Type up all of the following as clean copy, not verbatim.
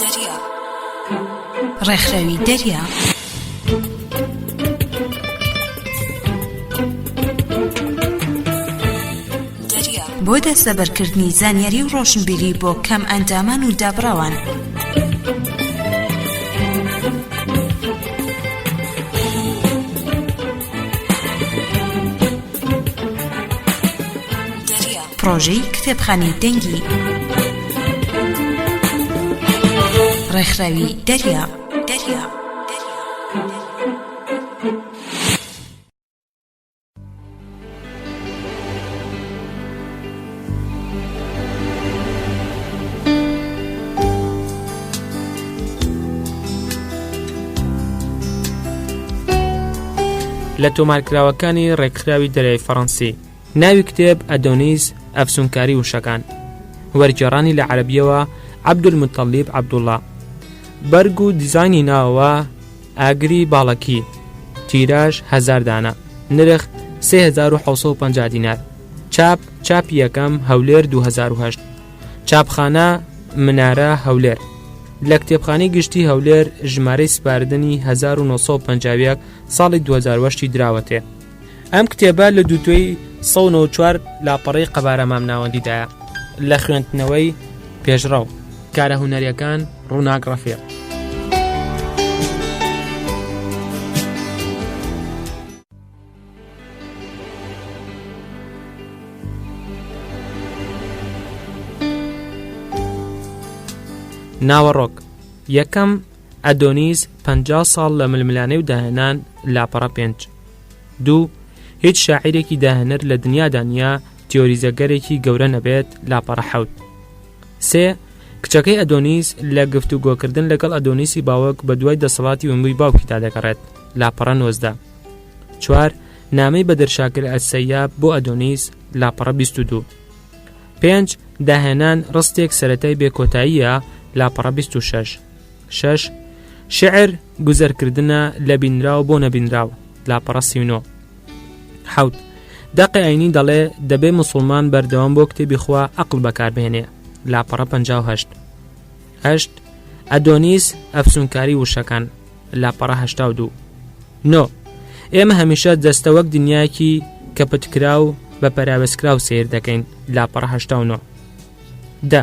دەریا ڕێکخراوی دەریا. بۆ دەستەبەرکردنی زانیاری و ڕۆشنبیری بۆ کەم ئەندامان و دابڕاوان. پڕۆژەی کتێبخانەی دەنگی ڕێکخراوی دەریا دەریا. لە تۆمارکراوەکانی ڕێکخراوی دەریای فەڕەنسی ناوی کتێب ئەدۆنیس ئەفسونکاری وشەکان وەرگێڕانی لە عەرەبیەوە عەبدولموتەڵیب عەبدوڵڵا بەرگ و دیزاینی ناوەوە ئاگری باڵەکی تیراژ هەزار دانە نرخ 3750 دینار چاپ چاپی یەکەم هەولێر 2008 چاپخانە منارە هەولێر لە کتێبخانەی گشتی هەولێر ژمارەی سپاردنی 1950 ساڵی 2008 دراوەتێ ئەم کتێبە لە دووتوێی 194 لاپەڕەی قەبارە مامناوەندیدایە لە خوێندنەوەی پێشڕەو کارە هونەریەکان ڕووناک ڕەفیق. ناوەڕۆک یەکەم ئەدۆنیس 50 ساڵ لە ململانێ و داهێنان لاپەڕە پێنج دوو هیچ شاعیرێکی داهێنەر لە دنیادا نییە تیۆریزەگەرێکی گەورە نەبێت لاپەڕە حەوت سێ کچەکەی ئەدۆنیس لە گفتوگۆکردن لەگەڵ ئەدۆنیسی باوک بە دوای دەسەڵاتی ونبووی باوکیدا دەگەڕێت لاپەڕە 19 چوار نامەی بەدر شاکر ئەلسەیاب بۆ ئەدۆنیس لاپەڕە 22 پێنج داهێنان ڕستێک سەرەتای بێکۆتاییە لاپەڕە 26 شەش شعر گوزەرکردنە لە بینراو بۆ نەبینراو لاپەڕە 39 حەوت دەقی ئاینی دەڵێ دەبێ مسلمان بەردەوام بۆ کتێبی خوا ئەقڵ بەکاربهێنێ لاپەڕە 58 هەشت ئەدۆنیس ئەفسونکاری وشەکان لاپەڕە 82 نۆ ئێمە هەمیشە جەستە وەک دنیایەکی کەپتکراو بە پەراوێزکراو سەیر دەکەین لاپەڕە 89 دە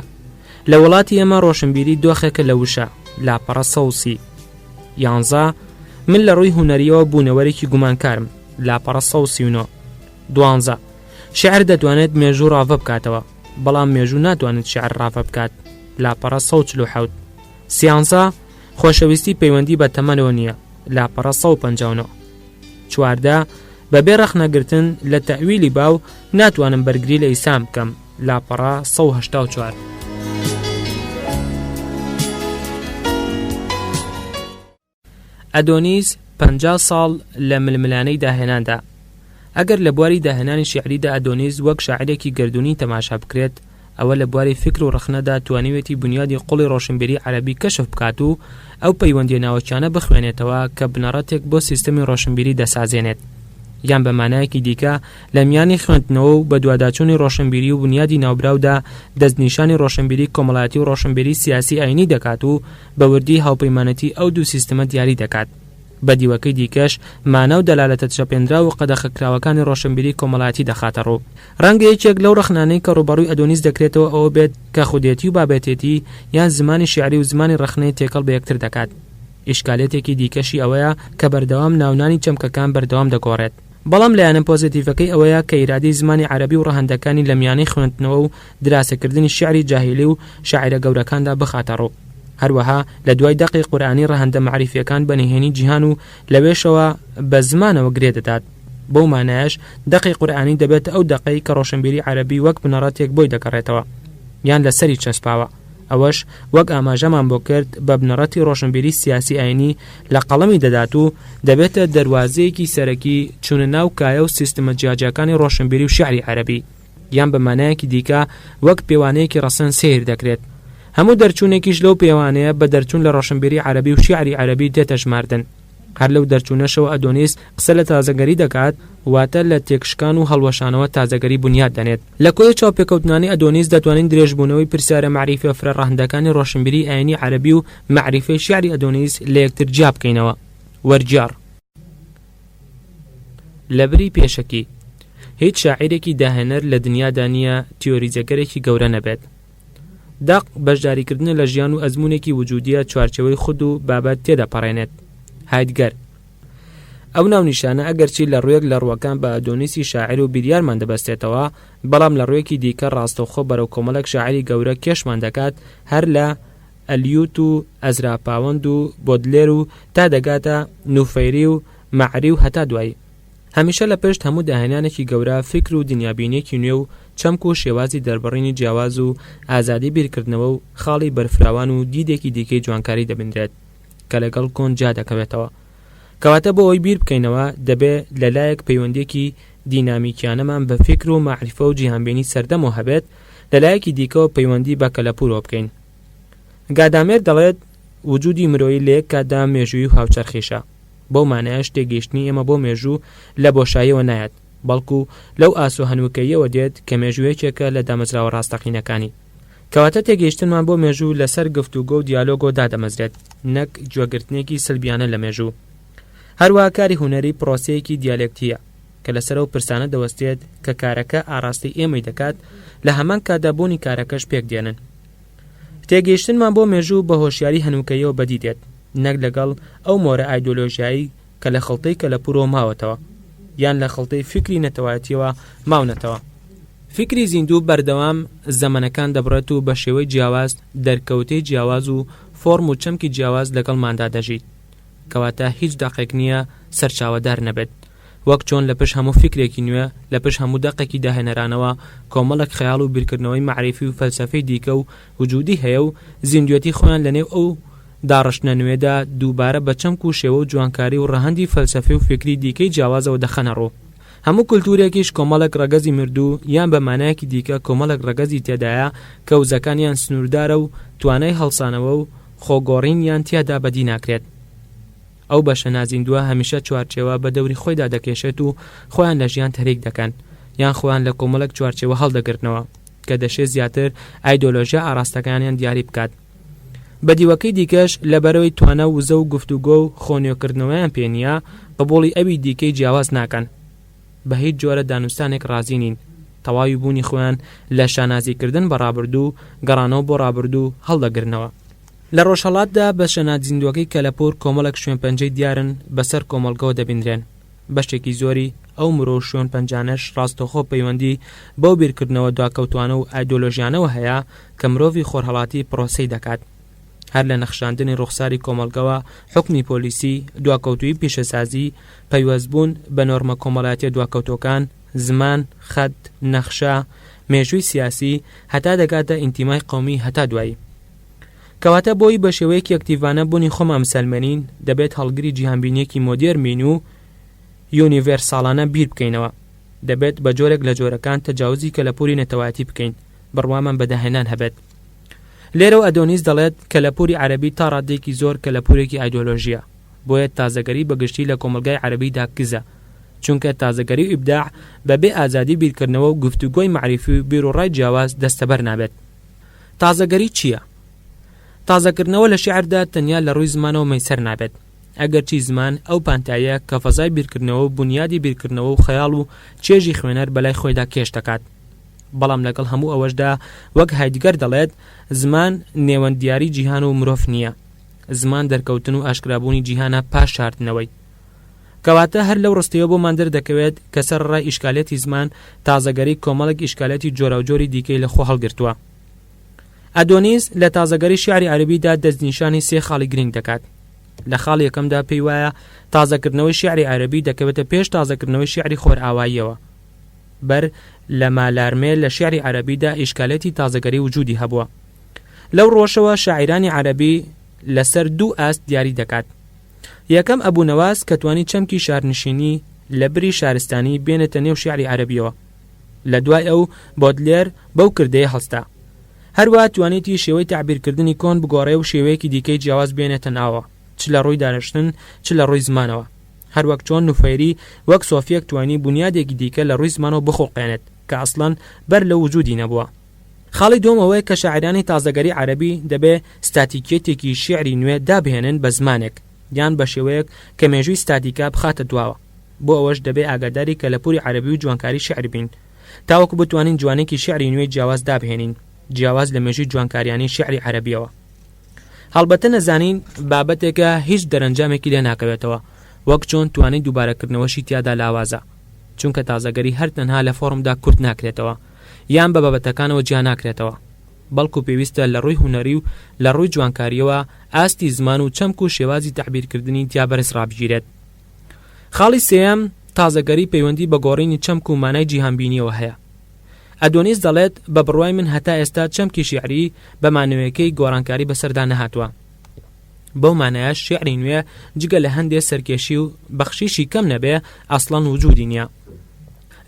لە وڵاتی ئێمە ڕۆشنبیری دۆخێکە لە وشە لاپەڕە سەوسی یانزە من لە ڕووی هونەریەوە بوونەوەرێکی گومانکارم لاپەڕە 139 دوانزە شعر دەتوانێت مێژوو ڕاڤە بکاتەوە بەڵام مێژوو ناتوانێت شعر ڕاڤە بکات لاپەڕە 147 سیانزە خۆشەویستی پەیوەندی بە تەمەنەوە نییە لاپەڕە 159 چواردە بەبێ ڕەخنەگرتن لە تەویلی باو ناتوانم بەرگری لە ئیسام بکەم لاپەڕە 184. ئەدۆنیس 50 ساڵ لە ململانێی داهێناندا ئەگەر لە بواری داهێنانی شیعریدا ئەدۆنیس وەک شاعیرێکی گەردوونی تەماشا بکرێت ئەوە لە بواری فیکر و ڕەخنەدا توانیوێتی بونیادی قوڵی ڕۆشنبیری عەرەبی کەشف بکات و ئەو پەیوەندیە ناوەکیانە بخوێنێتەوە کە بنەڕەتێک بۆ سیستەمی ڕۆشنبیری دەسازێنێت یان بە مانایەکی دیکە لە میانی خوێندنەوە و بەدواداچوونی ڕۆشنبیری و بونیادی ناوبراودا دەستنیشانی ڕۆشنبیری کۆمەڵایەتی و ڕۆشنبیری سیاسی ئایینی دەکات و بە وردی هاوپەیمانێتی ئەو دوو سیستمە دیاری دەکات. بە دیوەکەی دیکەش مانا و دەلالەتە چەپێنراو و قەدەخەکراوەکانی ڕۆشنبیری کۆمەڵایەتی دەخاتە ڕوو. ڕەنگە یەکێک لەو ڕەخنانەی کە ڕووبەڕووی ئەدۆنیس دەکرێتەوە ئەوە بێت کە خودێتی و بابەتێتی یان زمانی شیعری و زمانی ڕەخنەی تێکەڵ بە یەکتر دەکات. ئیشکالیەتێکی دیکەشی ئەوەیە کە بەردەوام ناونانی چەمکەکان بەردەوام دەگۆڕێت. بەڵام لایەنە پۆزەتیڤەکەی ئەوەیە کە ئیرادەی زمانی عەرەبی و ڕەهەندەکانی لە میانەی خوێندنەوە و دراسەکردنی شیعری جاهیلی و شاعیرە گەورەکاندا بخاتە ڕوو. هەروەها لە دوای دەقی قورئانی ڕەهەندە مەعریفییەکان بە نهێنی جیهان و لەوێشەوە بە زمانەوە گرێ دەدات. بەو مانایەش دەقی قورئانی دەبێتە ئەو دەقەی کە ڕۆشنبیری عەرەبی وەک بنەڕەتێک بۆی دەگەڕێتەوە یان لەسەری چەسپاوە. ئەوەش وەک ئاماژەمان بۆ کرد بە بنەڕەتی ڕۆشنبیری سیاسی ئایینی لە قەڵەمی دەدات و دەبێتە دەروازەیەکی سەرەکی چوونە ناو کایە و سیستمە جیاجیاکانی ڕۆشنبیری و شیعری عەرەبی یان بە مانایەکی دیکە وەک پێوانەیەکی ڕەسەن سەیر دەکرێت. هەموو دەرچوونێکیش لەو پێوانەیە بە دەرچوون لە ڕۆشنبیری عەرەبی و شیعری عەرەبی دێتە ژماردن. هەر لەو دەرچوونەشەوە ئەدۆنیس قسە لە تازەگەری دەکات. واتە لە تێکشکان و هەڵوەشانەوە تازەگەری بونیاد دەنێت. لە کۆی چاوپێکەوتنانەی ئەدۆنیس دەتوانین درێژبوونەوەی پرسیارە مەعریفیە فرە ڕەهەندەکانی ڕۆشنبیریی ئایینی عەرەبی و مەعریفەی شیعری ئەدۆنیس لە یەکتر جیا بکەینەوە. وەرگێڕ. لەبری پێشەکی، هیچ شاعیرێکی داهێنەر لە دنیادا نییە تیۆریزەگەرێکی گەورە نەبێت. دەق، بەشداریکردنە لە ژیان و ئەزموونێکی وجودییە چوارچێوەی خود و بابەت تێدەپەڕێنێت. هایدگەر. ئەو ناونیشانە ئەگەرچی لە ڕوویەک لە ڕووەکان بە ئەدۆنیسی شاعیر و بیریارمان دەبەستێتەوە، بەڵام لە ڕوویەکی دیکە ڕاستەوخۆ بەرەو کۆمەڵێک شاعیری گەورە کێشمان دەکات هەر لە ئەلیوت و ئەزرا پاوەند و بۆدلێر و تا دەگاتە نوفەیری و مەعری و هەتا دوایی. هەمیشە لە پشت هەموو داهێنانێکی گەورە فیکر و دنیابینیەکی نوێ و چەمک و شێوازی دەربڕینی جیاواز و ئازادی بیرکردنەوە و خاڵی بەرفراوان و دیدێکی دیکەی جوانکاری دەبینرێت کە لەگەڵ کۆن جیا دەکەوێتەوە. کەواتە بۆ ئەوەی بیر بکەینەوە دەبێ لە لایەک پەیوەندیەکی دینامیکیانەمان بە فیکر و مەعریفە و جیهانبینی سەردەمەوە هەبێت، لە لایەکی دیکەوە پەیوەندی بە کەلەپوورەوە بکەین. گادامێر دەڵێت وجودی مرۆیی لە یەک کاتدا مێژوویی و هاوچەرخیشە. بەو مانایەش تێگەیشتنی ئێمە بۆ مێژوو لە بۆشاییەوە نایەت، بەڵکو لەو ئاسۆ هەنووکەییەوە دێت کە مێژوو یەکێکە لە دامەزراوە ڕاستەقینەکانی. کەواتە تێگەیشتنمان بۆ مێژوو لەسەر گفتوگۆ و دیالۆگۆ دادەمەزرێت، نەک گوێگرتنێکی سلبیانە لە مێژوو. هەروەها کاری هونەری پرۆسەیەکی دیالێکتییە، کە لەسەر ئەو پرسانە دەوەستێت کە کارەکە ئاراستەی ئێمەی دەکات، لە هەمان کاتدا بوونی کارەکەش پێکدێنن. تێگەیشتنمان بۆ مێژوو بە هۆشیاری هەنووکەییەوە بەدی دێت، نەک لەگەڵ ئەو مۆرە ئایدۆلۆژیایەی کە لە خڵتەی کەلەپوورەوە ماوەتەوە، یان لە خڵتەی فیکری نەتەوایەتییەوە ماونەتەوە. فیکری زیندوو بەردەوام زەمەنەکان دەبڕێت و بە شێوەی جیاواز، دەرکەوتەی جیاواز و فۆرم و چەمکی جیاواز لەگەڵماندا دەژیت. کەواتە هیچ دەقێک نییە سەرچاوەدار نەبێت. وەک چۆن لە پشت هەموو فیکرێکی نوێ، لە پشت هەموو دەقێکی داهێنەرانەوە کۆمەڵێک خەیاڵ و بیرکردنەوەی مەعریفی و فەلسەفی دیکە و وجودی هەیە و زیندوێتی خۆیان لە نێو ئەو داڕشتنە نوێدا دووبارە بە چەمک و شێوە و جوانکاری و ڕەهەندی فەلسەفی و فیکری دیکەی جیاوازەوە دەخەنە ڕوو. هەموو کولتوورێکیش کۆمەڵێک ڕەگەزی مردوو یان بە مانایەکی دیکە کۆمەڵێک ڕەگەزی تێدایە کە وزەکانیان سنووردارە و توانای هەڵسانەوە و خۆگۆڕینیان تیادا بەدی ناکرێت. ئەو بەشە نازیندووە هەمیشە چوارچێوە بە دەوری خۆیدا دەکێشێت و خۆیان لە ژیان تەریک دەکەن یان خۆیان لە کۆمەڵێک چوارچێوە هەڵدەگرنەوە کە دەشێ زیاتر ئایدۆلۆژیا ئاڕاستەکانیان دیاری بکات. بە دیوەکەی دیکەش لەبەرئەوەی توانا و وزە و گفتوگۆ و خۆ نوێکردنەوەیان پێ نییە، قبوڵی ئەوی دیکەی جیاواز ناکەن. بە هیچ جۆرە دانوستانێک ڕازی نین. تەواوی بوونی خۆیان لە شانازیکردن بە ڕابردوو و گەڕانەوە بۆ ڕابردوو هەڵدەگرنەوە. لە ڕۆژهەڵاتدا بەشە نازیندووەکەی کەلەپوور کۆمەڵێک شوێنپەنجەی دیارن بەسەر کۆمەڵگەوە دەبینرێن. بەشێکی زۆری ئەو مرۆ و شوێن پەنجانەش ڕاستەوخۆ پەیوەندی بەو بیرکردنەوە دواکەوتوانە و ئایدۆلۆژیانەوە هەیە کە مرۆڤی خۆرهەڵاتی پرۆسەی دەکات. هەر لە نەخشاندنی ڕوخساری کۆمەڵگەوە، حوکمی پۆلیسی، دواکەوتوویی پیشەسازی، پەیوەستبوون بە نۆرمە کۆمەڵایەتیە دواکەوتووەکان، زمان، خەت، نەخشە، مێژووی سیاسی، هەتا دەگاتە ئینتیمای قەومی هەتا دوایی. کەواتە بۆی بە شێوەیەکی ئەکتیڤانە بوونی خۆمان بسەلمێنین، دەبێت هەڵگری جیهانبینییەکی مۆدێرن بین و یونیڤێرساڵانە بیر بکەینەوە. دەبێت بە جۆرێک لە جۆرەکان تەجاوزی کەلەپووری نەتەوایەتی بکەین، بڕوامان بە داهێنان هەبێت. لێرەوە ئەدۆنیس دەڵێت کەلەپووری عەرەبی تا ڕاددەیەکی زۆر کەلەپوورێکی ئایدۆلۆژییە، بۆیە تازەگەری بە گشتی لە کۆمەڵگای عەرەبیدا کزە، چونکە تازەگەری و ئیبداع بە بێ ئازادی بیرکردنەوە و گفتوگۆی مەعریفی و بیروڕای جیاواز دەستەبەر نابێت. تازەگەری چییە؟ تازەکردنەوە لە شیعردا تەنیا لە ڕووی زمانەوە مەیسەر نابێت، ئەگەرچی زمان ئەو پانتاییە کە فەزای بیرکردنەوە و بونیادی بیرکردنەوە و خەیاڵ و چێژی خوێنەر بەلای خۆیدا کێش دەکات. بەڵام لەگەڵ هەموو ئەوەشدا وەک هایدگەر دەڵێت، زمان نێوەندیاری جیهان و مرۆڤ نییە. زمان دەرکەوتن و ئاشکرابوونی جیهانە پاش شاردنەوەی. کەواتە هەر لەو ڕستەیەوە بۆمان دەردەکەوێت کە سەرەڕای ئیشکالیەتی زمان، تازەگەری کۆمەڵێک ئیشکالیەتی جۆراوجۆری دیکەی لە خۆ هەڵگرتووە. ئەدۆنیس لە تازەگەری شیعری عەرەبیدا دەستنیشانی سێ خاڵی گرنگ دەکات. لە خاڵی یەکەمدا پێی وایە تازەکردنەوەی شیعری عەرەبی دەکەوێتە پێش تازەکردنەوەی شیعری خۆرئاواییەوە. بەر لە مالارمێ لە شیعری عەرەبیدا ئیشکالیەتی تازەگەری وجودی هەبووە. لەو ڕووەشەوە شاعیرانی عەرەبی لەسەر دوو ئاست دیاری دەکات. یەکەم ئەبو نەواس کە توانی چەمکی شارنشینی لە بری شارستانی بێنێتە نێو شیعری عەرەبیەوە. لە دوای ئەو بۆدلێر بەو کردەیە هەڵستا. هەروا توانیتی شێوەی تەعبیرکردنی کۆن بگۆڕێ و شێوەیەکی دیکەی جیاواز بێنێتە ناوەوە، چ لە ڕووی دارشتن چ لە ڕووی زمانەوە. هەروەک چۆن نوفەیری وەک سۆفییەک توانی بونیادێکی دیکە لە ڕووی زمانەوە بخوڵقێنێت کە ئەسڵەن بەر لەو وجودی نەبووە. خاڵی دووەم ئەوەیە کە شاعیرانی تازەگەری عەرەبی دەبێ ستاتیکیەتێکی شیعری نوێ دابهێنن بە زمانێک یان بە شێوەیەک کە مێژووی ستاتیکا بخاتە دواوە. بۆ ئەوەش دەبێ ئاگاداری کەلەپووری عەرەبی و جوانکاری شیعر بین تاوەکو بتوانین جوانێکی شیعری نوێی جیاواز دابهێنین جیاواز لە مێژووی جوانکاریانەی شیعری عەرەبیەوە. هەڵبەتە نەزانین بابەتێکە هیچ دەرەنجامێکی لێ ناکەوێتەوە، وەک چۆن توانای دووبارەکردنەوەشی تیادا لاوازە، چونکە تازەگەری هەر تەنها لە فۆڕمدا کورت ناکرێتەوە، یان بە بابەتەکانەوە جیا ناکرێتەوە، بەڵکو پێویستە لە ڕووی هونەری و لە ڕووی جوانکارییەوە ئاستی زمان و چەمک و شێوازی تەعبیرکردنی تیا بەرز ڕابگیرێت. خاڵی سێیەم، تازەگەری پەیوەندی بە گۆڕینی چەمک و مانای جیهانبینییەوە هەیە. ئەدۆنیس دەڵێت، بە بڕوای من هەتا ئێستا چەمکی شیعری بە مانەوەیەکەی گۆڕانکاری بەسەردا نەهاتووە. بەو مانایەش شیعری نوێ جگە لە هەندێ سەرکێشی و بەخشیشی کەم نەبێ ئەسڵەن وجودی نییە.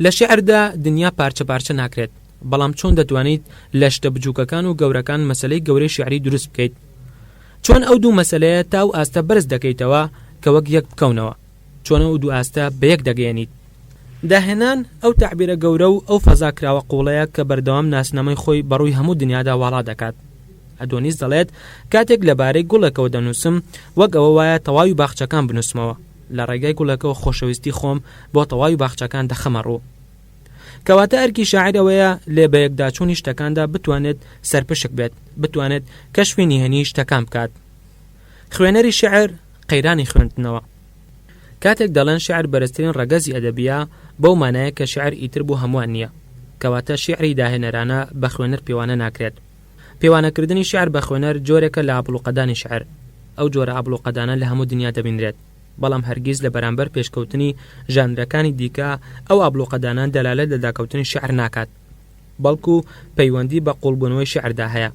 لە شیعردا دنیا پارچە پارچە ناکرێت، بەڵام چۆن دەتوانیت لە شتە بچووکەکان و گەورەکان مەسەلەی گەورەی شیعری دروست بکەیت؟ چۆن ئەو دوو مەسەلەیە تا ئەو ئاستە بەرز دەکەیتەوە کە وەک یەک بکەونەوە؟ چۆن ئەو دوو ئاستە بەیەک دەگەیەنیت؟ داهێنان ئەو تەعبیرە گەورە و ئەو فەزا کراوە قووڵەیە کە بەردەوام ناسنامەی خۆی بەڕووی هەموو دنیادا واڵا دەکات. ئەدۆنیس دەڵێت، کاتێک لەبارەی گوڵێکەوە دەنووسم، وەک ئەوە وایە تەواوی باخچەکان بنووسمەوە. لە ڕێگای گوڵێکەوە خۆشەویستی خۆم بۆ تەواوی باخچەکان دەخەمە ڕوو. کەواتە ئەرکی شاعیر ئەوەیە لێ بەیەکداچوونی شتەکاندا بتوانێت سەرپشک بێت، بتوانێت کەشفی نهێنیی شتەکان بکات. خوێنەری شیعر قەیرانی خوێندنەوە. کاتێک دەڵێن شیعر بەرزترین ڕەگەزی ئەدەبییە، بەو مانایە کە شیعر ئیتر بۆ هەمووان نییە. کەواتە شیعری داهێنەرانە بە خوێنەر پێوانە ناکرێت. پێوانەکردنی شیعر بە خوێنەر جۆرێکە لە ئابڵوقەدانی شیعر. ئەو جۆرە ئابڵوقەدانە لە هەموو دنیا دەبینرێت. بەڵام هەرگیز لە بەرامبەر پێشکەوتنی ژانرەکانی دیکە ئەو ئابڵوقەدانە دەلالەت لە داکەوتنی شیعر ناکات. بەڵکو پەیوەندی بە قوڵبوونەوەی شیعردا هەیە.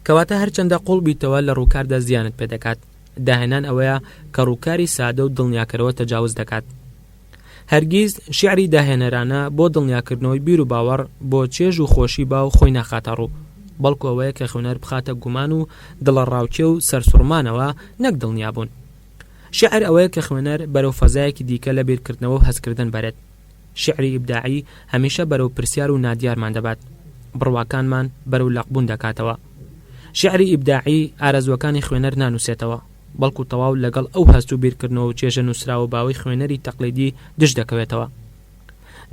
کەواتە هەرچەندە قوڵ بیتەوە لە ڕووکاردا زیانت پێدەکات. داهێنان ئەوەیە کە ڕووکاری سادە و دڵنیاکەرەوە تەجاوز دەکات. هەرگیز شیعری داهێنەرانە بۆ دڵنیاکردنەوەی بیر و باوەڕ بۆ چێژ و خۆشی باو خۆی ناخاتە ڕوو، بەڵکو ئەوەیە کە خوێنەر بخاتە گومان و دڵەڕاوکێ و سەرسوڕمانەوە نەک دڵنیابوون. شیعر ئەوەیە کە خوێنەر بەرەو فەزایەکی دیکە لە بیرکردنەوە و هەستکردن بەرێت. شیعری ئیبداعی هەمیشە بەرەو پرسیار و نادیارمان دەبات، بڕواکانمان بەرەو لەقبوون دەکاتەوە. شیعری ئیبداعی ئارەزووەکانی خوێنەر نانووسێتەوە، بەڵکو تەواو لەگەڵ ئەو هەست و بیرکردنەوە و چێژە نووسراوە باوەی خوێنەری تەقلیدی دژ دەکەوێتەوە.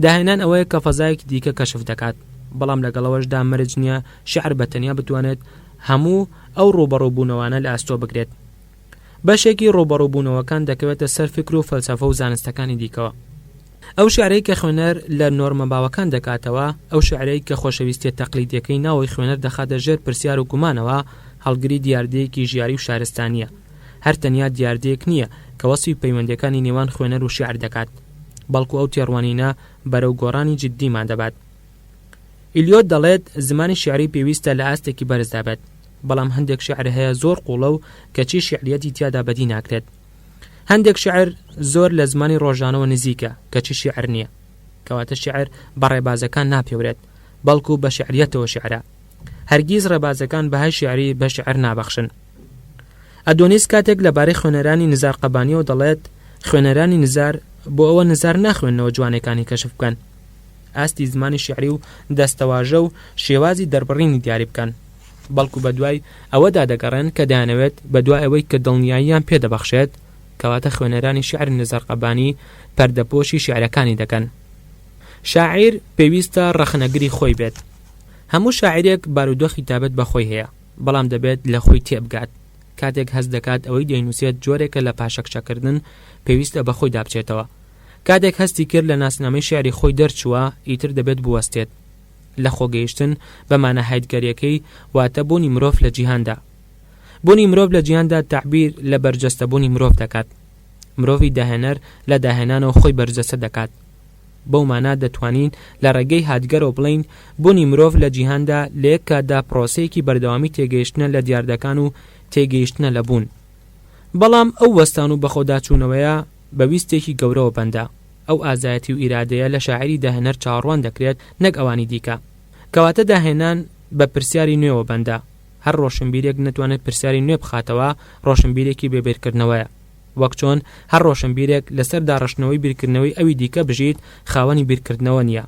داهێنان ئەوەیە کە فەزایەکی دیکە کەشف دەکات، بەڵام لەگەڵ ئەوەشدا مەرج نییە شیعر بە تەنیا بتوانێت هەموو ئەو ڕووبەڕووبوونەوانە لە ئەستۆ بگرێت. بەشێکی ڕووبەڕووبوونەوەکان دەکەوێتە سەر فیکر و فەلسەفە و زانستەکانی دیکەوە. ئەو شیعرەی کە خوێنەر لە نۆرمە باوەکان دەکاتەوە، ئەو شیعرەی کە خۆشەویستییە تەقلیدییەکەی ناوەوەی خوێنەر دەخاتە ژێر پرسیار و گومانەوە، هەڵگری دیاردەیەکی ژیاری و شارستانییە. هەر تەنیا دیاردەیەک نییە کە وەسفی پەیوەندییەکانی نێوان خوێنەر و شیعر دەکات، بەڵکو ئەو تێڕوانینە بەرەو گۆڕانی جیددیمان دەبات. ئیلیۆت دەڵێت زمانی شیعری پێویستە لە ئاستێکی بەرزدا بێت، بەڵام هەندێک شیعر هەیە زۆر قووڵە و کەچی شیعرییەتی تیادا بەدی ناکرێت. هەندێک شیعر زۆر لە زمانی ڕۆژانەوە نزیکە کەچی شیعر نییە. کەواتە شیعر بە ڕێبازەکان ناپێورێت، بەڵکو بە شیعرییەتەوە شیعرە. هەرگیز ڕێبازەکان بەهای شیعری بە شیعر نابەخشن. ئەدۆنیس کاتێک لەبارەی خوێنەرانی نزار قەبانییەوە دەڵێت، خوێنەرانی نزار بۆ ئەوە نزار ناخوێننەوە جوانێکانی کەشف بکەن، ئاستی زمانی شیعری و دەستەواژە و شێوازی دەربڕینی دیاری بکەن، بەڵکو بەدوای ئەوەدا دەگەڕێن کە دەیانەوێت بەدوای ئەوەی کە دڵنیاییان پێ دەبەخشێت، کەواتە خوێنەرانی شیعری نزار قەبانی پەردەپۆشی شیعرەکانی دەکەن. شاعیر پێویستە ڕەخنەگری خۆی بێت. هەموو شاعیرێک بارودۆخی تابەت بە خۆی هەیە، بەڵام دەبێت لە خۆی تێبگات. کاتێک هەست دەکات ئەوەی دەینووسێت جۆرێکە لە پاشەکشەکردن، پێویستە بە خۆیدا بچێتەوە. کاتێک هەستی کرد لە ناسنامەی شیعری خۆی دەرچووە، ئیتر دەبێت بوەستێت. لە خۆگەیشتن بە مانا هایدگەرییەکەی، واتە بوونی مرۆڤ لە جیهاندا. بوونی مرۆڤ لە جیهاندا تەعبیر لە بەرجەستەبوونی مرۆڤ دەکات. مرۆڤی داهێنەر لە داهێنانەوە خۆی بەرجەستە دەکات. بەو مانا دەتوانین لە ڕێگەی هایدگەرەوە بڵێین بوونی مرۆڤ لە جیهاندا لە یەک کاتدا پرۆسەیەکی بەردەوامی تێگەیشتنە لە دیاردەکان و تێگەیشتنە لە بوون. بەڵام ئەو وەستان و بەخۆداچوونەوەیە بە ویستێکی گەورەوە بەندە. ئەو ئازایەتی و ئیرادەیە لە شاعیری داهێنەر چاوەڕوان دەکرێت نەک ئەوانی دیکە. کەواتە داهێنان بە پرسیاری نوێوە بەندە. هەر ڕۆشنبیرێک نەتوانێت پرسیاری نوێ بخاتەوە، ڕۆشنبیرێکی بێ بیرکردنەوەیە. وەک چۆن هەر ڕۆشنبیرێک لەسەر داڕشتنەوەی بیرکردنەوەی ئەوی دیکە بژیت خاوەنی بیرکردنەوە نییە.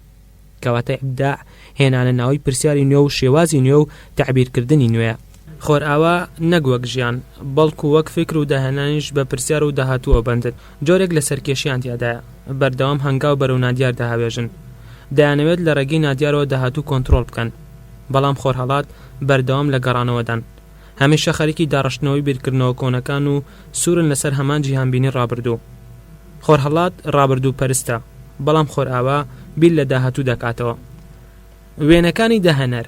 کەواتە ئیبداع هێنانە ناوەی پرسیاری نوێ و شێوازی نوێ و تەعبیرکردنی نوێیە. خۆرئاوا نەک وەک ژیان، بەڵکو وەک فیکر و داهێنانیش بە پرسیار و داهاتووەوە بەندن. جۆرێک لە سەرکێشییان تیادایە، بەردەوام هەنگاو بەرەو نادیار دەهاوێژن. دەیانەوێت لە ڕێگەی نادیارەوە داهاتوو کۆنترۆڵ بکەن. بەڵام خۆرهەڵات بەردەوام لە گەڕانەوەدان. هەمیشە خەریکی داڕشتنەوەی بیرکردنەوە کۆنەکان و سوورن لەسەر هەمان جیهانبینی ڕابردوو. خۆرهەڵات ڕابردوو پەرستە، بەڵام خۆرئاوا بیر لە داهاتوو دەکاتەوە. وێنەکانی داهێنەر،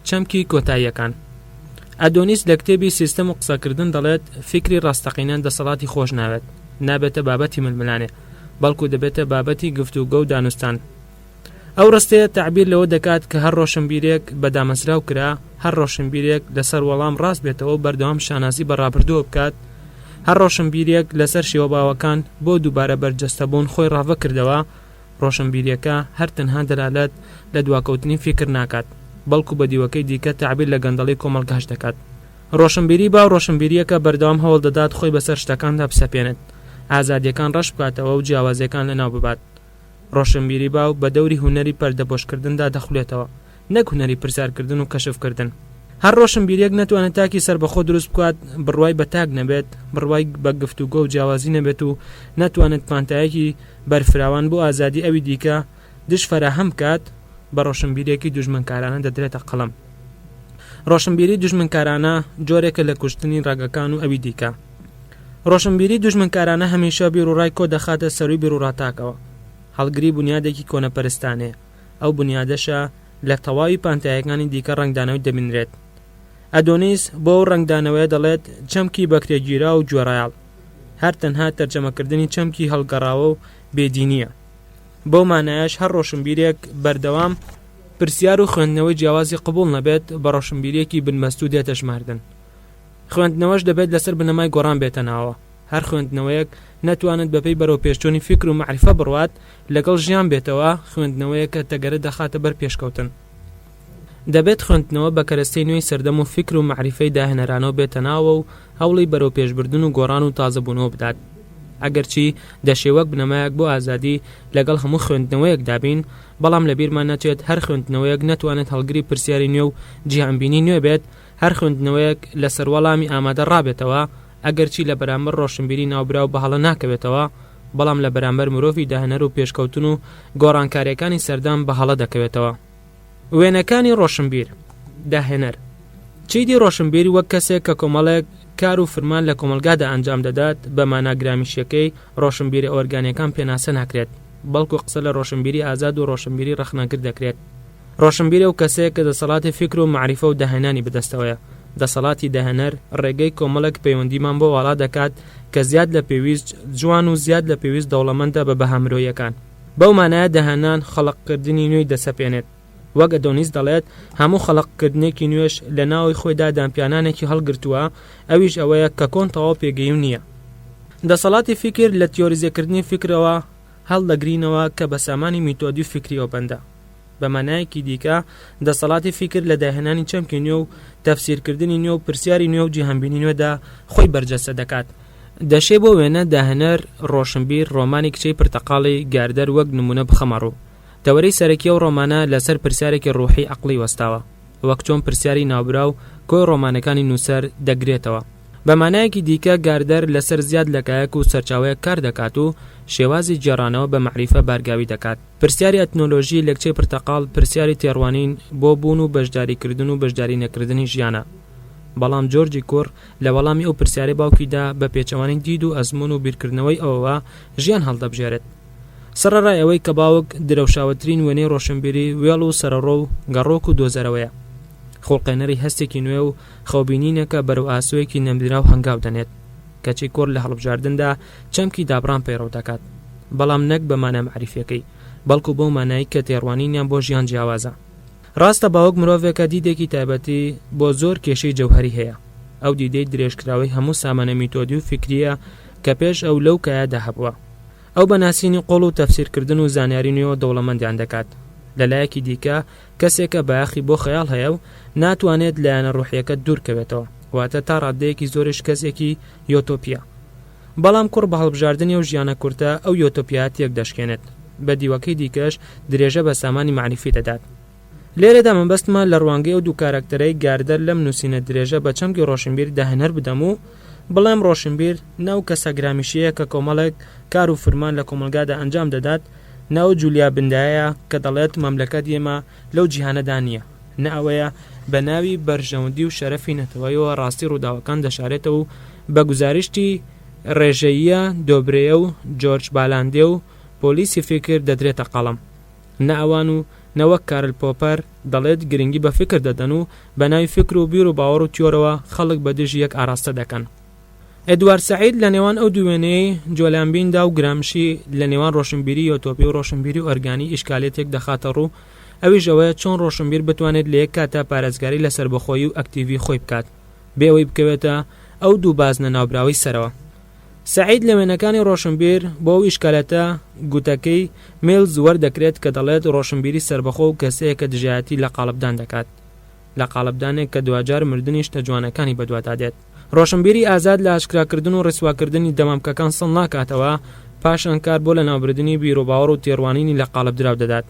چەمکی کۆتاییەکان. ئەدۆنیس لە کتێبی سیستەم و قسەکردن دەڵێت فیکری ڕاستەقینە دەسەڵاتی خۆش ناوێت، نابێتە بابەتی ململانێ، بەڵکو دەبێتە بابەتی گفتوگۆ و دانوستان. ئەو ڕستەیە تەعبیر لەوە دەکات کە هەر ڕۆشنبیرێک بە دامەزراو کرا، هەر ڕۆشنبیرێک لەسەر وەڵام ڕاست بێتەوە و بەردەوام شانازی بە ڕابردووە بکات، هەر ڕۆشنبیرێک لەسەر شێوە باوەکان بۆ دووبارە بەرجەستەبوون خۆی ڕاڤە کردەوە، ڕۆشنبیریەکە هەر تەنها دەلالەت لە دواکەوتنی فیکر ناکات، بەڵکو بە دیوەکەی دیکە تەعبیر لە گەندەڵی کۆمەڵگاش دەکات. ڕۆشنبیری باو ڕۆشنبیریەکە بەردەوام هەوڵ دەدات خۆی بەسەر شتەکاندا بسەپێنێت، ئازادیەکان ڕەش بکاتەوە و جیاوازیەکان لەناو ببات. ڕۆشنبیری باو بە دەوری هونەری پەردەپۆشکردندا دەخولێتەوە، نەک هونەری پرسیارکردن و کەشفکردن. هەر ڕۆشنبیریەک نەتوانێت تاکی سەربەخۆ دروست بکات، بڕوای بە تاک نەبێت، بڕوای بە گفتوگۆ و جیاوازی نەبێت و نەتوانێت پانتایەکی بەرفراوان بۆ ئازادی ئەوی دیکە دژ فەراهەم بکات، بە ڕۆشنبیریەکی دوژمنکارانە دەدرێتە قەڵەم. ڕۆشنبیری دوژمنکارانە جۆرێکە لە کوشتنی ڕەگەکان و ئەوی دیکە. ڕۆشنبیری دوژمنکارانە هەمیشە بیروڕای کۆ دەخاتە سەرووی بیروڕا تاکەوە. هەڵگری بونیادێکی کۆنەپەرستانەیە. ئەو بونیادەشە لە تەواوی پانتاییەکانی دیکە ڕەنگدانەوەی دەبینرێت. ئەدۆنیس بۆ ئەو ڕەنگدانەوەیە دەڵێت چەمکی بەکرێگیراو و گوێڕایەڵ هەر تەنها تەرجەمەکردنی چەمکی هەڵگەڕاوە و بێدینییە. بەو مانایەش هەر ڕۆشنبیرێک بەردەوام پرسیار و خوێندنەوەی جیاوازی قبوڵ نەبێت بە ڕۆشنبیرییەکی بنبەستوو دێتە ژماردن. خوێندنەوەش دەبێت لەسەر بنەمای گۆڕان بێتە ناوەوە، هەر خوێندنەوەیەک نەتوانێت بەپێی بەرەوپێشچوونی فیکر و مەعریفە بڕوات، لەگەڵ ژیان بێتەوە، خوێندنەوەیەکە تەگەرە دەخاتە بەر پێشکەوتن. دەبێت خوێندنەوە بە کەرەستەی نوێی سەردەم و فیکر و مەعریفەی داهێنەرانەوە بێتە ناوە و هەوڵی بەرەوپێشبردن و گۆڕان و تازەبوونەوە بدات. ئەگەرچی دەشێ وەک بنەمایەک بۆ ئازادی لەگەڵ هەموو خوێندنەوەیەکدا بین، بەڵام لەبیرمان نەچێت هەر خوێندنەوەیەک نەتوانێت هەڵگری پرسیاری نوێ و جیهانبینی نوێ بێت، هەر خوێندنەوەیەک لەسەر وەڵامی ئامادە ڕابێتەوە، ئەگەرچی لە بەرامبەر ڕۆشنبیری ناوبراو بە هەڵە ناکەوێتەوە، بەڵام لە بەرامبەر مرۆڤی داهێنەر و پێشکەوتن و گۆڕانکارییەکانی سەردەم بە هەڵە دەکەوێتەوە. وێنەکانی ڕۆشنبیر، داهێنەر. چیدی ڕۆشنبیر وەک کەسێک کە کۆمەڵێک کار و فرمان لە کۆمەڵگادا ئەنجام دەدات، بە مانا گرامیشییەکەی ڕۆشنبیرە ئۆرگانییەکان پێناسە ناکرێت، بەڵکو قسە لە ڕۆشنبیری ئازاد و ڕۆشنبیری ڕەخنەگر دەکرێت. ڕۆشنبیر ئەو کەسەیە کە دەسەڵاتی فیکر و مەعریفە و داهێنانی بەدەستەوەیە. دەسەڵاتی داهێنەر ڕێگەی کۆمەڵێک پەیوەندیمان بۆ واڵا دەکات کە زیاد لە پێویست جوان و زیاد لە پێویست دەوڵەمەندە بە بەها مرۆییەکان. بەو مانایە داهێنان خەڵقکردنی نوێی دەسەپێنێت. وەک ئەدۆنیس دەڵێت، هەموو خەڵقکردنێکی نوێش لە ناوەوەی خۆیدا دانپیانانێکی هەڵگرتووە، ئەویش ئەوەیە کە کۆن تەواو پێگەییو نییە. دەسەڵاتی فیکر لە تیۆریزەکردنی فیکرەوە هەڵدەگرینەوە کە بە سامانی میتۆدی و فیکرییەوە بەندە. بە مانایەکی دیکە، دەسەڵاتی فیکر لە داهێنانی چەمکی نوێ و تەفسیرکردنی نوێ و پرسیاری نوێ و جیهانبینی نوێدا خۆی بەرجەستە دەکات. دەشێ بۆ وێنە داهێنەر، ڕۆشنبیر، ڕۆمانی کچەی پرتەقاڵی گاردەر وەک نموونە بخەمە ڕوو. تەوەرەی سەرەکی ئەو ڕۆمانە لەسەر پرسیارێکی ڕووحی عەقڵی وەستاوە، وەک چۆن پرسیاری ناوبراو کۆی ڕۆمانەکانی نووسەر دەگرێتەوە. بە مانایەکی دیکە گاردەر لەسەر زیاد لە کایەک و سەرچاوەیەک کار دەکات و شێوازی گێڕانەوە بە مەعریفە بارگاوی دەکات. پرسیاری ئەتنۆلۆژی لە کچەی پرتەقاڵ پرسیاری تێڕوانین بۆ بوون و بەشداریکردن و بەشداری نەکردنی ژیانە. بەڵام جۆرجی کوڕ لە وەڵامی ئەو پرسیارەی باوکیدا بە پێچەوانەی دید و ئەزموون و بیرکردنەوەی ئەوەوە ژیان هەڵدەبژێرێت. سەڕەڕای ئەوەی کە باوک درەوشاوەترین وێنەی ڕۆشنبیری وێڵ و سەرەڕۆ و گەڕۆک و دۆزەرەوەیە. خوڵقێنەری هەستێکی نوێ و خەوبینینێکە بەرەو ئاسۆیەکی نەمدراو هەنگاو دەنێت. کەچی کوڕ لە هەڵبژاردندا چەمکی دابڕان پەیڕەو دەکات. بەڵام نەک بە مانا مەعریفیەکەی، بەڵکو بەو مانای کە تێڕوانینیان بۆ ژیان جیاوازە. ڕاستە باوک مرۆڤێکە دیدێکی تایبەتی بۆ زۆر کێشەی جەوهەری هەیە. ئەو دیدەی درێژکراوەی هەموو سامانە میتۆدی و فیکرییە کە پێش ئەو لەو کایەدا هەبووە. ئەو بە ناسینی قوڵ و تەفسیرکردن و زانیاری نوێوە دەوڵەمەندیان دەکات. لە لایەکی دیکە کەسێکە بایەخی بۆ خەیاڵ هەیە و ناتوانێت لایەنە ڕوحیەکە دوورکەوێتەوە، واتە تا ڕاددەیەکی زۆریش کەسێکی یۆتۆپییە. بەڵام کوڕ بە هەڵبژاردنی ئەو ژیانە کورتە ئەو یۆتۆپیایە تێکدەشکێنێت، بە دیوەکەی دیکەش درێژە بە سامانی مەعریفی دەدات. لێرەدا مەبەستمە لە ڕوانگەی ئەو دوو کاراکتەرەی گاردەر لەم نووسینە درێژە بە چەمکی ڕۆشنبیر داهێنەر بدەم و بڵێم ڕۆشنبیر نە ئەو کەسە گرامیشییەیە کە کۆمەڵێک کار و فرمان لە کۆمەڵگادا ئەنجام دەدات، نە ئەو جولیا بندایەیە کە دەڵێت مەملەکەت ئێمە لەو جیهانەدا نییە، نە ئەوەیە بە ناوی بەرژەوەندی و شەرەفی نەتەوەیەوە ڕاستی ڕووداوەکان دەشارێتەوە و بە گوزارشتی ڕێژەییە دۆبرێیە و جۆرج بالاندێ و پۆلیسی فیکر دەدرێتە قەڵەم. نە ئەوان و نە وەک کارل پۆپەر دەڵێت گرنگی بە فیکر دەدەن و بە ناوی فیکر و بیر و باوەڕ و تیۆرەوە خەڵک بە دژی یەک ئاراستە دەکەن. ئێدوارد سەعید لە نێوان ئەو دوو وێنەیەی جۆلانبیندا و گرامشی لە نێوان ڕۆشنبیری یۆتۆپی و ڕۆشنبیری ئۆرگانی ئیشکالیەتێک دەخاتە ڕوو ئەویش ئەوەیە چۆن ڕۆشنبیر بتوانێت لە یەک کاتدا پارێزگاری لە سەربەخۆیی و ئەکتیڤی خۆی بکات بێ ئەوەی بکەوێتە ئەو دوو بازنە ناوبراوەی سەرەوە. سەعید لە وێنەکانی ڕۆشنبیر بۆ ئەو ئیشکالەتە گوتەکەی میلز وەردەکرێت کە دەڵێت ڕۆشنبیری سەربەخۆ و کەسەیە کە دژایەتی لە قاڵبدان دەکات لە قاڵبدانێک کە دواجار مردنی شتە جوانەکانی بەدوادا دێت. ڕۆشنبیری ئازاد لە ئاشکراکردن و ڕیسواکردنی دەمامکەکان سڵ ناکاتەوە، پاشان کار بۆ لەناوبردنی بیروباوەڕ و تێڕوانینی لە قاڵبدراو دەدات.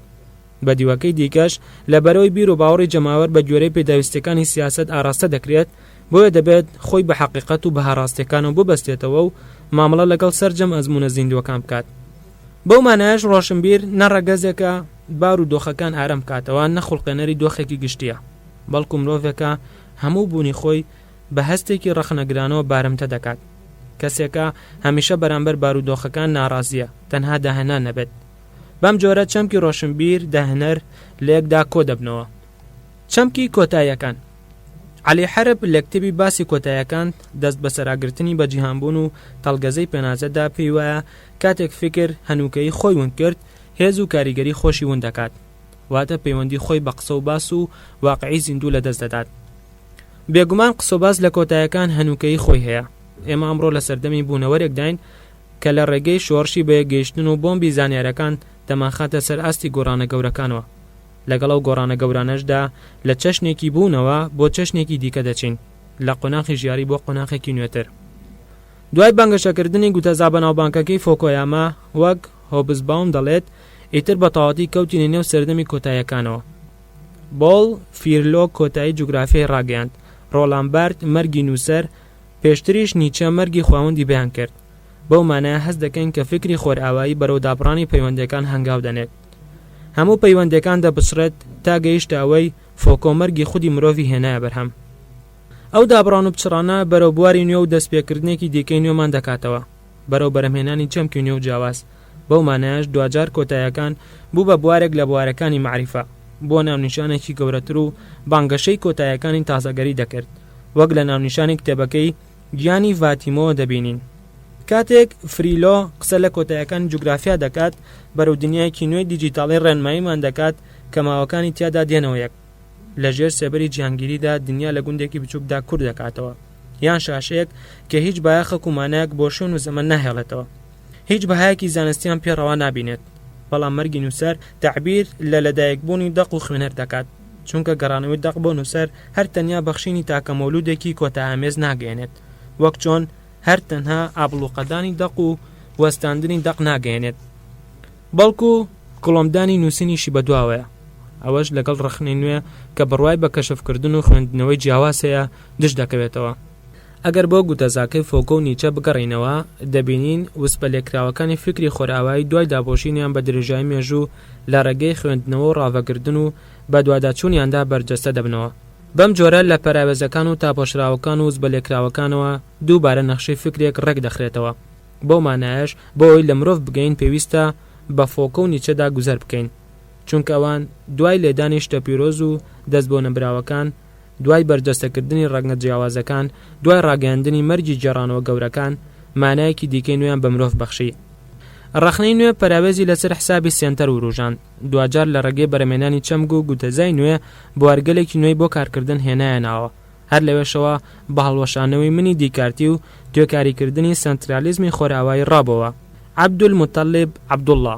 بە دیوەکەی دیکەش، لەبەرئەوەی بیروباوەڕی جەماوەر بە گوێرەی پێداویستیەکانی سیاسەت ئاراستە دەکرێت، بۆیە دەبێت خۆی بە حەقیقەت و بەها ڕاستیەکانەوە ببەستێتەوە و مامەڵە لەگەڵ سەرجەم ئەزموونە زیندووەکان بکات. بەو مانایەش ڕۆشنبیر نە ڕەگەزێکە بار و دۆخەکان ئارام بکاتەوە، نە خوڵقێنەری دۆخێکی گشتییە، بەڵکو مرۆڤێکە هەموو بوونی خۆی بە هەستێکی ڕەخنەگرانەوە بارمتە دەکات. کەسێکە هەمیشە بەرامبەر بارودۆخەکان ناڕازییە، تەنها داهێنان نەبێت. بەم جۆرە چەمکی ڕۆشنبیر، داهێنەر لە یەکدا کۆ دەبنەوە. چەمکی کۆتاییەکان عەلی حەرب لە کتێبی باسی کۆتاییەکان، دەست بەسەراگرتنی بە جیهانبوون و تەڵگەزەی پێناسەدا پێی وایە کاتێک فیکر هەنووکەیی خۆی ون کرد، هێز و کاریگەری خۆشی ون دەکات. واتە پەیوەندی خۆی بە قسە و باس و واقعی زیندوو لەدەست دەدات. بێگومان قسە و باس لە کۆتایەکان هەنووکەیی خۆی هەیە. ئێمە ئەمڕۆ لە سەردەمی بوونەوەرێکداین کە لە ڕێگەی شۆڕشی بەیەکگەیشتن و بۆمبی زانیارەکان دەمانخاتە سەر ئاستی گۆڕانە گەورەکانەوە. لەگەڵ ئەو گۆڕانە گەورانەشدا لە چەشنێکی بوونەوە بۆ چەشنێکی دیکە دەچین، لە قۆناخی ژیاری بۆ قۆناخێکی نوێتر. دوای بانگەشەکردنی گوتەزا بەناوبانگەکەی فۆکۆیاما، وەک هۆبزباوم دەڵێت، ئیتر بە تەواوەتی کەوتینە نێو سەردەمی کۆتاییەکانەوە. بۆڵ فیرلۆ کۆتایی جوگرافیای ڕاگەیاند، ڕۆڵان بارت مەرگی نووسەر، پێشتریش نیچە مەرگی خواوەندی بەیان کرد. بەو مانایە هەست دەکەین کە فیکری خۆرئاوایی بەرەو دابڕانی پەیوەندییەکان هەنگاو دەنێت. هەموو پەیوەندییەکان دەپچڕێت تا گەیشتە ئەوەی فۆکۆ مەرگی خودی مرۆڤی هێنایە بەرهەم. ئەو دابڕان و پچڕانە بەرەو بواری نوێ و دەستپێکردنێکی دیکەی نوێمان دەکاتەوە، بەرەو بەرهەمهێنانی چەمکی نوێ و جیاواز، بەو مانایەش دواجار کۆتایەکان بوو بە بوارێک لە بوارەکانی مەعریفە، بووە ناونیشانێکی گەورەتر و بانگەشەی کۆتایەکانی تازەگەری دەکرد، وەک لە ناونیشانی کتێبەکەی گیانی ڤاتیمۆ دەبینین. کاتێک فریلۆ قسە لە کۆتایەکانی جوگرافیا دەکات، بەرەو دنیایەکی نوێی دیجیتاڵی ڕێنماییمان دەکات کە ماوەکانی تیادا دێنەوە یەک. لە ژێر سێبەری جیهانگیریدا دنیا لە گوندێکی بچووکدا کورت دەکاتەوە، یان شاشەیەک کە هیچ بایەخێک و مانایەک بۆ شوێن و زەمەن ناهێڵێتەوە. هیچ بەهایەکی زانستیان پێ ڕەوا نابینێت. بەڵام مەرگی نووسەر تەعبیر لە لەدایکبوونی دەق و خوێنەر دەکات، چونکە گەڕانەوەی دەق بۆ نووسەر هەر تەنیا بەخشینی تاکە مەولوودێکی کۆتائامێز ناگەیەنێت، وەک چۆن هەر تەنها ئابڵووقەدانی دەق و وەستاندنی دەق ناگەیەنێت، بەڵکو کڵۆمدانی نووسینیشی بەدواوەیە، ئەوەش لەگەڵ ڕەخنەی نوێ کە بڕوای بە کەشفکردن و خوێندنەوەی جیاواز هەیە دژ دەکەوێتەوە. ئەگەر بۆ گوتەزاکەی فۆکۆ و نیچە بگەڕێینەوە، دەبینین وسپە لێکراوەکانی فیکری خۆرئاوایی دوای داپۆشینیان بە درێژایی مێژوو لە ڕێگەی خوێندنەوە و ڕاڤەکردن و بەدواداچوونیاندا بەرجەستە دەبنەوە. بەم جۆرە لە پەراوێزەکان و تاپۆشراوەکان و وزبەلێکراوەکانەوە دووبارە نەخشەی فیکرێک ڕێک دەخرێتەوە. بەو مانایەش بۆ ئەوەی لە مرۆڤ بگەین پێویستە بە فۆکۆ و نیچەدا گوزەر بکەین. چونکە ئەوان دوای لێدانی شتە پیرۆز و دەست بۆ نەبراوەکان، دوای بەرجەستەکردنی ڕەنگە جیاوازەکان، دوای ڕاگەیاندنی مەرگی گێڕانەوە گەورەکان، مانایەکی دیکەی نوێیان بە مرۆڤ بەخشی. ڕەخنەی نوێ پەراوێزی لەسەر حسابی سێنتەر وروژاند، دواجار لە ڕێگەی بەرهەمهێنانی چەمک و گوتەزای نوێ بوارگەلێکی نوێی بۆ کارکردن هێنایە ناوە، هەر لەوێشەوە بە هەڵوەشانەوەی منی دیکارتی و توێکاریکردنی سەنترالیزمی خۆرئاوایی ڕابۆوە. عەبدولموتەڵیب عەبدوڵڵا.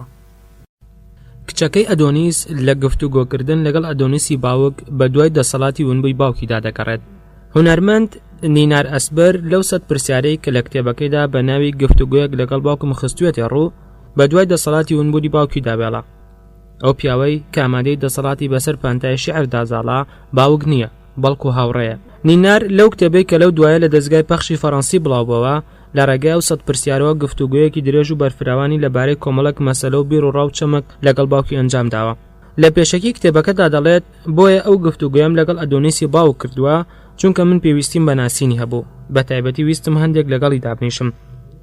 کچەکەی ئەدۆنیس لە گفتوگۆکردن لەگەڵ ئەدۆنیسی باوک بە دوای دەسەڵاتی ونبووی باوکیدا دەگەڕێت. هونەرمەند نینار ئەسبەر لەو سەت پرسیارەی کە لە کتێبەکەیدا بە ناوی گفتوگۆیەک لەگەڵ باوکم خستوێتێ ڕوو بە دوای دەسەڵاتی ونبوونی باوکیدا وێڵە. ئەو پیاوەی کە ئامادەی دەسەڵاتی بەسەر پانتای شیعردا زاڵە باوک نییە، بەڵکو هاوڕێیە. نینار لەو کتێبەی کە لەو دوایە لە دەزگای پەخشی فەڕەنسی بڵاوبۆوە، لە ڕێگای ئەو سەت پرسیارەوە گفتوگۆیەکی درێژ و بەرفراوانی لەبارەی کۆمەڵێک مەسەلە و بیروڕا و چەمک لەگەڵ باوکی ئەنجام داوە. لە پێشەکی کتێبەکەدا دەڵێت، بۆیە ئەو گفتوگۆیەم لەگەڵ ئەدۆنیسی باوک کردووە، چونکە من پێویستیم بە ناسینی هەبوو، بە تایبەتی ویستم هەندێک لەگەڵی دابنیشم،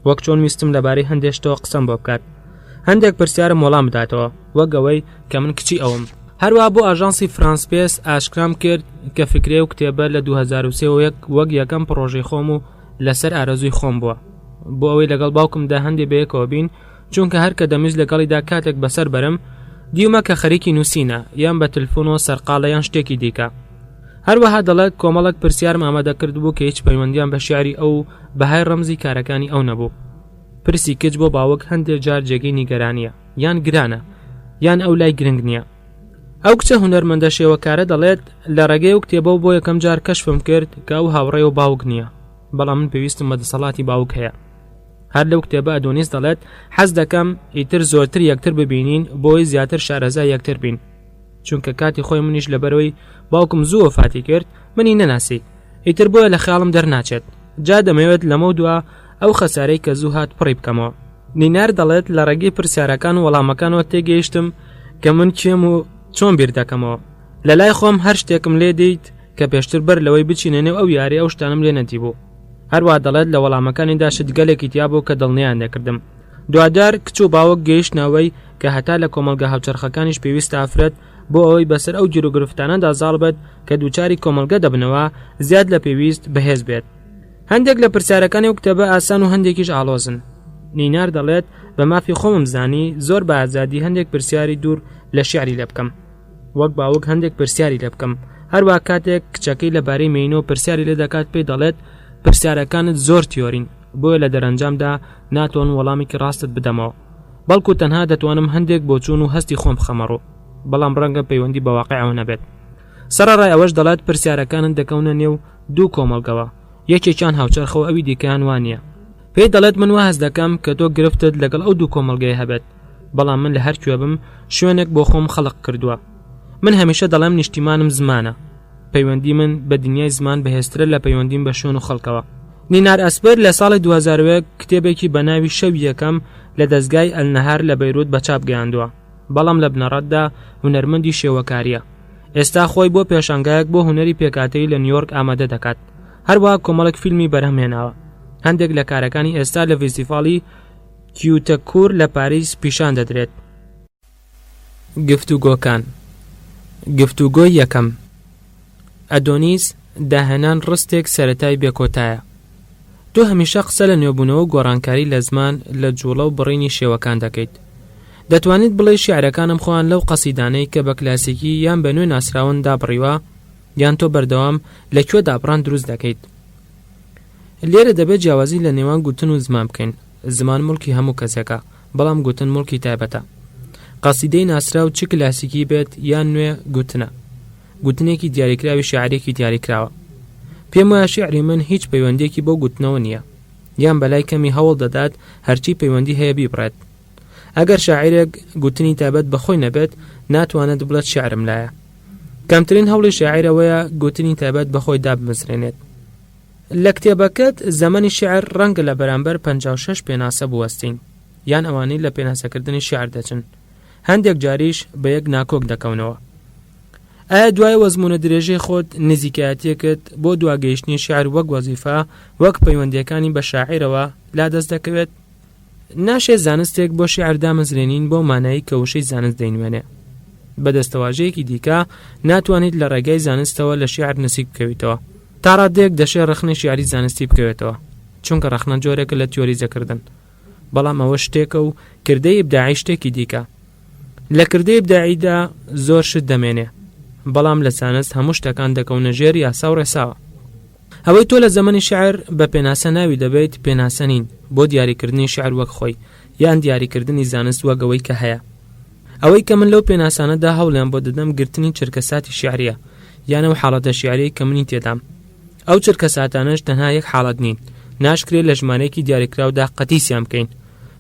وەک چۆن ویستم لەبارەی هەندێک شتەوە قسەم بۆ بکات، هەندێک پرسیارم وەڵام بداتەوە، وەک ئەوەی کە من کچی ئەوم. هەروەها بۆ ئاژانسی فرانس پێس ئاشکرام کرد کە فکرەی ئەو کتێبە لە 2003 وە وەک یەکەم پڕۆژەی خۆم و لەسەر ئارەزووی خۆم بووە، بۆ ئەوەی لەگەڵ باوکمدا هەندێ بەیەکەوە بین، چونکە هەر کە دەمویست لەگەڵیدا کاتێک بەسەر بەرم دیومە کە خەریکی نووسینە یان بە تلفۆنەوە سەرقاڵە یان شتێکی دیکە هەروەها دەڵێت کۆمەڵک پرسیارم ئامادە کردبوو کە هیچ پەیوەندیان بە شعری ئەو بەهای ڕەمزی کارەکانی ئەو نەبوو پرسی کچ بۆ باوک هەندێک جار جێگەی نیگەرانیە یان گرانە یان ئەو لای گرنگ نییە ئەو کچە هونەرمەندە شێوەکارە دەڵێت لە ڕێگەی ئەو کتێبەوە بۆ یەکەم جار کەشفم کرد کە ئەو هاوڕێ و باوک نییە بەڵام من پێویستم بە دەسەڵاتی باوک هەیە هەر لەو کتێبە ئەدۆنیس دەڵێت حەز دەکەم ئیتر زۆرتر یەکتر ببینین بۆی زیاتر شارەزا یەکتر بین چونکە کاتی خۆی منیش لەبەرەوەی باوکم زوو وەفاتی کرد منی نەناسی ئیتر بۆیە لە خیاڵم دەرناچێت جا دەمەوێت لەمە دوا ئەو خەسارەی کە زوو هات پڕی بکەمەوە نینار دەڵێت لە ڕێگەی پرسیارەکان و وەڵامەکانەوە تێگەیشتم کە من کێم و چۆن بیر دەکەمەوە لە لای خۆم هەر شتێکم لێ دیت کە پێشتر بەر لەوەی بچینە نێو ئەو یاری ئەو شتانم لێ نەدیبوو هەروا دەڵێت لە وەڵامەکانیدا شتگەلێکی تیا بوو کە دڵنیایان دەکردم. دواجار کچ و باوک گەیشتنە ئەوەی کە هەتا لە کۆمەڵگە هاوچەرخەکانیش پێویستە ئافرەت بۆ ئەوەی بەسەر ئەو گیروگرفتانەدا زاڵ بێت کە دووچاری کۆمەڵگە دەبنەوە زیاد لە پێویست بەهێز بێت. هەندێک لە پرسیارەکانی ئەو کتێبە ئاسان و هەندێکیش ئاڵۆزن. نینار دەڵێت بە مافی خۆمم زانی زۆر بە ئازادی هەندێک پرسیاری دوور لە شیعری لێ بکەم. وەک باوک هەندێک پرسیاری لێ بکەم هەروە کاتێک کچەکەی لەبارەی مینۆ پرسیاری لێ دەکات پێی دەڵێت پرسیارەکانت زۆر تیۆرین بۆیە لە دەرەنجامدا ناتوانم وەڵامێکی ڕاستت بدەمەوە بەڵکو تەنها دەتوانم هەندێک بۆچوون و هەستی خۆم بخەمەڕوو بەڵام ڕەنگە پەیوەندی بە واقعەوە نەبێت سەرەڕای ئەوەش دەڵێت پرسیارەکانت دەکەونە نێو دوو کۆمەڵگەوە یەکێکیان هاوچەرخەوە ئەوی دیکەیان وانە پێی دەڵێت من وا هەست دەکەم کە تۆ گرفتت لەگەڵ ئەو دوو کۆمەڵگەیە هەبێت بەڵام من لە هەر کوێ بم شوێنێک بۆ خۆم خەڵق کردووە من هەمیشە دەڵێم نیشتیمانم زمانە پەیوەندی من بە دنیای زمان بەهێزترە لە پەیوەندیم بە شوێن و خەڵکەوە نینار ئەسپەر لە ساڵی 2001 کتێبێکی بە ناوی شەوی یەکەم لە دەستگای ئەلنەهار لە بەیروت بە چاپ گەیاندووە بەڵام لە بنەڕەتدا هونەرمەندی شێوەکاریە ئێستا خۆی بۆ پێشانگایەک بۆ هونەری پێکاتەی لە نیویۆرک ئامادە دەکات هەروە کۆمەڵێک فیلمی بەرهەمهێناوە هەندێک لە کارەکانی ئێستا لە ڤیستیڤاڵی کیوتەکور لە پاریس پیشان دەدرێت. گفتوگۆکان گفتوگۆی یەکەم، ئەدۆنیس، داهێنان ڕستێک سەرەتای بێکۆتایە. تۆ هەمیشە قسە لە نوێبوونەوە و گۆڕانکاری لە زمان، لە جووڵە و بڕینی شێوەکان دەکەیت. دەتوانیت بڵێی شیعرەکانم خۆیان لەو قەسیدانەی کە بە کلاسیکی یان بە نوێ ناسراون دابڕیوە، یان تۆ بەردەوام لە کوێ دابڕان دروست دەکەیت؟ لێرە دەبێت جیاوازی لە نێوان گوتن و زمان بکەین. زمان موڵکی هەموو کەسێکە، بەڵام گوتن موڵکی تایبەتە. قەسیدەی ناسراو چ کلاسیکی بێت یان نوێ، گوتنە. گوتنێکی دیاریکراوی شاعیرێکی دیاریکراوە. پێم وایە شیعری من هیچ پەیوەندییەکی بەو گوتنەوە نییە. یان بەلای کەمی هەوڵ دەدات هەرچی پەیوەندی هەیە بیبڕێت. ئەگەر شاعیرێک گوتنی تایبەت بە خۆی نەبێت، ناتوانێت بڵێت شیعرم لایە. کەمترین هەوڵی شاعیر ئەوەیە گوتنی تایبەت بە خۆی دابمەزرێنێت. لە کتێبەکەت زەمەنی شیعر ڕەنگە لە بەرامبەر 56 پێناسە بوەستین، یان ئەوانەی لە پێناسەکردنی شیعر دەچن، هەندێک جاریش بە یەک ناکۆک دەکەونەوە. ئایا دوای ئەزموونە درێژەی خۆت نزیکایەتییەکت بۆ دواگەیشتنی شیعر وەک وەزیفە، وەک پەیوەندییەکانی بە شاعیرەوە، لا دەست دەکەوێت؟ ناشێ زانستێک بۆ شیعر دامەزرێنین بەو مانایەی کە وشەی زانست دەینوێنێ. بە دەستەواژەیەکی دیکە، ناتوانیت لە ڕێگای زانستەوە لە شیعر نزیک بکەویتەوە. تا ڕادەیەک دەشێ ڕەخنەی شیعری زانستی بکەوێتەوە، چونکە ڕەخنە جۆرێکە لە تیۆریزەکردن. بەڵام ئەوە شتێکە و کردەی ئیبداعی شتێکی دیکە. لە کردەی ئیبداعیدا زۆر شت دەمێنێ، بەڵام لە زانست هەموو شتەکان دەکەونە ژێر یاسا و ڕێساوە. ئەوەی تۆ لە زەمەنی شیعر بە پێناسە ناوی دەبەیت پێناسە نین بۆ دیاریکردنی شیعر وەک خۆی یان دیاریکردنی زانست وەک ئەوەی کە هەیە. ئەوەی کە من لەو پێناسانەدا هەوڵیان بۆ دەدەم گرتنی چرکەساتی شیعرییە یان ئەو حاڵەتە شیعریەی کە منی تێدام. ئەو چرکەساتانەش تەنها یەک حاڵەت نین، ناشکرێت لە ژمارەیەکی دیاریکراودا قەتیسیان بکەین،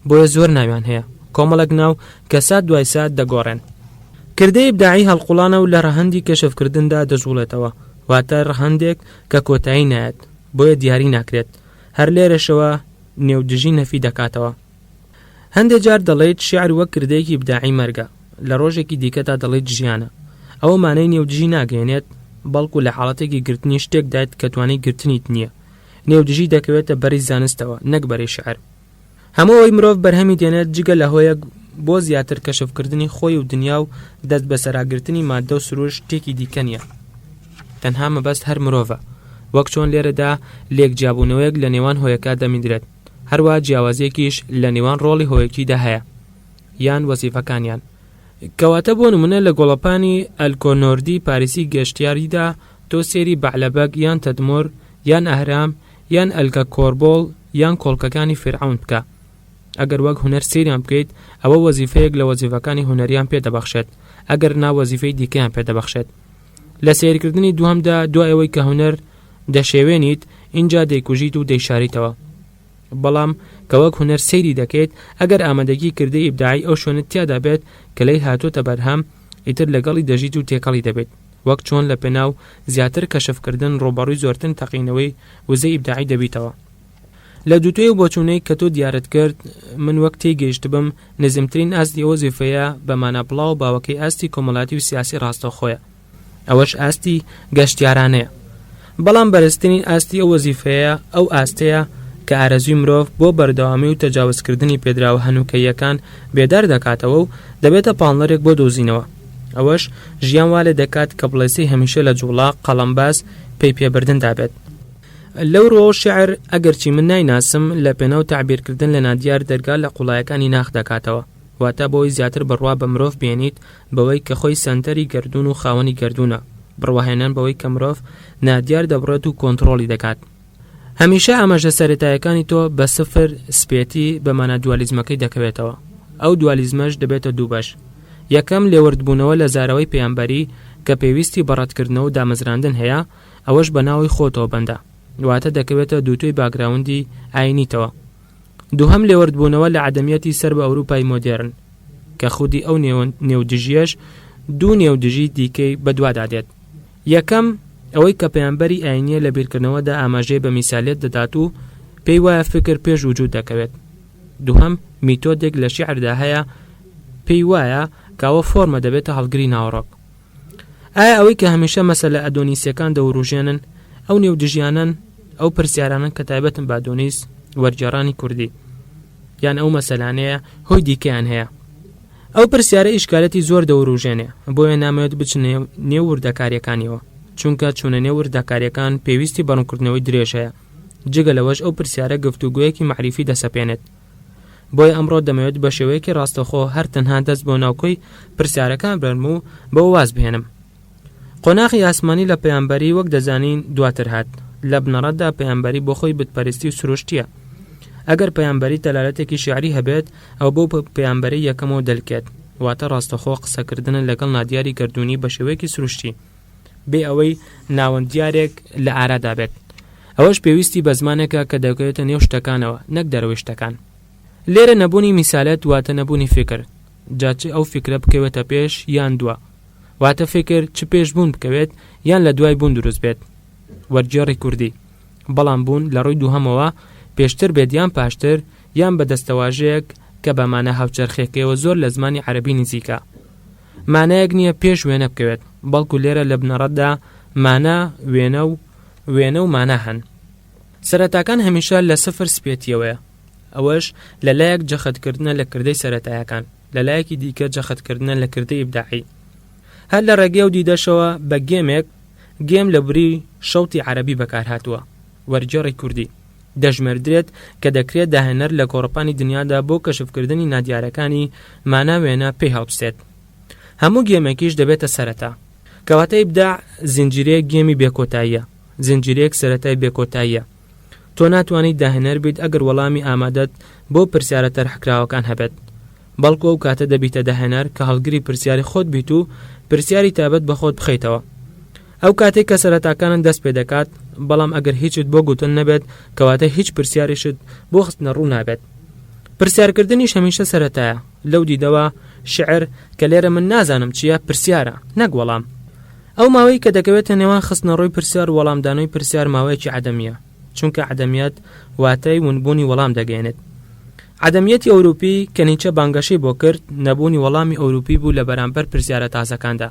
بۆیە زۆر ناویان هەیە، کۆمەڵێک ناو کە سات دوای سات دەگۆڕێن. کردەی ئیبداعی هەڵقوڵانە و لە ڕەهەندی کەشفکردندا دەجوڵێتەوە، واتە ڕەهەندێک کە کۆتایی نایەت، بۆیە دیاری ناکرێت، هەر لێرەشەوە نێودژی نەفی دەکاتەوە. هەندێ جار دەڵێیت شیعر وەک کردەیەکی ئیبداعی مەرگە، لە ڕۆژێکی دیکەدا دەڵێیت ژیانە. ئەوە مانای نێودژی ناگەیەنێت، بەڵکو لە حاڵەتێکی گرتنی شتێکدایت کە توانای گرتنیت نییە. نێودژی دەکەوێتە بەرەی زانستەوە نەک بەرەی شیعر. هەموو ئەوەی مرۆڤ بەرهەمی دێنێت جگە لە هۆیەک بۆ زیاتر کەشفکردنی خۆی و دنیا و دەست بەسەراگرتنی ماددە و سروشت شتێکی دیکە نییە. تەنها مەبەست هەر مرۆڤە. وەک چۆن لێرەدا لێک جیابوونەوەیەک لە نێوان هۆیەکە دەمیندرێت. هەروەها جیاوازییەکیش لە نێوان ڕۆڵی هۆیەکیدا هەیە یان وەزیفەکانیان. کەواتە بۆ نمونە لە گۆڵەپانی ئەلکۆنۆردی پاریسی گەشتیاریدا تۆ سەیری بەعلەبەک یان تەدمۆر یان ئەهرام یان ئەلکە کۆربۆڵ یان کۆڵکەکانی فیرعەون بکە ئەگەر وەک هونەر سەیریان بکەیت ئەوە وەزیفەیەک لە وەزیفەکانی هونەریان پێ دەبەخشێت ئەگەر نا وەزیفەی دیکەیان پێ دەبەخشێت لە سەیرکردنی دووهەمدا دوای ئەوەی کە هونەر دەشێوێنیت ئینجا دەیکوژیت و دەیشاریتەوە بەڵام کە وەک هونەر سەیری دەکەیت ئەگەر ئامادەگی کردەی ئیبداعی ئەو شوێنت تیادا بێت کە لێی هاتۆتە بەرهەم ئیتر لەگەڵی دەژیت و تێکەڵی دەبیت وەک چۆن لە پێناو زیاتر کەشفکردن ڕووبەڕووی زۆرترین تەقینەوەی وزەی ئیبداعی دەبیتەوە. لە دووتوێی ئەو بۆچوونەی کە تۆ دیارت کرد من وەک تێی گەیشتبم نزمترین ئاستی ئەو وەزیفەیە بە مانا بڵاو و باوەکەی ئاستی کۆمەڵاتی و سیاسی ڕاستەوخۆیە ئەوەش ئاستی گەشتیارانەیە بەڵام بەرزترین ئاستی ئەو وەزیفەیە ئەو ئاستەیە کە ئارەزووی مرۆڤ بۆ بەردەوامی و تەجاوزکردنی پێدراوە هەنووکەییەکان بێدار دەکاتەوە و دەبێتە پاڵنەرێک بۆ دۆزینەوە ئەوەش ژیان وا لێ دەکات کە بڵێسەی هەمیشە لە جوڵە، قەڵەمباز، پەی پێبردندا بێت. لەو ڕووەوە شیعر، ئەگەرچی من نایناسم، لە پێناو تەعبیرکردن لە نادیار دەرگا لە قوڵایەکانی ناخ دەکاتەوە، واتە بۆی زیاتر بڕوا بە مرۆڤ بێنیت بەوەی کە خۆی سەنتەری گەردوون و خاوەنی گەردوونە، بڕواهێنان بەوەی کە مرۆڤ نادیار دەبڕێت و کۆنتڕۆڵی دەکات. هەمیشە ئاماژە سەرەتایەکانی تۆ بە سفر، سپێتی، بە مانا دوالیزمەکەی دەکەوێتەوە. ئەو دوالیزمەش دەبێتە دوو بەش. یەکەم، لێوردبوونەوە لە زاراوەی پەیامبەری کە پێویستی بە ڕەتکردنەوە و دامەزراندن هەیە، ئەوەش بە ناوەوەی خۆتەوە بەندە، واتە دەکەوێتە دووتوێی باکگراوندی ئایینیتەوە. دووهەم لێوردبوونەوە لە عەدەمیەتی سەر بە ئەوروپای مۆدێرن، کە خودی ئەو نێودژییەش دوو نێودژی دیکەی بەدوادا دێت. یەکەم، ئەوەی کە پەیامبەری ئایینییە لە بیرکردنەوەدا ئاماژەی بە میسالیەت دەدات و پێی وایە فیکر پێش وجود دەکەوێت. دووهەم، میتۆدێک لە شیعردا هەیە پێی وایە کە ئەوە فۆرمە دەبێتە هەڵگری ناوەڕۆک. ئایا ئەوەی کە هەمیشە مەسەلە ئەدۆنیسیەکان دەوروژێنن ئەو نێودژیانەن، ئەو پرسیارانەن کە تایبەتن بە ئەدۆنیس، وەرگێڕانی کوردی، یان ئەو مەسەلانەیە هۆی دیکەیان هەیە؟ ئەو پرسیارە ئیشکالەتی زۆر دەوروژێنێ، بۆیە نامەوێت بچنە نێو وردەکاریەکانیەوە، چونکە چوونە نێو وردەکاریەکان پێویستی بە ڕوونکردنەوەی درێژ هەیە، جگە لەوەش ئەو پرسیارە گفتوگۆیەکی مەعریفی دەسەپێنێت. بۆیە ئەمڕۆ دەمەوێت بە شێوەیەکی ڕاستەوخۆ هەر تەنها دەست بۆ ناوکۆی پرسیارەکان بەرم و بەوە واز بهێنم. قۆناغی ئاسمانی لە پەیامبەری وەک دەزانین دواتر هات. لە بنەڕەتدا پەیامبەری بۆ خۆی بتپەرستی و سروشتییە. ئەگەر پەیامبەری دەلالەتێکی شیعری هەبێت، ئەوە بەو پەیامبەرەی یەکەمەوە دەلکێت، واتە ڕاستەوخۆ قسەکردنە لەگەڵ نادیاری گەردوونی بە شێوەیەکی سروشتی، بێ ئەوەی ناوەندیارێک لە ئارادا بێت. ئەوەش پێویستی بە زمانێکە کە دەکەوێتە نێو شتەکانەوە نەک دەرەوەی شتەکان. لێرە نەبوونی میسالەت واتە نەبوونی فیکر، جا چ ئەو فیکرە بکەوێتە پێش یان دوا. واتە فیکر چ پێش بوون بکەوێت یان لە دوای بوون دروست بێت. وەرگێڕی کوردی. بەڵام بوون لە ڕووی دووهەمەوە پێشتر بێت یان پاشتر یان بە دەستەواژەیەک کە بە مانا هاوچەرخیەکەیەوە زۆر لە زمانی عەرەبی نزیکە. مانایەک نییە پێش وێنە بکەوێت، بەڵکو لێرە لە بنەڕەتدا مانا، وێنە و وێنە و مانا هەن. سەرەتاکان هەمیشە لە سفر سپێتییەوەیە، ئەوەش لە لایەک جەختکردنە لە کردەی سەرەتایەکان، لە لایەکی دیکە جەختکردنە لە کردەی ئیبداعی. هەر لە ڕێگەی ئەو دیدەشەوە بە گێمێک، گێم لە بری شەوتی عەرەبی بەکارهاتووە، وەرگێڕی کوردی، دەژمێردرێت کە دەکرێت داهێنەر لە گۆڕەپانی دنیادا بۆ کەشفکردنی نادیارەکانی مانا وێنە پێی هەڵبسێت. هەموو گێمێکیش دەبێتە سەرەتا. کەواتە ئیبداع زنجیرەیەک گێمی بێکۆتاییە، زنجیرەیەک سەرەتای بێکۆتاییە. تۆ ناتوانیت داهێنەر بیت ئەگەر وەڵامی ئامادەت بۆ پرسیارە تەرحکراوەکان هەبێت. بەڵکو ئەو کاتە دەبیتە داهێنەر کە هەڵگری پرسیاری خۆت بیت و پرسیاری تایبەت بە خۆت بخەیتەوە. ئەو کاتەی کە سەرەتاکانت دەست پێ دەکات، بەڵام ئەگەر هیچت بۆ گوتن نەبێت کەواتە هیچ پرسیاریشت بۆ خستنە ڕوو نابێت. پرسیارکردنیش هەمیشە سەرەتایە، لەو دیدەوە شیعر کە لێرە من نازانم چییە پرسیارە نەک وەڵام. ئەو ماوەی کە دەکەوێتە نێوان خستنەڕووی پرسیار و وەڵامدانەوەی پرسیار ماوەیەکی عەدەمییە، چونکە عەدەمیەت واتای ونبوونی وەڵام دەگەیەنێت. عەدەمیەتی ئەوروپی کە نیچە بانگەشەی بۆ کرد، نەبوونی وەڵامی ئەوروپی بوو لە بەرامبەر پرسیارە تازەکاندا.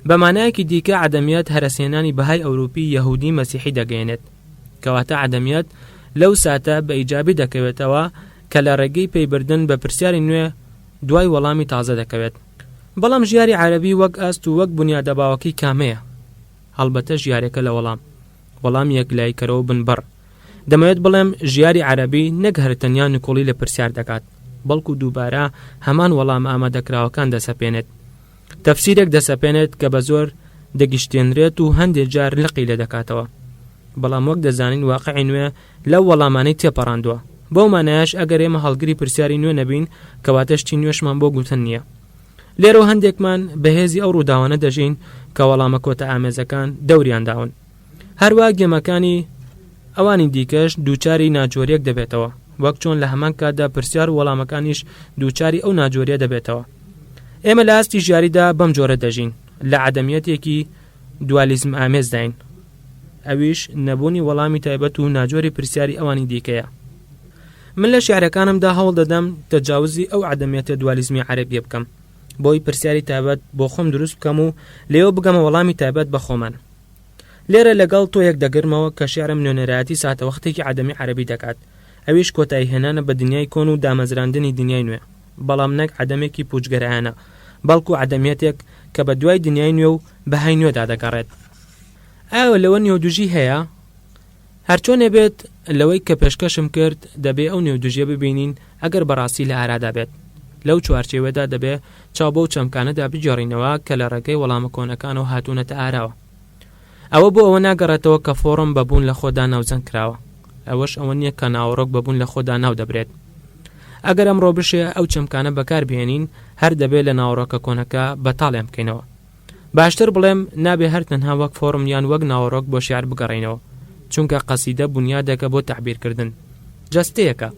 بە مانایەکی دیکە عەدەمیەت هەرەسهێنانی بەهای ئەوروپی یەهودی مەسیحی دەگەیەنێت. کەواتە عەدەمیەت لەو ساتە بە ئیجابی دەکەوێتەوە کە لە ڕێگەی پەیبردن بە پرسیاری نوێ دوای وەڵامی تازە دەکەوێت. بەڵام ژیاری عەرەبی وەک ئاست و وەک بونیادە باوەکەی کامەیە؟ هەڵبەتە ژیارێکە لە وەڵام. وەڵامی یەکلاییکەرەوە و بنبڕ. دەمەوێت بڵێم ژیاری عەرەبی نەک هەر تەنیا نکوڵی لە پرسیار دەکات، بەڵکو دووبارە هەمان وەڵامە ئامادەکراوەکان دەسەپێنێت. تەفسیرێک دەسەپێنێت کە بە زۆر دەگشتێنرێت و هەندێ جار لقی لێ دەکاتەوە. بەڵام وەک دەزانین واقعی نوێ لەو وەڵامانەی تێپەڕاندووە. بەو مانایەش ئەگەر ئێمە هەڵگری پرسیاری نوێ نەبین، کەواتە شتی نوێشمان بۆ گوتن نییە. لێرەوە هەندێکمان بە هێزی ئەو ڕووداوانە دەژین کە وەڵامە کۆتائامێزەکان دەوریان داون. هەروا گێمەکانی ئەوانی دیکەش دووچاری ناجۆرییەک دەبێتەوە، وەک چۆن لە هەمان کاتدا پرسیار و وەڵامەکانیش دووچاری ئەو ناجۆرییە دەبێتەوە. ئێمە لە ئاستی ژیاریدا بەم جۆرە دەژین، لە عەدەمیەتێکی دوالیزمئامێزداین، ئەویش نەبوونی وەڵامی تایبەت و ناجۆری پرسیاری ئەوانی دیکەیە. من لە شیعرەکانمدا هەوڵ دەدەم تەجاوزی ئەو عەدەمیەتە دوالیزمی عەرەبییە بکەم، بۆی پرسیاری تایبەت بۆ خۆم دروست بکەم و لێوە بگەمە وەڵامی تایبەت بە خۆمان. لێرە لەگەڵ تۆ یەکدەگرمەوە کە شیعرم نوێنەرایەتی ساتەوەختێکی عەدەمی عەرەبی دەکات، ئەویش کۆتاییهێنانە بە دنیای کۆن و دامەزراندنی دنیای نوێ، بەڵام نەک عەدەمێکی پووچگەرایانە، بەڵکو عەدەمیەتێک کە بە دوای دنیای نوێ و بەهای نوێدا دەگەڕێت. ئایا لەوە نێودژی هەیە؟ هەرچۆنێ بێت، لەوەی کە پێشکەشم کرد، دەبێ ئەو نێودژییە ببینین ئەگەر بەڕاستی لە ئارادا بێت. لەو چوارچێوەیەدا دەبێ چاو بەو چەمکانەدا بگێڕینەوە کە لە ڕێگەی وەڵامە کۆنەکانەوە هاتوونەتە ئاراوە. ئەوە بۆ ئەوە ناگەڕێتەوە کە فۆڕم بە بوون لە خۆدا ناوزەند کراوە. ئەوەش ئەوە نییە کە ناوەڕۆک بە بوون لە خۆدا ناو دەبرێت. ئەگەر ئەمڕۆ بشێ ئەو چەمکانە بەکار بهێنین، هەر دەبێ لە ناوەڕۆکە کۆنەکە بەتاڵیان بکەینەوە. باشتر بڵێم نابێ هەر تەنها وەک فۆڕم یان وەک ناوەڕۆک بۆ شیعر بگەڕێینەوە، چونکە قەسیدە بونیادێکە بۆ تەعبیرکردن، جەستەیەکە.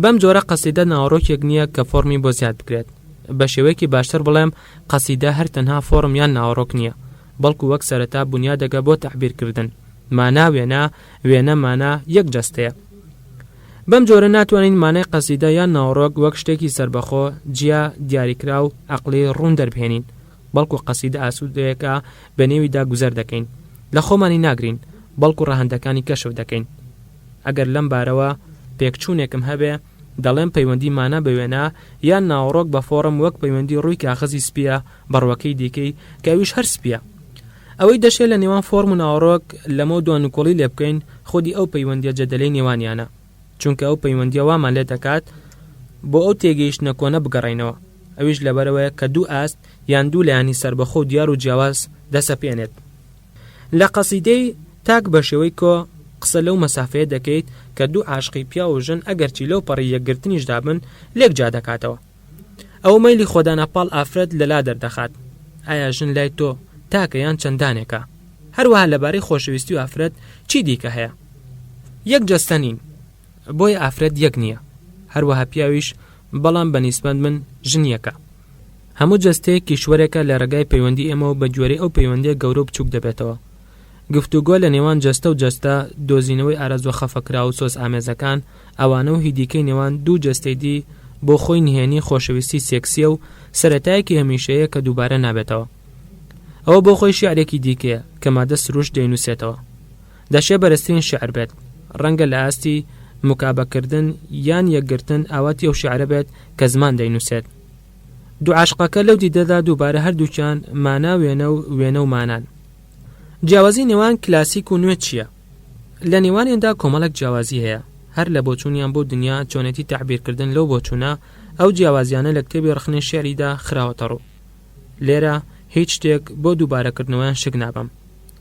بەم جۆرە قەسیدە ناوەڕۆکێک نییە کە فۆڕمی بۆ زیاد بکرێت. بە شێوەیەکی باشتر بڵێم قەسیدە هەر تەنها فۆڕم یان ناوەڕۆک نییە، بەڵکو وەک سەرەتا بونیادێکە بۆ تەعبیرکردن. مانا وێنە، وێنە مانا یەک جەستەیە. بەم جۆرە ناتوانین مانای قەسیدە یان ناوەڕۆک وەک شتێکی سەربەخۆ، جیا، دیاریکراو، عەقڵی، ڕوون دەربهێنین، بەڵکو قەسیدە ئاسوودەیەکە بە نێویدا گوزەر دەکەین، لە خۆمانی ناگرین، بەڵکو ڕەهەندەکانی کەشف دەکەین. ئەگەر لەم بارەوە پێکچوونێکم هەبێ، دەڵێم پەیوەندی مانا بە وێنە یان ناوەڕۆک بە فۆڕم وەک پەیوەندی ڕووی کاخەزی سپییە بە ڕووەکەی دیکەی کە ئەویش هەر سپییە. ئەوەی دەشێ لە نێوان فۆرم و ناوەڕۆک لەمەو دوا نکوڵی لێ بکەین خودی ئەو پەیوەندیە جەدەلەی نێوانیانە. چونکە ئەو پەیوەندیە وامان لێ دەکات بۆ ئەو تێگەیشتنە کۆنە بگەڕێینەوە. ئەویش لەبەرئەوەیە کە دوو ئاست یان دوو لایەنی سەربەخۆ و دیار و جیاواز دەسەپێنێت. لە قەسیدەی تاک بە شێوەی کۆ قسە لەو مەسافەیە دەکەیت کە دوو عاشقی پیاو و ژن ئەگەرچی لەو پەڕی یەکگرتنیشدا بن لێک جیا دەکاتەوە. ئەو مەیلی خۆدانە پاڵ ئافرەت لەلا دەردەخات. ئایا ژن لای تۆ تاکە یان چەندانێکە؟ هەروەها لەبارەی خۆشەویستی و ئافرەت چی دیکە هەیە؟ یەک جەستە نین، بۆیە ئافرەت یەک نییە، هەروەها پیاویش، بەڵام بە نیسبەت من ژن یەکە. هەموو جەستەیەک کیشوەرێکە لە ڕێگای پەیوەندی ئێمەوە بە گوێرەی ئەو پەیوەندییە گەورە و بچووک دەبێتەوە. گفتوگۆ لە نێوان جەستە و جەستە، دۆزینەوەی ئارەزووە خەفەکراو و سۆزئامێزەکان، ئەوانە و هی دیکەی نێوان دوو جەستەی دی بۆ خۆی نهێنی خۆشەویستی سێکسییە و سەرەتایەکی هەمیشەیە کە دووبارە نابێتەوە. ئەوە بۆ خۆی شیعرێکی دیکەیە کە مادە سروشت دەینووسێتەوە. دەشێ بەرزترین شیعر بێت. ڕەنگە لە ئاستی مکابەکردن یان یەکگرتن ئاواتی ئەو شیعرە بێت کە زمان دەینووسێت. دوو عاشقەکە لەو دیدەدا دووبارە هەردووکیان مانا وێنە و وێنە و مانان. جیاوازی نێوان کلاسیک و نوێ چییە؟ لە نێوانیاندا کۆمەڵێک جیاوازی هەیە، هەر لە بۆچوونیان بۆ دنیا، چۆنێتی تەعبیرکردن لەو بۆچوونە، ئەو جیاوازیانە لە کتێبی ڕەخنەی شیعریدا خراوەتە ڕوو. لێرە هیچ شتێک بۆ دووبارەکردنەوەیان شک نابەم،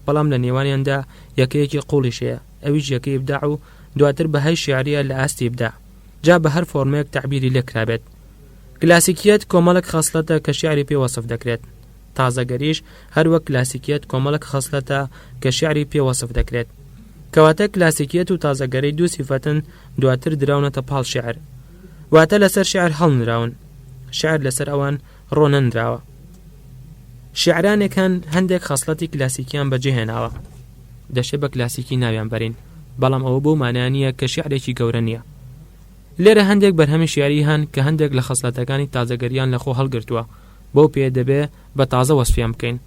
بەڵام لە نێوانیاندا یەکەیەکی قووڵیش هەیە، ئەویش یەکەی ئیبداع و دواتر بەهای شیعرییە لە ئاستی ئیبداع، جا بە هەر فۆرمێک تەعبیری لێ کرابێت. کلاسیکییەت کۆمەڵێک خەسڵەتە کە شیعری پێ وەسف دەکرێت. تازەگەریش هەر وەک کلاسیکیەت کۆمەڵێک خەسلەتە کە شیعری پێ وەسف دەکرێت. کەواتە کلاسیکیەت و تازەگەری دوو سیفەتن دواتر دراونەتە پاڵ شیعر. واتە لەسەر شیعر هەڵنراون. شیعر لەسەر ئەوان ڕۆ نەنراوە. شیعرانێک هەن هەندێک خەسڵەتی کلاسیکیان بەجێهێناوە. دەشێ بە کلاسیکی ناویان بەرین، بەڵام ئەوە بەو مانایە نییە کە شیعرێکی گەورە نییە. لێرە هەندێک بەرهەمی شیعری هەن کە هەندێک لە خەسڵەتەکانی تازەگەرییان لەخۆ هەڵگرتووە، بەو پێیە دەبێ بە تازە وەسفیان بکەین،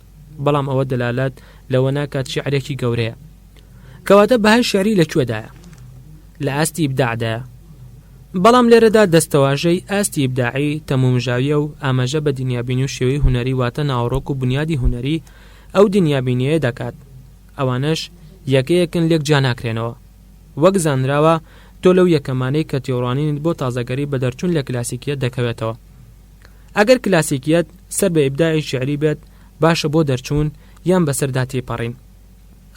بەڵام ئەوە دەلالەت لەوە ناکات شیعرێکی گەورەیە. کەواتە بەهای شیعری لە کوێدایە؟ لە ئاستی ئیبداعدایە. بەڵام لێرەدا دەستەواژەی ئاستی ئیبداعی تەمومژاوییە و ئاماژە بە دنیابینی و شێوەی هونەری واتە ناوەڕۆک و بونیادی هونەری ئەو دنیابینییە دەکات. ئەوانەش یەکەیەکن لێک جیا ناکرێنەوە. وەک زانراوە تۆ لەو یەکەمانەی کە تێوڕوانینت بۆ تازەگەری بە دەرچوون لە کلاسیکییەت دەکەوێتەوە. ئەگەر کلاسیکییەت سەر بە ئیبداعی شیعری بێت باشە بۆ دەرچوون یان بەسەردا تێپەڕین؟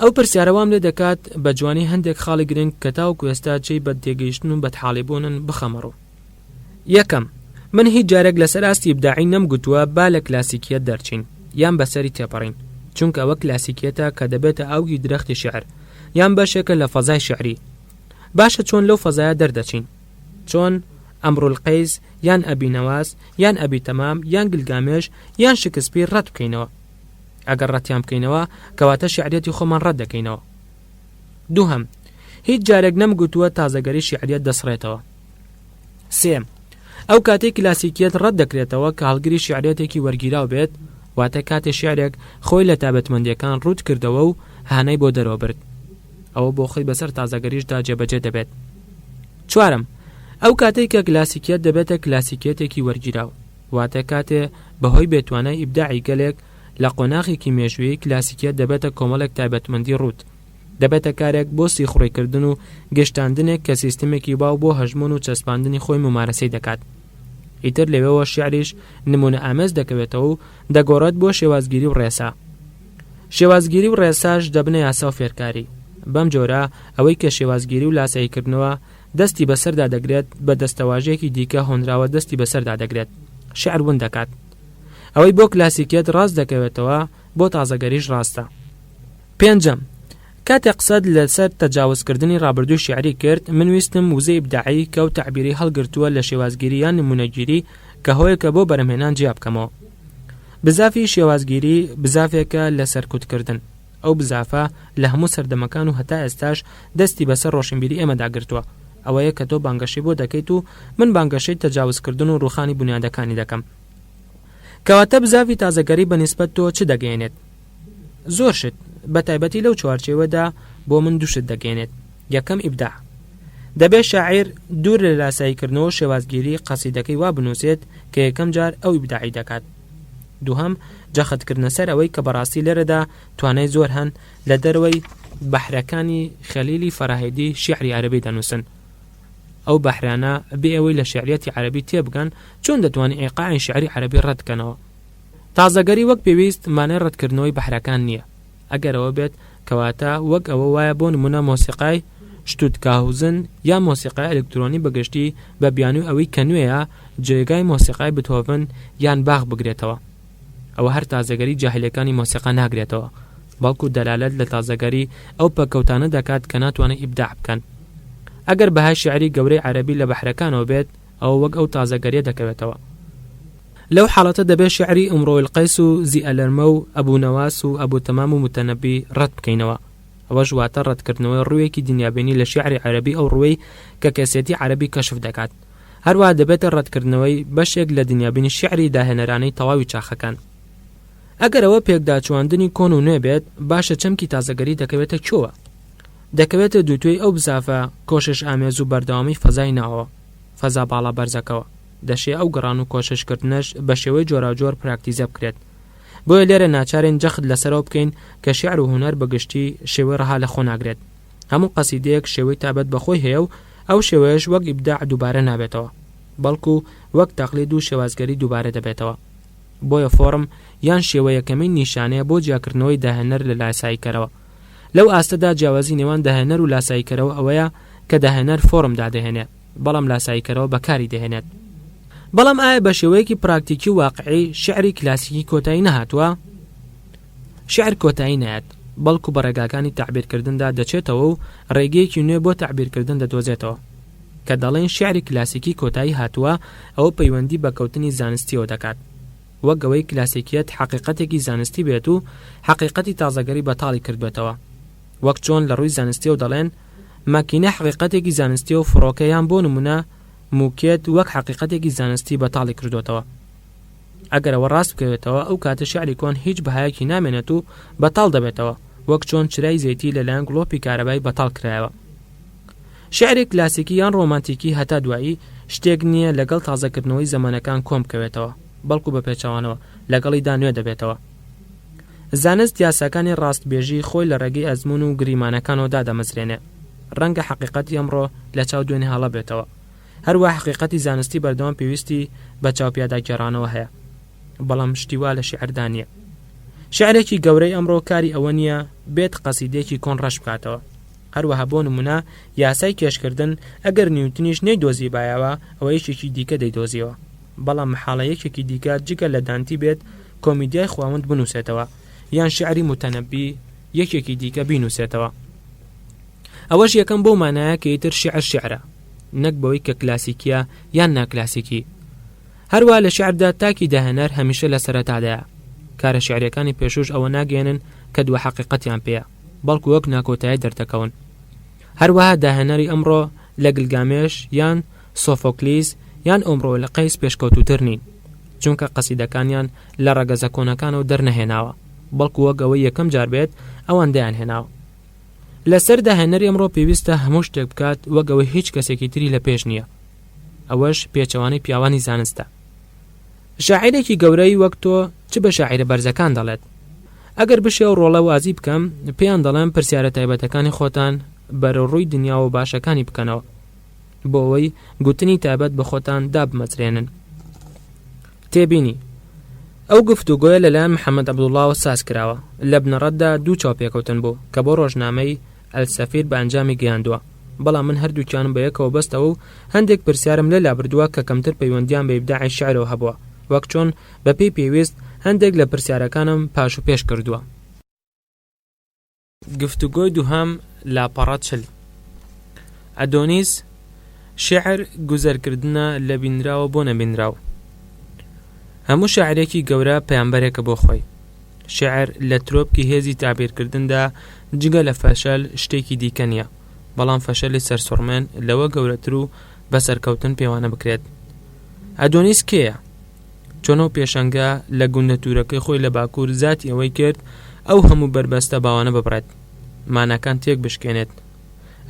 ئەو پرسیارە وام لێ دەکات بە جوانی هەندێک خاڵی گرنگ کە تاوەکو ئێستا جێی بەد تێگەیشتن و بەدحاڵی بوونن بخەمە ڕوو. یەکەم، من هیچ جارێک لەسەر ئاستی ئیبداعی نەمگوتووە با لە کلاسیکییەت دەرچین یان بەسەری تێپەڕین، چونکە ئەوە کلاسیکییەتە کە دەبێتە ئاوگی درەختی شیعر یان بەشێکە لە فەزای شیعری. باشە چۆن لەو فەزایە دەردەچین؟ چۆن ئەمرولقەیس یان ئەبی نەواس یان ئەبی تەمام یان گلگامێش یان شکسپیر ڕەت بکەینەوە؟ ئەگەر ڕەتیان بکەینەوە کەواتە شیعریەتی خۆمان ڕەت دەکەینەوە. دووهەم، هیچ جارێک نەمگوتووە تازەگەری شیعریەت دەسڕێتەوە. سێم، ئەو کاتەی کلاسیکیەت ڕەت دەکرێتەوە کە هەڵگری شیعریەتێکی وەرگیراو بێت، واتە کاتێ شیعرێک خۆی لە تابەتمەندیەکان ڕووت کردەوە و هانای بۆ دەرەوە برد. ئەوە بۆ خۆی بەسەر تازەگەریشدا جێبەجێ دەبێت. چوارەم، ئەو کاتەی کە کلاسیکیەت دەبێتە کلاسیکیەتێکی وەرگیراو. واتە کاتێ بە هۆی بێتوانای ئیبداعی گەلێک لە قۆناغێکی مێژوویی کلاسیکیەت دەبێتە کۆمەڵێک تایبەتمەندی ڕووت، دەبێتە کارێک بۆ سیخوڕیکردن و گشتاندنێک کە سیستمێکی باو بۆ هەژموون و چەسپاندنی خۆی مومارەسەی دەکات. ئیتر لەوێوە شیعریش نموونەئامێز دەکەوێتەوە و دەگۆڕێت بۆ شێوازگیری و ڕێسا. شێوازگیری و ڕێساش دەبنە یاسا و فێرکاری. بەم جۆرە ئەوەی کە شێوازگیری و لاساییکردنەوە دەستی بەسەردا دەگرێت، بە دەستەواژەیەکی دیکە هۆنراوە دەستی بەسەردا دەگرێت، شیعر ون دەکات. ئەوەی بۆ کلاسیکیەت ڕاست دەکەوێتەوە، بۆ تازەگەریش ڕاستە. پێنجەم، کاتێ قسەت لەسەر تەجاوزکردنی ڕابردووی شیعری کرد، من ویستم وزەی ئیبداعی کە ئەو تەعبیرەی هەڵگرتووە لە شێوازگیری یان نموونەگیری کە هۆیەکە بۆ بەرهەمهێنان جیا بکەمەوە. بزافی شێوازگیری بزافێکە لە سەرکوتکردن. ئەو بزافە لە هەموو سەردەمەکان و هەتا ئێستاش دەستی بەسەر ڕۆشنبیری ئێمەدا گرتووە، ئەوەیە کە تۆ بانگەشەی بۆ دەکەیت و من بانگەشەی تەجاوزکردن و ڕووخانی بونیادەکانی دەکەم. کەواتە بزاڤی تازەگەری بە نیسبەت تۆ چ دەگەیەنێت؟ زۆر شت، بە تایبەتی لەو چوارچێوەدا بۆ من دوو شت دەگەیەنێت، یەکەم ئیبداع. دەبێ شاعیر دوور لە لاساییکردنەوە و شێوازگیری قەسیدەکەی وا بنووسێت کە یەکەم جار ئەو ئیبداعی دەکات. دووهەم، جەختکردنە سەر ئەوەی کە بەڕاستی لێرەدا توانای زۆر هەن لە دەرەوەی بەحرەکانی خەلیلی فەراهیدی شیعری عەرەبی دەنووسن. ئەو بەحرانە بێ ئەوەی لە شیعریەتی عەرەبی تێبگەن چۆن دەتوانن ئیقاعی شیعری عەرەبی ڕەت بکەنەوە؟ تازەگەری وەک پێویست مانای ڕەتکردنەوەی بەحرەکان نییە. ئەگەر ئەوە بێت کەواتە وەک ئەوە وایە بۆ نموونە مۆسیقای شتوتکاهوزن یا مۆسیقای ئەلکترۆنی بە گشتی بە بیانووی ئەوەی کە نوێیە جێگای مۆسیقای بتهۆڤن یان باخ بگرێتەوە. ئەوە هەر تازەگەری جاهیلەکانی مۆسیقا ناگرێتەوە بەڵکو دەلالەت لە تازەگەری ئەو پەککەوتانە دەکات کە ناتوانن ئیبداع بکەن. ئەگەر بەهای شیعری گەورەی عەرەبی لە بەحرەکانەوە بێت ئەوە وەک ئەو تازەگەریە دەکەوێتەوە. لەو حاڵەتە دەبێ شیعری ئومڕۆیلقەیس و زیئەلەرمە و ئەبو نەواس و ئەبو تەمام و موتەنەبی ڕەت بکەینەوە. ئەوەش واتە ڕەتکردنەوەی ڕووێکی دنیابینی لە شیعری عەرەبی ئەو ڕووەی کە کەسێتی عەرەبی کەشف دەکات. هەروەها دەبێتە ڕەتکردنەوەی بەشێک لە دنیابینی شیعری داهێنەرانەی تەواوی چاخەکان. ئەگەر ئەوە پێکداچوواندنی کۆن و نوێ بێت، باشە چەمکی تازەگەری دەکەوێتە کوێوە؟ دەکەوێتە دووتوێی ئەو بزافە کۆششئامێز و بەردەوامەی فەزای ناوەوە، فەزا باڵا بەرزەکەوە. دەشێ ئەو گەڕان و کۆششکردنەش بە شێوەی جۆراوجۆر پراکتیزە بکرێت. بۆیە لێرە ناچارین جەخت لەسەرەوە بکەین کە شیعر و هونەر بە گشتی شێوەی ڕەها لە خۆ ناگرێت. هەموو قەسیدەیەک شێوەی تابەت بە خۆی هەیە و ئەو شێوەیەش وەک ئیبداع دووبارە نابێتەوە، بەڵکو وەک تەقلید و شێوازگەری دووبارە دەبێتەوە. بۆیە فۆڕم یان شێوە یەکەمین نیشانەیە بۆ جیاکردنەوەی داهێنەر لە لاساییکەرەوە. لەو ئاستەدا جیاوازی نێوان داهێنەر و لاساییکەرەوە ئەوەیە کە داهێنەر فۆڕم دادەهێنێ، بەڵام لاساییکەرەوە بەکاری دەهێنێت. بەڵام ئایا بە شێوەیەکی پراکتیکی و واقعی شیعری کلاسیکی کۆتایی نەهاتووە؟ شیعر کۆتایی نایەت، بەڵکو بە ڕێگاکانی تەعبیرکردندا دەچێتەوە و ڕێگەیەکی نوێ بۆ تەعبیرکردن دەدۆزێتەوە. کە دەڵێین شیعری کلاسیکی کۆتایی هاتووە، ئەوە پەیوەندی بە کەوتنی زانستییەوە دەکات. وەک ئەوەی کلاسیکییەت حەقیقەتێکی زانستی بێت و حەقیقەتی تازەگەری بەتاڵی کردبێتەوە. وەک چۆن لە ڕووی زانستییەوە دەڵێن ماکینە حەقیقەتێکی زانستییە و فڕۆکە یان بۆ نموونە موکێت وەک حەقیقەتێکی زانستی بەتاڵی کردۆتەوە. ئەگەر ئەوە ڕاست بکەوێتەوە ئەو کاتە شیعری کۆن هیچ بەهایەکی نامێنێت و بەتاڵ دەبێتەوە، وەک چۆن چرای زەیتی لەلایەن گڵۆپی کارەبای بەتاڵ کرایەوە. شیعری کلاسیکی یان ڕۆمانتیکی هەتا دوایی شتێک نییە لەگەڵ تازەکردنەوەی زەمەنەکان کۆن بکەوێتەوە، بەڵکو بە پێچەوانەوە لەگەڵیدا نوێ دەبێتەوە. زانست یاساکانی ڕاستبێژی خۆی لە ڕێگەی ئەزموون و گریمانەکانەوە دادەمەزرێنێ. ڕەنگە حەقیقەتی ئەمڕۆ لە چاو دوێنێ هەڵە بێتەوە. هەروا حەقیقەتی زانستی بەردەوام پێویستی بە چاوپیاداگێڕانەوە هەیە. بەڵام شتی وا لە شیعردا نییە. شیعرێکی گەورەی ئەمڕۆ کاری ئەوە نییە بێت قەسیدەیەکی کۆن ڕەش بکاتەوە. هەروەها بۆ نموونە یاسای کێشکردن ئەگەر نیوتنیش نەیدۆزیبایەوە ئەوە یەکێکی دیکە دەیدۆزیەوە. بەڵام مەحاڵە یەکێکی دیکە جگە لە دانتی بێت کۆمیدیای خواوەند بنووسێتەوە یان شیعری موتەنەبی یەکێکی دیکە بینووسێتەوە. ئەوەش یەکەم بەو مانایە کە ئیتر شیعر شیعرە نەک بەوەی کە کلاسیکیە یان ناکلاسیکی. هەروا لە شیعردا تاکی داهێنەر هەمیشە لە سەرەتادایە. کارە شیعریەکانی پێشووش ئەوە ناگەیەنن کە دوا حەقیقەتیان پێیە، بەڵکو وەک ناکۆتایی دەردەکەون. هەروەها داهێنەری ئەمڕۆ لە گلگامێش یان سۆفۆکلیس یان ئۆمرۆلقەیس پێشکەوتووتر نین، چونکە قەسیدەکانیان لە ڕەگەزە کۆنەکانەوە دەرنەهێناوە، بەڵکو وەک ئەوەی یەکەم جار بێت ئەوان دایانهێناوە. لەسەر داهێنەری ئەمڕۆ پێویستە هەموو شتێک بکات وەک ئەوەی هیچ کەسێکی تری لە پێش نییە. ئەوەش پێچەوانەی پیاوانی زانستە. شاعیرێکی گەورەی وەک تۆ چ بە شاعیرە بەرزەکان دەڵێت؟ ئەگەر بشێ ئەو ڕۆڵە وازی بکەم، پێیان دەڵێم پرسیارە تایبەتەکانی خۆتان بەرەو ڕووی دنیا و باشەکانی بکەنەوە. بۆ ئەوەی گوتنی تایبەت بە خۆتان دابمەزرێنن. تێبینی، ئەو گفتوگۆیە لەلایەن محەمەد عەبدوڵڵاوە ساز کراوە، لە بنەڕەتدا دوو چاوپێکەوتن بوو کە بۆ ڕۆژنامەی، ئەلسەفیر، بە ئەنجامی گەیاندووە، بەڵام من هەردووکیانم بە یەکەوە بەستەوە و هەندێک پرسیارم لێ لابردووە کە کەمتر پەیوەندییان بە ئیبداعی شیعرەوە هەبووە، وەک چۆن بەپێی پێویست هەندێک لە پرسیارەکانم پاش و پێش کردووە. گفتوگۆی دووهەم لاپەڕە 40 ئەدۆنیس، شیعر گوزەرکردنە لە بینراوە بۆ نەبینراو. هەموو شاعیرێکی گەورە پەیامبەرێکە بۆ خۆی. شیعر لە ترۆپکی هێزی تەعبیرکردندا جگە لە فەشەل شتێکی دیکە نییە، بەڵام فەشەلی سەرسوڕمێن لەوە گەورەتر و بە سەرکەوتن پێوانە بکرێت. ئەدۆنیس کێیە؟ چۆن ئەو پێشەنگە لە گوندە دوورەکەی خۆی لە باکوور زاتی ئەوەی کرد ئەو هەموو بەربەستە باوانە ببڕێت، ماناکان تێک بشکێنێت،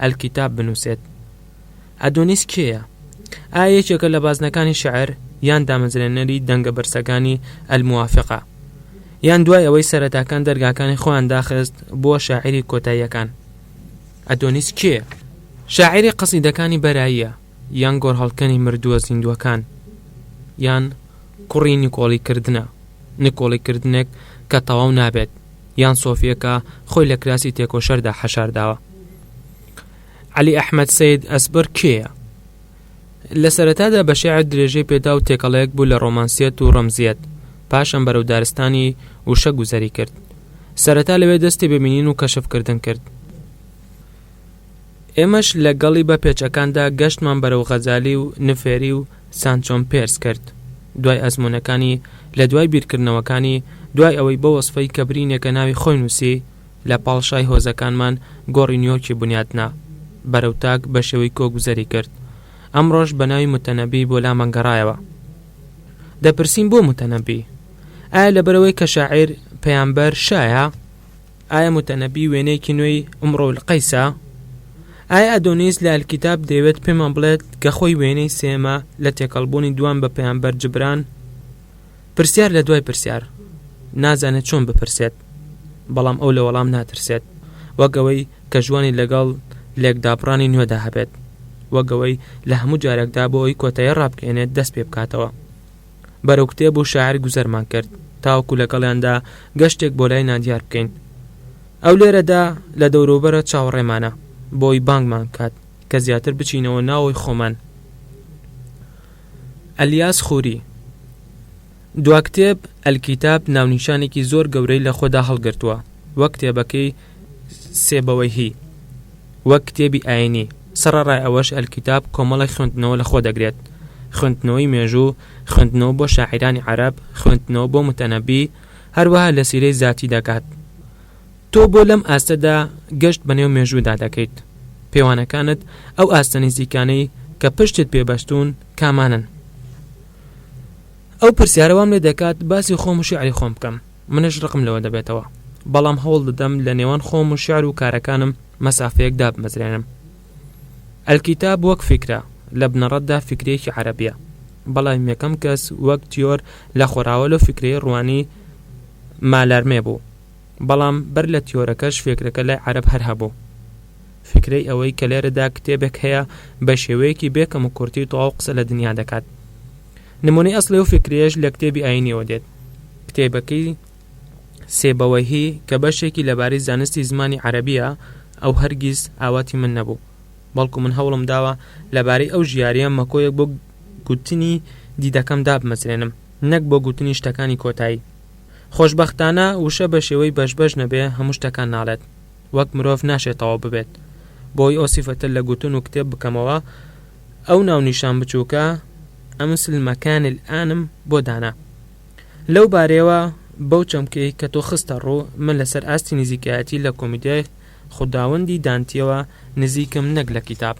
ئەلکیتاب بنووسێت؟ ئەدۆنیس کێیە؟ ئایا یەکێکە لە بازنەکانی شیعر یان دامەزرێنەری دەنگە بەرزەکانی ئەلموافقە؟ یان دوای ئەوەی سەرەتاکان دەرگاکانی خۆیان داخست بووە شاعیری کۆتاییەکان؟ ئەدۆنیس کێیە؟ شاعیری قەسیدەکانی بەراییە یان گۆڕهەڵکەنی مردووە زیندووەکان یان کوڕی نکۆڵیکردنە، نکۆڵیکردنێک کە تەواو نابێت، یان سۆفییەکە خۆی لە کراسی تێکۆشەردا حەشارداوە. عەلی ئەحمەد سەید ئەسبڕ کێیە؟ لە سەرەتادا بە شیعر درێژەی پێدا و تێکەڵەیەک بوو لە ڕۆمانسیەت و ڕەمزیەت، پاشان بەرەو دارستانی وشە گوزەری کرد. سەرەتا لەوێ دەستی بە بینین و کەشفکردن کرد. ئێمەش لە گەڵی بە پێچەکاندا گەشتمان بەرەو غەزالی و نفێری و سانچۆن پێرس کرد. دوای ئەزموونەکانی، لە دوای بیرکردنەوەکانی، دوای ئەوەی بەو وەسفەی کە برینێکە ناوی خۆی نووسی، لە پاڵ شای هۆزەکانمان گۆڕی نیۆرکی بنیات نا، بەرەو تاک بە شێوەی کۆ گوزەری کرد. ئەمڕۆش بە ناوی موتەنەبی بۆ لامان گەڕایەوە. دەپرسین بۆ موتەنەبی؟ ئایا لەبەرئەوەی کە شاعیر، پەیامبەر، شایە؟ ئایا موتەنەبی وێنەیەکی نوێی ئومڕۆلقەیسە؟ ئایا ئەدۆنیس لە ئەلکیتاب دەیەوێت پێمان بڵێت کە خۆی وێنەی سێیەمە لە تێکەڵبوونی دووان بە پەیامبەر جبران؟ پرسیار لە دوای پرسیار. نازانێت چۆن بپرسێت. بەڵام ئەو لە وەڵام ناترسێت. وەک ئەوەی کە ژوانی لەگەڵ لێکدابڕانی نوێدا هەبێت. وەک ئەوەی لە هەموو جارێکدا بۆ ئەوەی کۆتایی ڕابگەیەنێت دەست پێ بکاتەوە. بەرەو کتێب و شاعیر گوزەرمان کرد تاوەکو لەگەڵیاندا گەشتێک بۆ لای نادیار بکەین. ئەو لێرەدا لە دەوروبەرە چاوەڕێمانە بۆی بانگمان بکات کە زیاتر بچینەوە ناوەوەی خۆمان. ئەلیاس خوری، دوا کتێب، ئەلکیتاب، ناونیشانێکی زۆر گەورەی لە خۆدا هەڵگرتووە، وەک کتێبەکەی سێبەوەیهی، وەک کتێبی ئایینی، سەڕەڕای ئەوەش ئەلکیتاب کۆمەڵێک خوێندنەوە لە خۆ دەگرێت، خوێندنەوەی مێژوو، خوێندنەوە بۆ شاعیرانی عەرەب، خوێندنەوە بۆ موتەنەبی، هەروەها لە سیرەی زاتی دەکات. تۆ بۆ لەم ئاستەدا گەشت بەنێو مێژوودا دەکەیت؟ پێوانەکانت ئەو ئاستە نزیکانەی کە پشتت پێ بەستوون کامانەن؟ ئەو پرسیارە وام لێ دەکات باسی خۆم و شیعری خۆم بکەم، منش ڕقم لەوە دەبێتەوە، بەڵام هەوڵ دەدەم لە نێوان خۆم و شیعر و کارەکانم مەسافەیەک دابمەزرێنم. ئەلکیتاب وەک فیکرە، لە بنەڕەتدا فیکرەیەکی عەرەبییە، بەڵام یەکەم کەس وەک تیۆر لە خۆراوا لەو فیکرەیە ڕوانی مالارمێ بوو. بەڵام بەر لە تیۆرەکەش فێکرەکە لای عەرەب هەر هەبوو. فیکرەی ئەوەی کە لێرەدا کتێبێک هەیە بە شێوەیەکی بێ کەموکورتی و تەواو قسە لە دنیا دەکات. نمونەی ئەسڵی ئەو فیکرەیەش لە کتێبی ئایینیەوە دێت. کتێبەکەی سێبەوەیهی کە بەشێکی لەبارەی زانستی زمانی عەرەبییە، ئەو هەرگیز ئاواتی من نەبوو. بەڵکو من هەوڵم داوە لەبارەی ئەو ژیارییە مەکۆیەک بۆ گوتنی دیدەکەم دابمەزرێنم، نەک بۆ گوتنی شتەکانی کۆتایی. خۆشبەختانە وشە بە شێوەی بەش بەش نەبێ هەموو شتەکان ناڵێت. وەک مرۆڤ ناشێ تەواو ببێت. بۆی ئەو سیفەتە لە گوتن و کتێب بکەمەوە، ئەو ناونیشان بچووکە، امس المکان الان، م بۆ دانا. لەو بارەیەوە بەو چەمکەی کە تۆ خستە ڕوو، من لەسەر ئاستی نزیکایەتی لە کۆمیدیای خوداوەندی دانتیەوە نزیکم نەک لە کیتاب.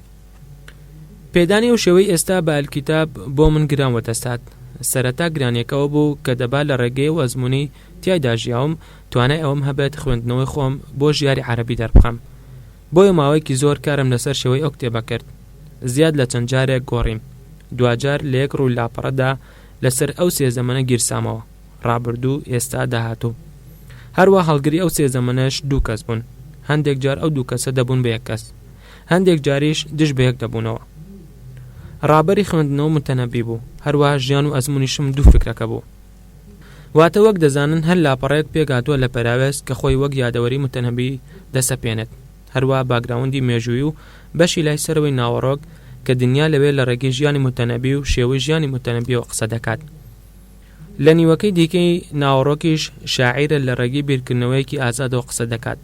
پێدانی ئەو شێوەی ئێستا بە ئەلکیتاب بۆ من گران وەدەست هات. سەرەتا گرانیەکە ئەوە بوو کە دەبا لە ڕێگەی ئەو ئەزموونەی تیایدا ژیاوم توانای ئەوەم هەبێت خوێندنەوەی خۆم بۆ ژیاری عەرەبی دەربخەم. بۆیە ماوەیەکی زۆر کارم لەسەر شێوەی ئەو کتێبە کرد. زیاد لە چەند جارێک گۆڕیم. دواجار لە یەک ڕووی لاپەڕەدا لەسەر ئەو سێ زەمەنە گیرسامەوە، ڕابردوو، ئێستا، داهاتوو. هەروا هەڵگری ئەو سێ زەمەنەش دوو کەس بوون. هەندێک جار ئەو دوو کەسە دەبوون بە یەک کەس. هەندێک جاریش دژ بە یەک دەبوونەوە. ڕابەری خوێندنەوە موتەنەبی بوو، هەروەها ژیان و ئەزموونیشم دوو فیکرەکە بوو. واتە وەک دەزانن هەر لاپەڕەیەک پێکهاتووە لە پەراوێز کە خۆی وەک یادەوەری موتەنەبی دەسەپێنێت، هەروا باکگراوندی مێژوویی و بەشی لای سەرەوەی ناوەڕۆک کە دنیا لەوێ لە ڕێگەی ژیانی موتەنەبی و شێوەی ژیانی موتەنەبیەوە قسە دەکات. لە نیوەکەی دیکەی ناوەڕۆکیش شاعیرە لە ڕێگەی بیرکردنەوەیەکی ئازادەوە قسە دەکات.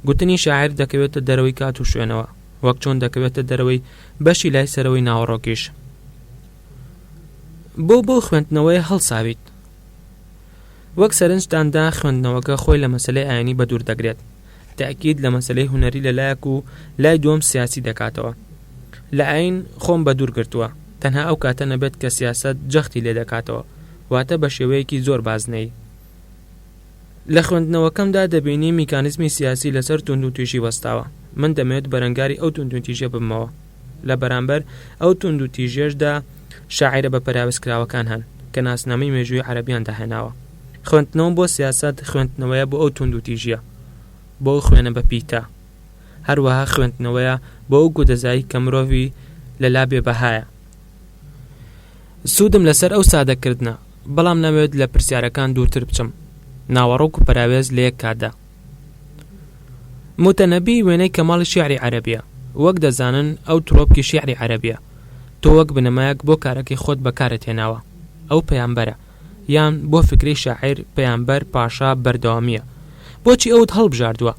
گوتنی شاعیر دەکەوێتە دەرەوەی کات و شوێنەوە، وەک چۆن دەکەوێتە دەرەوەی بەشی لای سەرەوەی ناوەڕۆکیش. بۆ بەو خوێندنەوەیە هەڵساویت؟ وەک سەرنجتان دا خوێندنەوەکە خۆی لە مەسەلەی ئایینی بەدوور دەگرێت. تەئکید لە مەسەلەی هونەری لە لایەک و لای دووەم سیاسی دەکاتەوە. لە ئایین خۆم بە دوور گرتووە، تەنها ئەو کاتە نەبێت کە سیاسەت جەختی لێ دەکاتەوە، واتە بە شێوەیەکی زۆر بازنەیی. لە خوێندنەوەکەمدا دەبینی میکانیزمی سیاسی لەسەر توندوتیژی وەستاوە، من دەمەوێت بەرەنگاری ئەو توندوتیژیە ببمەوە. لە بەرامبەر ئەو توندوتیژیەشدا شاعیرە بە پەراوێزکراوەکان هەن کە ناسنامەی مێژووی عەرەبیان داهێناوە. خوێندنەوەم بۆ سیاسەت خوێندنەوەیە بۆ ئەو توندوتیژیە، بۆ ئەو خوێنە بە پیتە. هەروەها خوێندنەوەیە بۆ ئەو گودەزایی کە مرۆڤی لەلا بێ بەهایە. سوودم لەسەر ئەو سادەکردنە، بەڵام نامەوێت لە پرسیارەکان دوورتر بچم. ناوەڕۆک و پەراوێز لە یەک کاتدا. موتەنەبی وێنەی کەماڵی شیعری عەرەبیە. وەک دەزانن ئەو ترۆپکی شیعری عەرەبیە. تۆ وەک بنەمایەک بۆ کارەکەی خۆت بەکارت هێناوە. ئەو پەیامبەرە. یان بۆ فیکرەی شاعیر، پەیامبەر، پاشا، بەردەوامییە. بۆچی ئەوت هەڵبژاردووە؟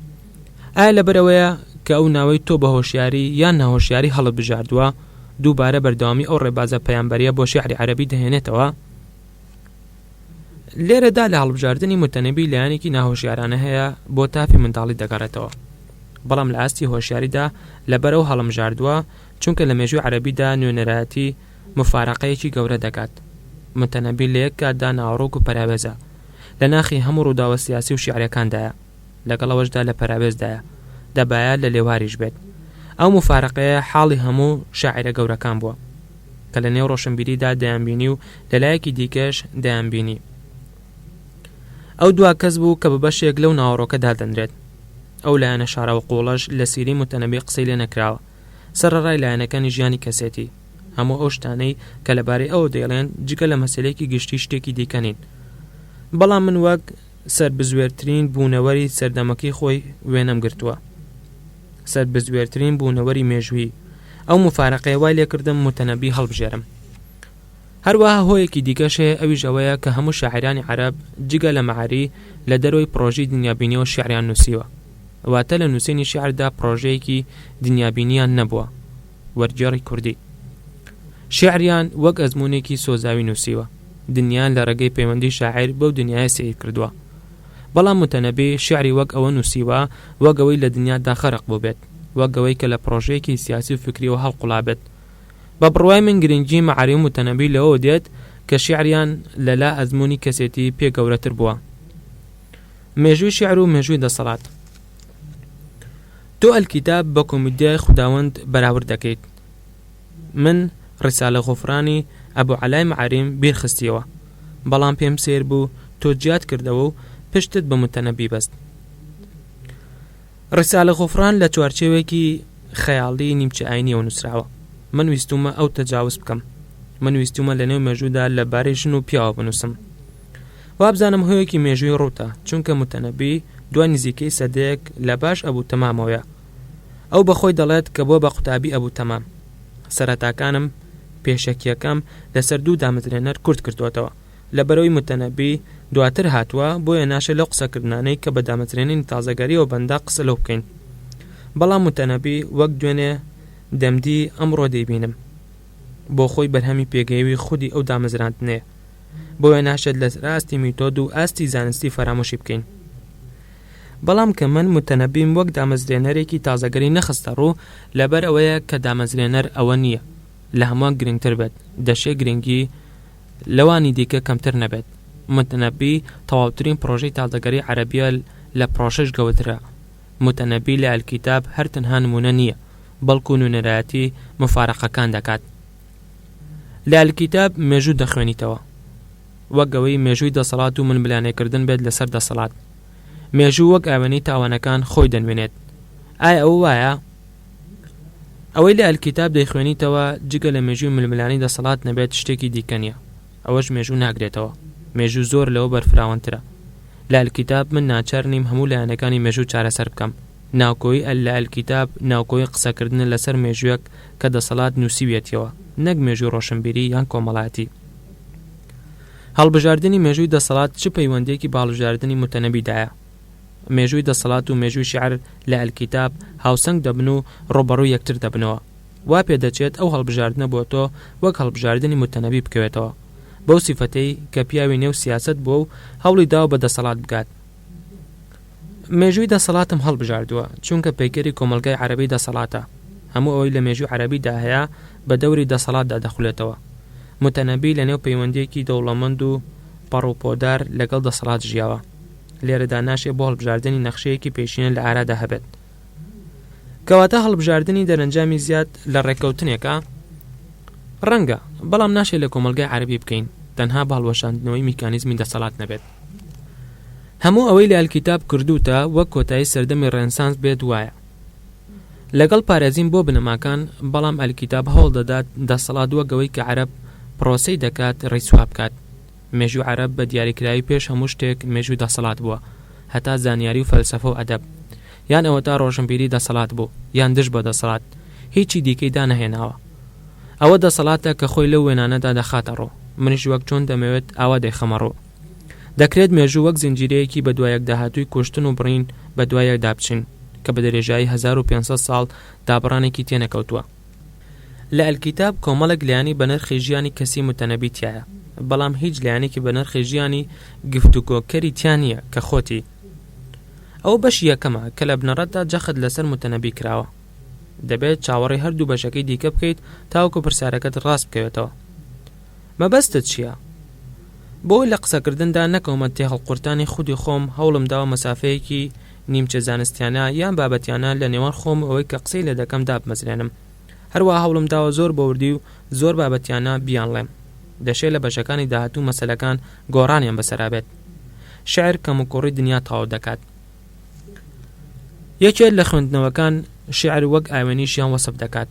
ئایا لەبەرئەوەیە کە ئەو ناوەی تۆ بە هۆشیاری یان ناهۆشیاری هەڵتبژاردووە، دووبارە بەردەوامی ئەو ڕێبازە پەیامبەرییە بۆ شیعری عەرەبی دەهێنێتەوە؟ لێرەدا لە هەڵبژاردنی موتەنەبی لایەنێکی ناهۆشیارانە هەیە بۆ تافی منداڵی دەگەڕێتەوە. بەڵام لە ئاستی هۆشیاریدا لەبەر ئەو هەڵمژاردووە چونکە لە مێژووی عەرەبیدا نوێنەرایەتی موفارەقەیەکی گەورە دەکات. موتەنەبی لە یەک کاتدا ناوەڕۆک و پەراوێزە. لە ناخی هەموو ڕووداوە سیاسی و شیعریەکاندایە. لەگەڵ ئەوەشدا لە پەراوێزدایە. دەبایە لە لێواریش بێت. ئەو موفارەقەیە حاڵی هەموو شاعیرە گەورەکان بووە. کە لە نێو ڕۆشنبیریدا دەیانبینی و لە لایەکی دیکەش دەیانبینی. ئەو دوا کەس بوو کە بە بەشێک لەو ناوەڕۆکە دادەنرێت. ئەو لایەنە شاراوە قووڵەش لە سیرەی موتەنەبی قسەی لێ نەکراوە. سەرەڕای لایەنەکانی ژیانی کەسێتی. هەموو ئەو شتانەی کە لەبارەی ئەوە دەیڵێن جگە لە مەسەلەیەکی گشتی شتێکی دیکە نین. بەڵام من وەک سەربزوێرترین بوونەوەری سەردەمەکەی خۆی وێنەم گرتووە. سەربزوێرترین بوونەوەری مێژوویی. ئەو موفارەقەیە وای لێکردم موتەنەبی هەڵبژێرم. هەروەها هۆیەکی دیکەش هەیە ئەویش ئەوەیە کە هەموو شاعیرانی عەرەب جگە لە مەعەری لە دەرەوەی پڕۆژەی دنیابینیەوە شیعریان نووسیوە. واتە لە نووسینی شیعردا پڕۆژەیەکی دنیابینیان نەبووە. وەرگێڕی کوردی. شیعریان وەک ئەزموونێکی سۆزاوی نووسیوە. دنیایان لە ڕێگەی پەیوەندی شاعیر بەو دنیایە سەیر کردووە. بەڵام موتەنەبی شیعری وەک ئەوە نووسیوە وەک ئەوەی لە دنیادا غەرق بووبێت، وەک ئەوەی کە لە پڕۆژەیەکی سیاسی و فیکریەوە هەڵقوڵابێت. بە بڕوای من گرنگی مەعری و موتەنەبی لەوەوە دێت کە شیعریان لە لا ئەزموونی کەسێتی پێ گەورەتر بووە. مێژووی شیعر و مێژووی دەسەڵات. تۆ ئەلکیتاب بە کۆمیدیای خوداوەند بەراورد دەکەیت. من ڕیسالە غوفرانی ئەبو عەلای مەعریم بیر خستیەوە. بەڵام پێم سەیر بوو تۆ جیات کردەوە و پشتت بە موتەنەبی بەست. ڕیسالە غوفران لە چوارچێوەیەکی خەیاڵی نیمچە ئاینیەوە نووسراوە. من ویستوومە ئەو تەجاوز بکەم. من ویستوومە لە نێو مێژوودا لە بارەی ژن و پیاوە بنووسم. وابزانم هۆیەکی مێژووی ڕووتە، چونکە موتەنەبی دوای نزیکەی سەدەیەک لە باش ئەبو تەمامەوەیە. ئەو بە خۆی دەڵێت کە بووە بە قوتابی ئەبو تەمام. سەرەتاکانم، پێشەکییەکەم لەسەر دوو دامەزرێنەر کورت کردووەتەوە. لەبەرئەوەی موتەنەبی دواتر هاتووە، بۆیە ناشێ لەو قسەکردنانەی کە بە دامەزرێنەری تازەگەرییەوە بەندە قسە لەو بکەین. بەڵام موتەنەبی وەک دوێنێ دەمدی ئەمڕۆ دەیبینم. بۆ خۆی بەرهەمی پێگەیەوی خودی ئەو دامەزراندنەیە. بۆیە ناشێت لەسەر ئاستی میتۆد و ئاستی زانستی فەرامۆشی بکەین. بەڵام کە من موتەنەبیم وەک دامەزرێنەرێکی تازەگەری نەخستە ڕوو، لەبەر ئەوەیە کە دامەزرێنەر ئەوە نییە لە هەمووان گرنگتر بێت، دەشێ گرنگی لەوانی دیکە کەمتر نەبێت. موتەنەبی تەواوترین پڕۆژەی تازەگەری عەرەبییە لە پڕۆژەش گەوەترە. موتەنەبی لە ئەلکیتاب هەر تەنها نموونە نییە، بەڵکو نوێنەرایەتی موفارەقەکان دەکات. لە ئەلکیتاب مێژوو دەخوێنیتەوە. وەک ئەوەی مێژووی دەسەڵات و ململانێکردن بێت لەسەر دەسەڵات. مێژوو وەک ئاوێنەی تاوانەکان خۆی دەنوێنێت. ئایا ئەوە وایە؟ ئەوەی لە ئەلکیتاب دەیخوێنیتەوە جگە لە مێژووی ململانێی دەسەڵات نەبێت شتێکی دیکە نییە. ئەوەش مێژوو ناگرێتەوە. مێژوو زۆر لەوە بەرفراوانترە. لە ئەلکیتاب من ناچار نیم هەموو لایەنەکانی مێژوو چارەسەر بکەم. ناوکۆیی ئەل لە ئەلکیتاب ناوکۆیی قسەکردنە لەسەر مێژوویەک کە دەسەڵات نووسیویەتیەوە نەک مێژووی ڕۆشنبیری یان کۆمەڵایەتی. هەڵبژاردنی مێژووی دەسەڵات چ پەیوەندییەکی بە هەڵبژاردنی موتەنەبیدایە؟ مێژووی دەسەڵات و مێژووی شیعر لە ئەلکیتاب هاوسەنگ دەبن و ڕووبەڕووی یەکتر دەبنەوە. وا پێدەچێت ئەو هەڵبژاردنە بۆ تۆ وەک هەڵبژاردنی موتەنەبی بکەوێتەوە. بەو سیفەتەی کە پیاوی نێو سیاسەت بووە و هەوڵی داوە بە دەسەڵات بگات. مێژووی دەسەڵاتم هەڵبژاردووە، چونکە پەیکەری کۆمەڵگای عەرەبی دەسەڵاتە. هەموو ئەوەی لە مێژووی عەرەبیدا هەیە بە دەوری دەسەڵاتدا دەخولێتەوە. موتەنەبی لەنێو پەیوەندییەکی دەوڵەمەند و پەڕوپۆدار لەگەڵ دەسەڵات ژیاوە. لێرەدا ناشێ بۆ هەڵبژاردنی نەخشەیەکی پێشینە لە ئارادا هەبێت. کەواتە هەڵبژاردنی دەرەنجامی زیاد لە ڕێککەوتنێکە؟ ڕەنگە، بەڵام ناشێ لە کۆمەڵگای عەرەبی بکەین تەنها بە هەڵوەشاندنەوەی میکانیزمی دەسەڵات نەبێت. هەموو ئەوەی لە ئەلکیتاب کردووتە وەک کۆتایی سەردەمی ڕێنسانس بێت وایە. لەگەڵ پارێزین بۆ بنەماکان، بەڵام ئەلکیتاب هەوڵ دەدات دەسەڵات وەک ئەوەی کە عەرەب پرۆسەی دەکات ڕیسوا بکات. مێژووی عەرەب بە دیاریکراوی پێش هەموو شتێک مێژووی دەسەڵات بووە، هەتا زانیاری و فەلسەفە و ئەدەب. یان ئەوەتا ڕۆشنبیری دەسەڵات بوو، یان دژ بە دەسەڵات. هیچی دیکەی دانەهێناوە. ئەوە دەسەڵاتە کە خۆی لەو وێنانەدا دەخاتە ڕوو. منیش وەک چۆن دەمەوێت ئاوا دەیخەمە ڕوو. دەکرێت مێژوو وەک زنجیرەیەکی بەدوایەکداهاتووی کوشتن و بڕین بەدوای یەکدا بچین، کە بە درێژایی 1500 ساڵ دابڕانێکی تێنەکەوتووە. لە ئەلکیتاب کۆمەڵێک لایەنی بەنرخی ژیانی کەسی موتەنەبی تیایە، بەڵام هیچ لایەنێکی بەنرخی ژیانی گفتوگۆکەری تیا نییە کە خۆتی. ئەوە بەشی یەکەمە کە لە بنەڕەتدا جەخت لەسەر موتەنەبی کراوە. دەبێت چاوەڕێی هەردوو بەشەکەی دیکە بکەیت تاوەکو پرسیارەکەت ڕاست بکەوێتەوە. مەبەستت چییە؟ بۆ ئەوەی لە قسەکردندا نەکەومە تێهەڵقورتانی خودی خۆم هەوڵم داوە مەسافەیەکی نیمچە زانستیانە یان بابەتیانە لە نێوان خۆم و ئەوەی کە قسەی لێ دەکەم دابمەزرێنم. هەروەها هەوڵم داوە زۆر بە وردی و زۆر بابەتیانە بیانڵێم. دەشێ لە بەشەکانی داهاتوو مەسەلەکان گۆڕانیان بەسەرا بێت. شیعر کەموکوڕی دنیا تەواو دەکات. یەکێ لە خوێندنەوەکان شیعر وەک ئاوێنەی ژیان وەسف دەکات.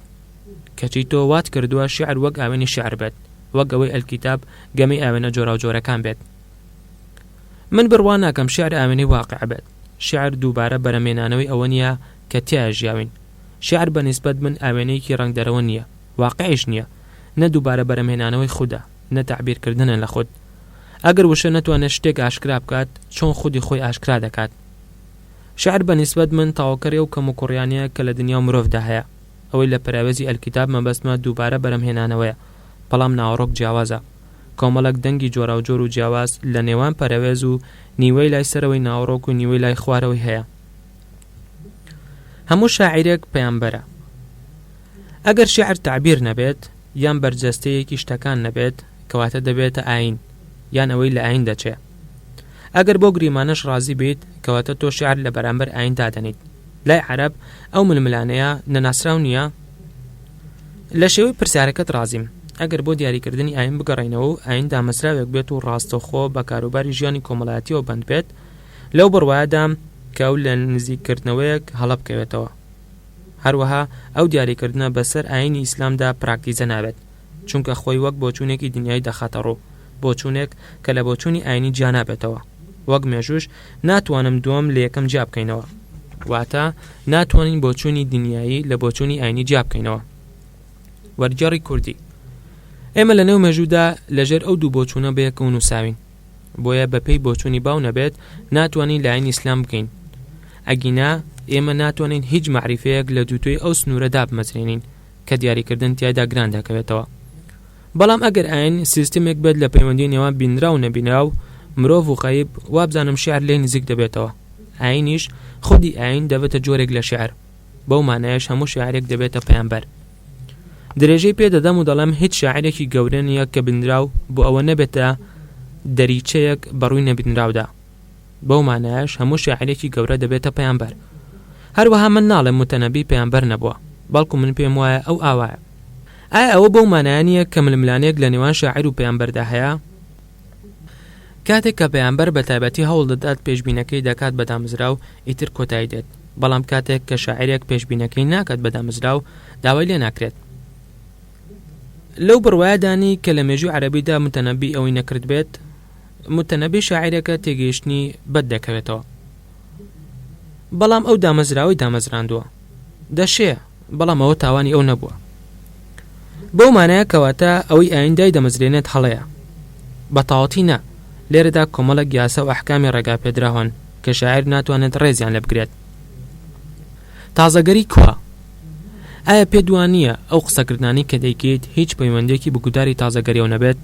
کەچی تۆ وات کردووە شیعر وەک ئاوێنەی شیعر بێت، وەک ئەوەی ئەلکیتاب گەمەی ئاوێنە جۆراوجۆرەکان بێت. من بڕوا ناکەم شیعر ئاوێنەی واقیع بێت. شیعر دووبارە بەرەمێنانەوەی ئەوە نییە کە تیایا ژیاوین. شیعر بە نیسبەت من ئاوێنەیەکی ڕەنگدەرەوە نییە، واقیعیش نییە. نە دووبارە بەرەمهێنانەوەی خودە. نە تەعبیرکردنە لە خود. ئەگەر وشە نەتوانێت شتێک ئاشکرا بکات، چۆن خودی خۆی ئاشکرا دەکات؟ شیعر بە نیسبەت من تەواوکەری ئەو کەموکوڕیانەیە کە لە دنیا و مرۆڤدا هەیە. ئەوەی لە پەراوێزی ئەلکیتاب مەبەستمە دووبارە بەرهەمهێنانەوەیە، بەڵام ناوەڕۆک جیاوازە. کۆمەڵێک دەنگی جۆراوجۆر و جیاواز لە نێوان پەرەوێز و نیوەی لای سەرەوەی ناوەڕۆک و نیوەی لای خوارەوەی هەیە. هەموو شاعیرێک پەیامبەرە. ئەگەر شیعر تەعبیر نەبێت، یان بەرجەستەیەکی شتەکان نەبێت، کەواتە دەبێتە ئایین، یان ئەوەی لە ئایین دەچێ. ئەگەر بۆ گریمانەش ڕازی بیت، کەواتە تۆ شیعر لە بەرامبەر ئایین دادەنیت. لای عەرەب ئەو ململانێیە نەناسراو نییە؟ لە شێوەی پرسیارەکەت ڕازیم. ئەگەر بۆ دیاریکردنی ئایین بگەڕێینەوە و ئایین دامەزراوێک بێت و ڕاستەوخۆ بە کاروباری ژیانی کۆمەڵایەتییەوە بەند بێت، لەو بڕوایەدام کە ئەو لە نزیککردنەوەیەک هەڵە بکەوێتەوە. هەروەها ئەو دیاریکردنە بەسەر ئایینی ئیسلامدا پراکتیزە نابێت، چونکە خۆی وەک بۆچوونێکی دنیایی دەخاتە ڕوو، بۆچوونێک کە لە بۆچوونی ئایینی جیا نابێتەوە. وەک مێژووش ناتوانم دووەم لە یەکەم جیا بکەینەوە. واتە ناتوانین بۆچوونی دنیایی لە بۆچوونی ئایینی جیا بکەینەوە. وەرگێڕی کوردی ئێمە لە نێو مێژوودا لەژێر ئەو دوو بۆچوونە بەیەکەوە نووساوین. بۆیە بەپێی بۆچوونی باو نەبێت ناتوانین لە ئایینی ئیسلام بگەین. ئەگینا ئێمە ناتوانین هیچ مەعریفەیەک لە دووتوێی ئەو سنوورە دابمەزرێنین کە دیاریکردن تیایدا گران دەکەوێتەوە. بەڵام ئەگەر ئایین سیستمێک بێت لە پەیوەندی نێوان بینراو و نەبینراو، مرۆڤ و غەیب، وابزانم شیعر لێی نزیک دەبێتەوە. ئایینیش، خودی ئایین دەبێتە جۆرێک لە شیعر. بەو مانایەش هەموو شاعیرێک دەبێتە پەیامبەر. درێژەی پێ دەدەم و دەڵێم هیچ شاعیرێکی گەورە نییە کە بینراو بۆ ئەوە نەبێتە دەریچەیەک بە ڕووی نەبینراودا. بەو مانایەش هەموو شاعیرێکی گەورە دەبێتە پەیامبەر. هەروەها من ناڵێم موتەنەبی پەیامبەر نەبووە، بەڵکو من پێم وایە ئەو ئاوایە. ئایا ئەوە بەو مانایە نییە کە ململانێیەک لە نێوان شاعیر و پەیامبەردا هەیە؟ کاتێک کە پەیامبەر بە تایبەتی هەوڵ دەدات پێشبینەکەی دەکات بە دامەزراو، ئیتر کۆتایی دێت. بەڵام کاتێک کە شاعیرێک پێشبینەکەی ناکات بە دامەزراو، داوای لێ ناکرێت. لەو بڕوایەدا نی کە لە مێژووی عەرەبیدا موتەنەبی ئەوەی نەکردبێت؟ موتەنەبی شاعیرێکە تێگەیشتنی بەد دەکەوێتەوە. بەڵام ئەو دامەزراوەی دامەزراندووە. دەشێ، بەڵام ئەوە تاوانی ئەو نەبووە. بەو مانایە کەواتە ئەوەی ئایین دایدەمەزرێنێت هەڵەیە. بە تەواوەتی نا. لێرەدا کۆمەڵێک یاسا و ئەحکامی ڕێگاپێدراو هەن کە شاعیر ناتوانێت ڕێزیان لێ بگرێت. تازەگەری کوا؟ ئایا پێت وا نییە ئەو قسەکردنانەی کە دەیکەیت هیچ پەیوەندییەکی بە گوتاری تازەگەرییەوە نەبێت؟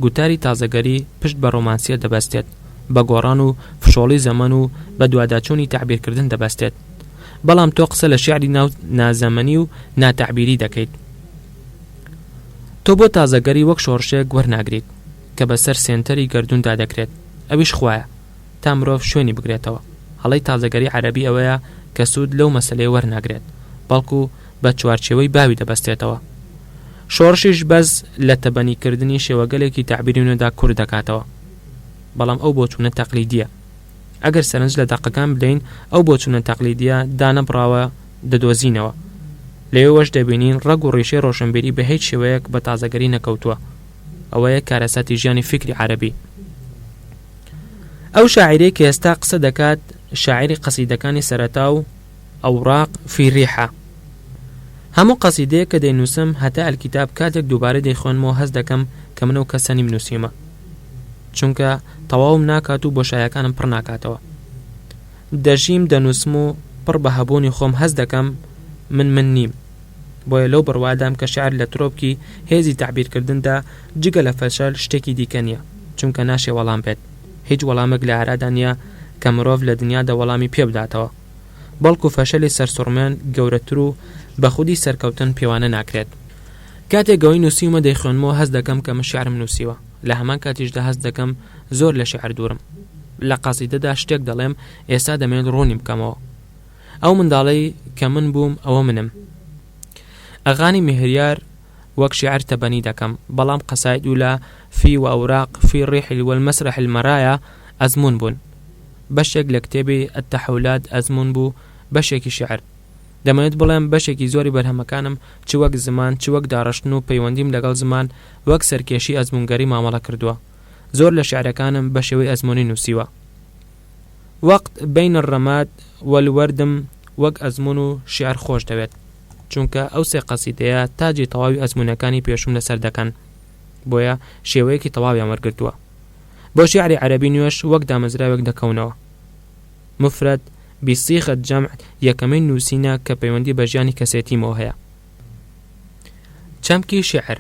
گوتاری تازەگەری پشت بە ڕۆمانسییەت دەبەستێت، بە گۆڕان و فشۆڵی زەمەن و بەدواداچوونی تەعبیرکردن دەبەستێت. بەڵام تۆ قسە لە شیعری ناو نازەمەنی و ناتەعبیری دەکەیت. تۆ بۆ تازەگەری وەک شۆڕشێک وەرناگریت کە بەسەر سێنتەری گەردووندا دەکرێت، ئەویش خوایە، تا مرۆڤ شوێنی بگرێتەوە. هەڵەی تازەگەری عەرەبی ئەوەیە کە سوود لەو مەسەلەیە وەرناگرێت، بەڵکو بە چوارچێوەی باوی دەبەستێتەوە. شۆڕشیش بەس لە تەبەنیکردنی شێوەگەلێکی تەعبیری نوێدا کورت دەکاتەوە. بەڵام ئەو بۆچوونە تەقلیدییە. ئەگەر سەرنج لە دەقەکان بدەین ئەو بۆچوونە تەقلیدییە دانەبڕاوە دەدۆزینەوە. لەوێوەش دەبینین ڕەگ و ڕیشەی ڕۆشنبیری بە هیچ شێوەیەک بە تازەگەری نەکەوتووە. ئەوەیە کارەساتی ژیانی فیکری عەرەبی. ئەو شاعیرەی کە ئێستا قسە دەکات شاعیری قەسیدەکانی سەرەتا و ئەوراق فی ریحە. هەموو قەسیدەیەک کە دەینووسم هەتا ئەلکیتاب کاتێک دووبارە دەیخوێنمەوە هەست دەکەم کە من ئەو کەسە نیم نووسیومە. چونکە تەواوم ناکات و بۆشایەکانم پڕ ناکاتەوە. دەژیم دەنووسم و پڕ بە هەبوونی خۆم هەست دەکەم من من نیم. بۆیە لەو بڕوایەدام کە شیعر لە ترۆپکی هێزی تەعبیرکردندا جگە لە فەشەل شتێکی دیکە نییە، چونکە ناشێ وەڵام بێت. هیچ وەڵامێک لە ئارادا نییە کە مرۆڤ لە دنیادا وەڵامی پێ بداتەوە. بەڵکو فەشەلی سەرسوڕمێن گەورەتر و بە خودی سەرکەوتن پێوانە ناکرێت. کاتێک ئەوەی نووسیومە دەیخوێنمەوە هەست دەکەم کە من شیعرم نووسیوە، لە هەمان کاتیشدا هەست دەکەم زۆر لە شیعر دوورم. لە قەسیدەدا شتێک دەڵێم ئێستا دەمەوێت ڕوونی بکەمەوە. ئەو منداڵەی کە من بووم ئەوە منم. ئەغانی مهریار وەک شیعر تەبەنی دەکەم، بەڵام قەساید و لە فی و ئەوراق فی ڕیح والمسرح المرایا ئەزموون بوون. بەشێک لە کتێبی التحولات ئەزموون بوو، بەشێکی شیعر. دەمەوێت بڵێم بەشێکی زۆری بەرهەمەکانم چ وەک زمان چ وەک داڕشتن و پەیوەندیم لەگەڵ زمان وەک سەرکێشی ئەزموونگەری مامەڵە کردووە. زۆر لە شیعرەکانم بە شێوەی ئەزموونی نووسیوە. وقت بین الرماد والوردم وەک ئەزموون و شیعر خۆش دەوێت، چونکە ئەو سێ قەسیدەیە تاجی تەواوی ئەزموونەکانی پێشووم لەسەر دەکەن. بۆیە شێوەیەکی تەواویان وەرگرتووە. بۆ شیعری عەرەبی نوێش وەک دامەزراوێک دەکەونەوە. مفرد بصیغە جمع یەکەمین نووسینە کە پەیوەندی بە ژیانی کەسێتیمەوە هەیە. چەمکی شیعر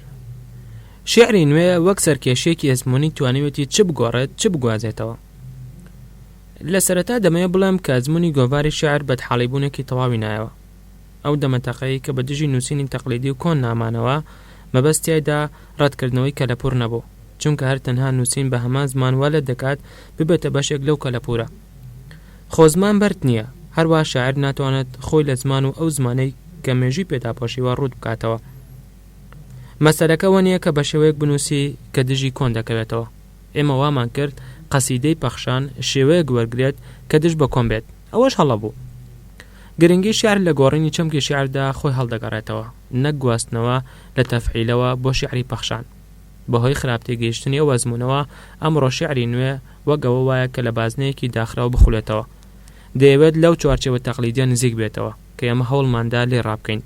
شیعری نوێ وەک سەرکێشییەکی ئەزموونی توانیوێتی چ بگۆڕێت چ بگوازێتەوە. لە سەرەتا دەمەوێت بڵێم کە ئەزموونی گۆڤاری شیعر بەدحاڵیبوونێکی تەواوی نایەوە. ئەو دەمەتەقەی کە بە دژی نووسینی تەقلیدی و کۆن نامانەوە، مەبەست تیایدا ڕەتکردنەوەی کەلەپوور نەبوو، چونکە هەر تەنها نووسین بە هەمان زمان وا لێت دەکات ببێتە بەشێک لەو کەلەپوورە. خۆ زمان بەرد نییە، هەروا شاعیر ناتوانێت خۆی لە زمان و ئەو زمانەی کە مێژووی پێ داپۆشیوە ڕووت بکاتەوە. مەسەلەکە ئەوە نییە کە بە شێوەیەک بنووسی کە دژی کۆن دەکەوێتەوە. ئێمە وامان کرد قەسیدەی پەخشان شێوەیەک وەرگرێت کە دژ بە کۆن بێت، ئەوەش هەڵە بوو. گرنگی شیعر لە گۆڕینی چەمکی شیعردا خۆی هەڵدەگەڕێتەوە، نەک گواستنەوە لە تەفعیلەوە بۆ شیعری پەخشان. بەهۆی خراپ تێگەیشتنی ئەو ئەزموونەوە، ئەمڕۆ شیعری نوێ وەک ئەوە وایە کە لە بازنەیەکی داخراو بخولێتەوە. دەیەوێت لەو چوارچێوە تەقلیدیە نزیک بێتەوە، کە ئێمە هەوڵماندا لێی ڕابکەین.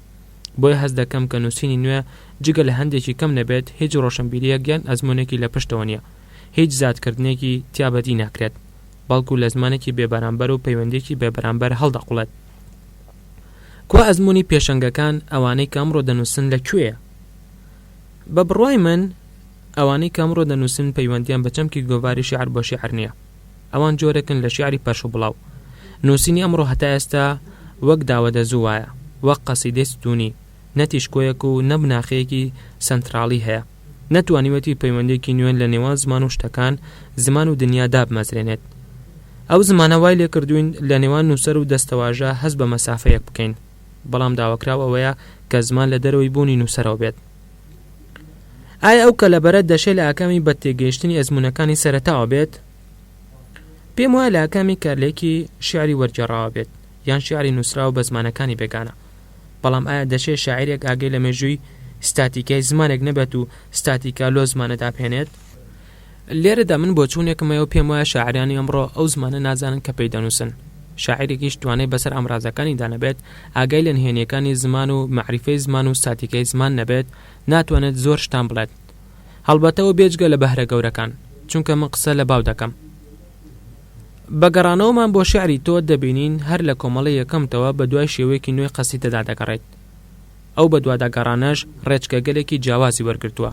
بۆیە هەست دەکەم کە نووسینی نوێ جگە لە هەندێکی کەم نەبێت هیچ ڕۆشنبیرییەک یان ئەزموونێکی لە پشتەوە نییە، هیچ زیادکردنێکی تیا بەدی ناکرێت، بەڵکو لە زمانێکی بێبەرامبەر و پەیوەندییەکی بێبەرامبەر هەڵدەقوڵێت. کوا ئەزموونی پێشەنگەکان، ئەوانەی کە ئەمڕۆ دەنووسن لە کوێیە؟ بە بڕوای من ئەوانەی کە ئەمڕۆ دەنووسن پەیوەندییان بە چەمکی گۆڤاری شیعر بۆ شیعر نییە. ئەوان جۆرێکن لە شیعری پەرشوبڵاو. نووسینی ئەمڕۆ هەتا ئێستا وەک داوەدەزوو وایە، وەک قەسیدەی ستوونی، نە تیشکۆیەک و نە بناخەیەکی سەنتراڵی هەیە. نە توانیویەتی پەیوەندییەکی نوێ لە نێوان زمان و شتەکان، زمان و دنیا دابمەزرێنێت. ئەو زمانە وای لێ کردووین لە نێوان نووسەر و دەستەواژە هەست بە مەسافەیەک بکەین. بەڵام داواکراو ئەوەیە کە زمان لە دەرەوەی بوونی نووسەرەوە بێت. ئایا ئەو کەلەبەرە دەشێ لە ئاکامی بەدتێگەیشتنی ئەزموونەکانی سەرەتاوە بێت؟ پێم وایە لە ئاکامی کارلێکی شیعری وەرگێڕاوە بێت یان شیعری نووسراو بە زمانەکانی بێگانە. بەڵام ئایا دەشێ شاعیرێک ئاگەی لە مێژووی ستاتیکای زمانێک نەبێت و ستاتیکا لۆ زمانە دابهێنێت؟ لێرەدا من بۆچوونێکم هەیە و پێم وایە شاعیرانی ئەمڕۆ ئەو زمانە نازانن کە پێی دەنووسن. شاعیرێکیش توانای بەسەر ئامرازەکانیدا نەبێت، ئاگای لە نهێنییەکانی زمان و مەعریفەی زمان و ستاتیکای زمان نەبێت، ناتوانێت زۆر شتان بڵێت. هەڵبەتە ئەوە بێجگە لە بەهرە گەورەکان، چونکە من قسە لە باو دەکەم. بە گەڕانەوەمان بۆ شیعری تۆ، دەبینین هەر لە کۆمەڵەی یەکەمتەوە بە دوای شێوەیەکی نوێی قەسیدەدا دەگەڕێیت. ئەو بەدواداگەڕانەش ڕێچکەگەلێکی جیاوازی وەرگرتووە.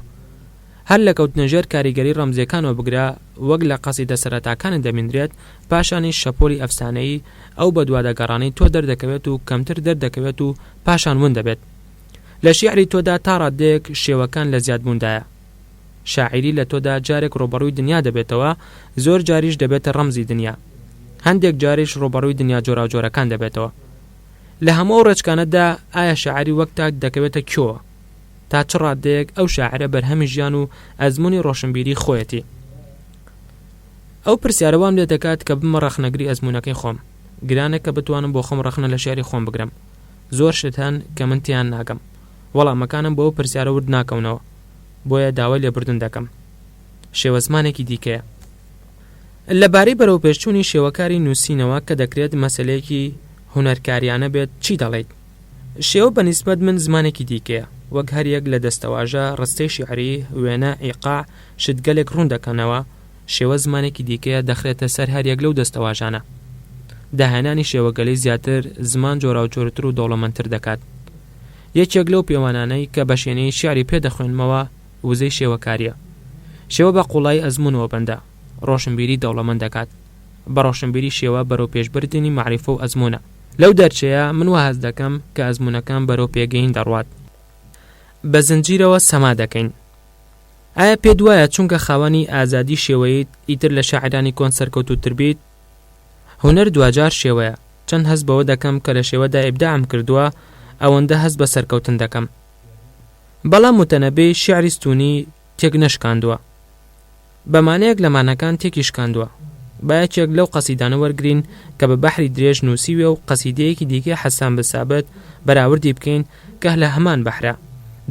هەر لە کەوتنە ژێر کاریگەری ڕەمزییەکانەوە بگرە، وەک لە قەسیدە سەرەتاکانت دەبینرێت، پاشانیش شەپۆلی ئەفسانەیی ئەو بەدواداگەڕانەی تۆ دەردەکەوێت و کەمتر دەردەکەوێت و پاشان ون دەبێت. لە شیعری تۆدا تا ڕاددەیەک شێوەکان لە زیادبووندایە. شاعیری لە تۆدا جارێک ڕووبەڕووی دنیا دەبێتەوە، زۆر جاریش دەبێتە ڕەمزی دنیا. هەندێک جاریش ڕووبەڕووی دنیا جۆراوجۆرەکان دەبێتەوە. لە هەموو ئەو ڕێچکانەدا ئایا شاعیری وەک تاک دەکەوێتە کوێوە؟ تا چ ڕاددەیەک ئەو شاعیرە بەرهەمی ژیان و ئەزموونی ڕۆشنبیری خۆیەتی؟ ئەو پرسیارە وام لێ دەکات کە ببمە ڕەخنەگری ئەزموونەکەی خۆم. گرانە کە بتوانم بۆ خۆم ڕەخنە لە شیعری خۆم بگرم. زۆر شت هەن کە من تێیان ناگەم. وەڵامەکانم بۆ ئەو پرسیارە ورد ناکەونەوە. بۆیە داوای لێبوردن دەکەم. شێوە زمانێکی دیکەیە. لە بارەی بەرەوپێشچوونی شێوەکاری نووسینەوە کە دەکرێت مەسەلەیەکی هونەرکاریانە بێت چی دەڵێیت؟ شێوە بە نیسبەت من زمانێکی دیکەیە، وەک هەریەک لە دەستەواژە، ڕستەی شیعری، وێنە، ئیقاع، شتگەلێک ڕوون دەکەنەوە، شێوە زمانێکی دیکەیە دەخرێتە سەر هەریەک لەو دەستەواژانە. داهێنانی شێوەگەلی زیاتر زمان جۆراوجۆرتر و دەوڵەمەندتر دەکات. یەکێک لەو پێوانانەی کە بە شێنەیی شیعری پێ دەخوێنمەوە وزەی شێوەکارییە. شێوە بە قووڵایی ئەزموونەوە بەندە، ڕۆشنبیری دەوڵەمەند دەکات. بە ڕۆشنبیری شێوە بەرەو پێشبردنی مەعریفە و ئەزموونە. لەو دەرچەیە من وا هەست دەکەم کە ئەزموونەکان بەرەو پێگەیین دەڕوات. بە زنجیرەوە سەما دەکەین. ئایا پێت وایە چونکە خاوەنی ئازادی شێوەییت ئیتر لە شاعیرانی کۆن سەرکەوتووتر بیت؟ هونەر دواجار شێوەیە، چەند هەست بەوە دەکەم کە لە شێوەدا ئیبداعم کردووە ئەوەندە هەست بە سەرکەوتن دەکەم. بەڵام موتەنەبی شیعری ستوونی تێک نەشکاندووە. بە مانەیەک لە ماناکان تێکی شکاندووە. با یەکێک لەو قەسیدانە وەرگرین کە بە بەحری درێژ نووسیویە و قەسیدەیەکی دیکەی حەسان بن سابت بەراوردی بکەین کە لە هەمان بەحرە.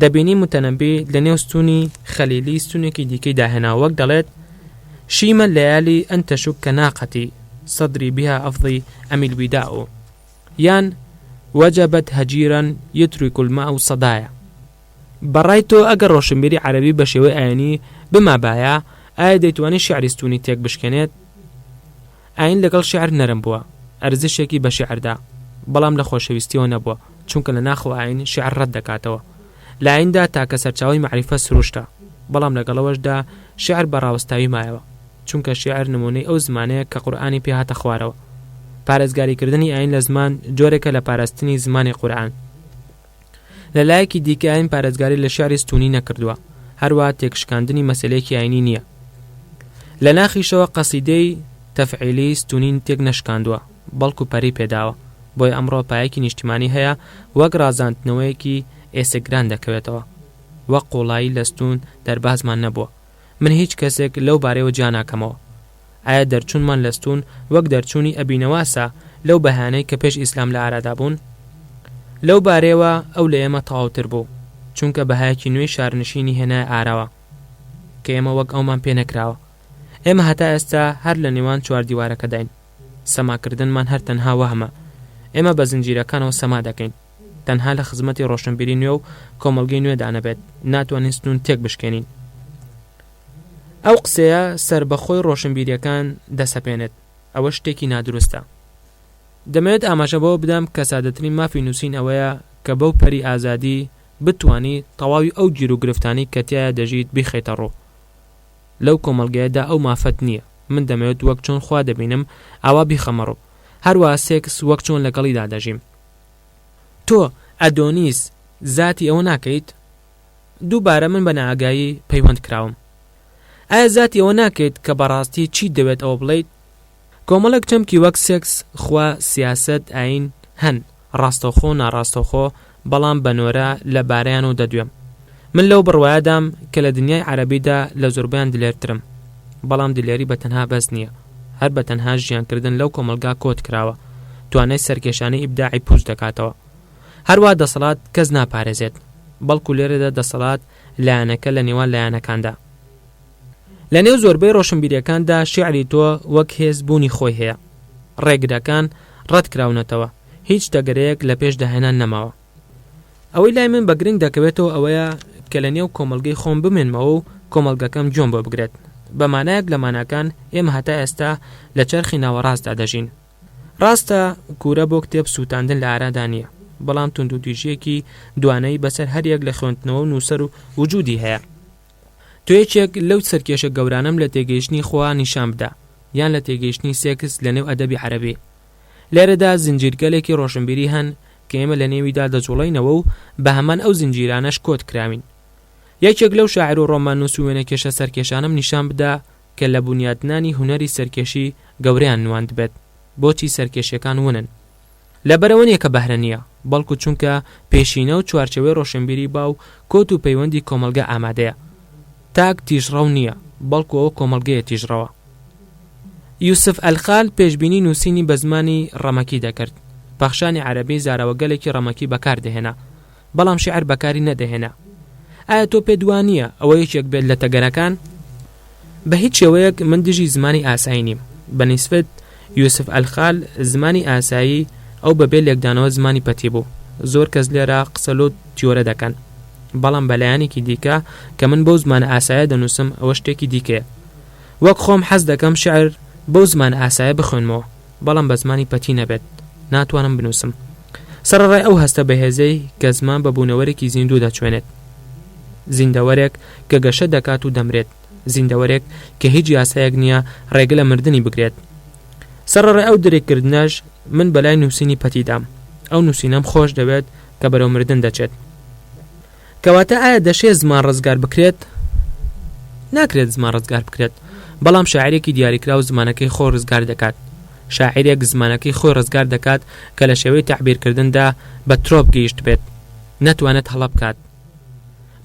دەبینین موتەنەبی لە نێو ستوونی خەلیلی ستوونێکی دیکەی داهێناوە وەک دەڵێت، شیمە اللەیالی ان تشک ناقتی صدری بها افضی ام الوداع یان وجبت هجیرا یترک الماء صدایا. بە ڕای تۆ ئەگەر ڕۆشنبیری عەرەبی بە شێوەی ئایینی بمابایە، ئایا دەیتوانی شیعری ستوونی تێک بشکێنێت؟ ئایین لەگەڵ شیعر نەرم بووە، ئەرزشێکی بە شیعر دا، بەڵام لە خۆشەویستییەوە نەبووە، چونکە لە ناخەوە ئایین شیعر ڕەت دەکاتەوە. لە ئاییندا تاکە سەرچاوەی مەعریفە سروشتە، بەڵام لەگەڵ ئەوەشدا شیعر بە ڕاوەستاوی مایەوە، چونکە شیعر نموونەی ئەو زمانەیە کە قورئانی پێ هاتە خوارەوە. پارێزگاریکردنی ئایین لە زمان جۆرێکە لە پاراستنی زمانی قورئان. لە لایەکی دیکە ئاین پارێزگاری لە شعری ستونی نەکردووە، هەروەها تێکشکاندنی مەسەلەیەکی ئاینی نییە. لە ناخیشەوە قەسیدەی تەفعیلی ستونی تێک نەشکاندووە، بەڵکو پەرەی پێداوە، بۆیە ئەمڕۆ پایەکی نیشتیمانی هەیە وەک ڕازاندنەوەیەکی ئێسکگران دەکەوێتەوە. وەک قوڵایی لە ستون دەربازمان نەبووە. من هیچ کەسێک لەو بارەیەوە جیا ناکەمەوە. ئایا دەرچوونمان لە ستوون وەک دەرچوونی ئەبینەواسە لەو بەهانەی کە پێش ئیسلام لە ئارادا بوون؟ لەو بارەیەوە ئەو لە ئێمە تەواوتر بوو، چونکە بەهایەکی نوێی شارنشینی هێنایە ئاراوە کە ئێمە وەک ئەومان پێ نەکراوە. ئێمە هەتا ئێستا هەر لە نێوان چواردیوارەکەداین. سەماکردنمان هەر تەنها وەهمە. ئێمە بە زنجیرەکانەوە سەما دەکەین. تەنها لە خزمەتی ڕۆشنبیری نوێ و کۆمەڵگەی نوێدا نەبێت، ناتوانین ستوون تێک بشکێنین. ئەو قسەیە سەربەخۆی ڕۆشنبیرییەکان دەسەپێنێت، ئەوە شتێکی نادروستە. دەمەوێت ئاماژە بەوە بدەم کە سادەترین مافی نووسین ئەوەیە کە بەو پەری ئازادی بتوانی تەواوی ئەو گیروگرفتانەی کە تیایا دەژیت بیخەیتە ڕوو. لەو کۆمەڵگەیەدا ئەو مافەت نییە. من دەمەوێت وەک چۆن خوا دەبینم ئاوا بیخەمە ڕوو. هەروەها سێکس وەک چۆن لەگەڵیدا دەژیم. تۆ، ئەدۆنیس، زاتی ئەوە ناکەیت؟ دووبارە من بە نائاگایی پەیوەند کراوم. ئایا زاتی ئەوە ناکەیت کە بەڕاستی چیت دەوێت ئەوە بڵێیت؟ کۆمەڵێک چەمکی وەک سێکس، خوا، سیاسەت، ئایین هەن، ڕاستەوخۆ و ناڕاستەوخۆ، بەڵام بە نۆرە لە بارەیانەوە دەدوێم. من لەو بڕوایەدام کە لە دنیای عەرەبیدا لە زۆربەیان دلێرترم. بەڵام دلێری بە تەنها بەس نییە. هەر بە تەنها ژیانکردن لەو کۆمەڵگا کۆت کراوە، توانای سەرکێشانی ئیبداعی پووچ دەکاتەوە. هەروا دەسەڵات کەس ناپارێزێت، بەڵکو لێرەدا دەسەڵات لایەنەکە لە نێوان لایەنەکاندا. لە نێو زۆربەی ڕۆشنبیریەکاندا شیعری تۆ وەک هێز بوونی خۆی هەیە. ڕێگرەکان ڕەت کراونەتەوە، هیچ تەگەرەیەک لە پێش داهێنان نەماوە. ئەوەی لای من بە گرنگ دەکەوێتەوە ئەوەیە کە لە نێو کۆمەڵگەی خۆم بمێنمەوە و کۆمەڵگەکەم گوێم بۆ بگرێت. بە مانایەک لە ماناکان ئێمە هەتا ئێستا لە چەرخی ناوەڕاستدا دەژین. ڕاستە کوورە بۆ کتێب سووتاندن لە ئارادا نییە، بەڵام توندوتیژییەکی دوانەیی بەسەر هەریەک لە خوێندنەوە و نووسەر و وجوودی هەیە. تۆ یەکێک لەو سەرکێشە گەورانەم لە تێگەیشتنی خوا نیشان بدە، یان لە تێگەیشتنی سێکس لە نێو ئەدەبی عەرەبی. لێرەدا زنجیرگەلێکی ڕۆشنبیری هەن کە ئێمە لە نێویدا دەجوڵێینەوە و بە هەمان ئەو زنجیرانەش کۆت کراوین. یەکێک لەو شاعیر و ڕۆماننووس و وێنەکێشە سەرکێشانەم نیشان بدە کە لە بونیادنانی هونەری سەرکێشی گەورەیان نواندبێت. بۆچی سەرکێشیەکان ونن؟ لەبەرئەوە نیە کە بەهرە نیە، بەڵکو چونکە پێشینە و چوارچێوەی ڕۆشنبیری باو کۆت و پەیوەندی کۆمەڵگە ئامادەیە. تاک تیژڕەو نیە، بەڵکو ئەوە کۆمەڵگەیە تیژڕەوە. یوسف ئەلخال پێشبینی نووسینی بە زمانی ڕەمەکی دەکرد. پەخشانی عەرەبی زاراوەگەلێکی ڕەمەکی بەکار دەهێنا، بەڵام شیعر بەکاری نەدەهێنا. ئایا تۆ پێت وا نییە ئەوە یەکێک بێت لە تەگەرەکان؟ بە هیچ شێوەیەک من دژی زمانی ئاسایی نیم. بە نیسبەت یوسف ئەلخال زمانی ئاسایی ئەو بەبێ لێکدانەوە زمانی پەتی بوو. زۆر کەس لێرە قسە لۆ تیۆرە دەکەن. بەڵام بە لایەنێکی دیکە کە من بەو زمانە ئاسایە دەنووسم ئەوە شتێکی دیکەیە. وەک خۆم حەز دەکەم شیعر بەو زمانە ئاسایە بخوێنمەوە. بەڵام بە زمانی پەتی نەبێت ناتوانم بنووسم. سەرەڕای ئەو هەستە بەهێزەی کە زمان بە بوونەوەرێکی زیندوو دەچوێنێت. زیندەوەرێک کە گەشە دەکات و دەمرێت. زیندەوەرێک کە هیچ یاسایەک نییە ڕێگە لە مردنی بگرێت. سەرەڕای ئەو درککردنەش من بەلای نووسینی پەتیدام. ئەو نووسینەم خۆش دەوێت کە بەرەو مردن دەچێت. کەواتە ئایا دەشێ زمان ڕزگار بکرێت؟ ناکرێت زمان ڕزگار بکرێت، بەڵام شاعیرێکی دیاریکراو زمانەکەی خۆی ڕزگار دەکات. شاعیرێک زمانەکەی خۆی ڕزگار دەکات کە لە شێوەی تەعبیرکردندا بە ترۆپ گەیشتبێت، نەتوانێت هەڵە بکات.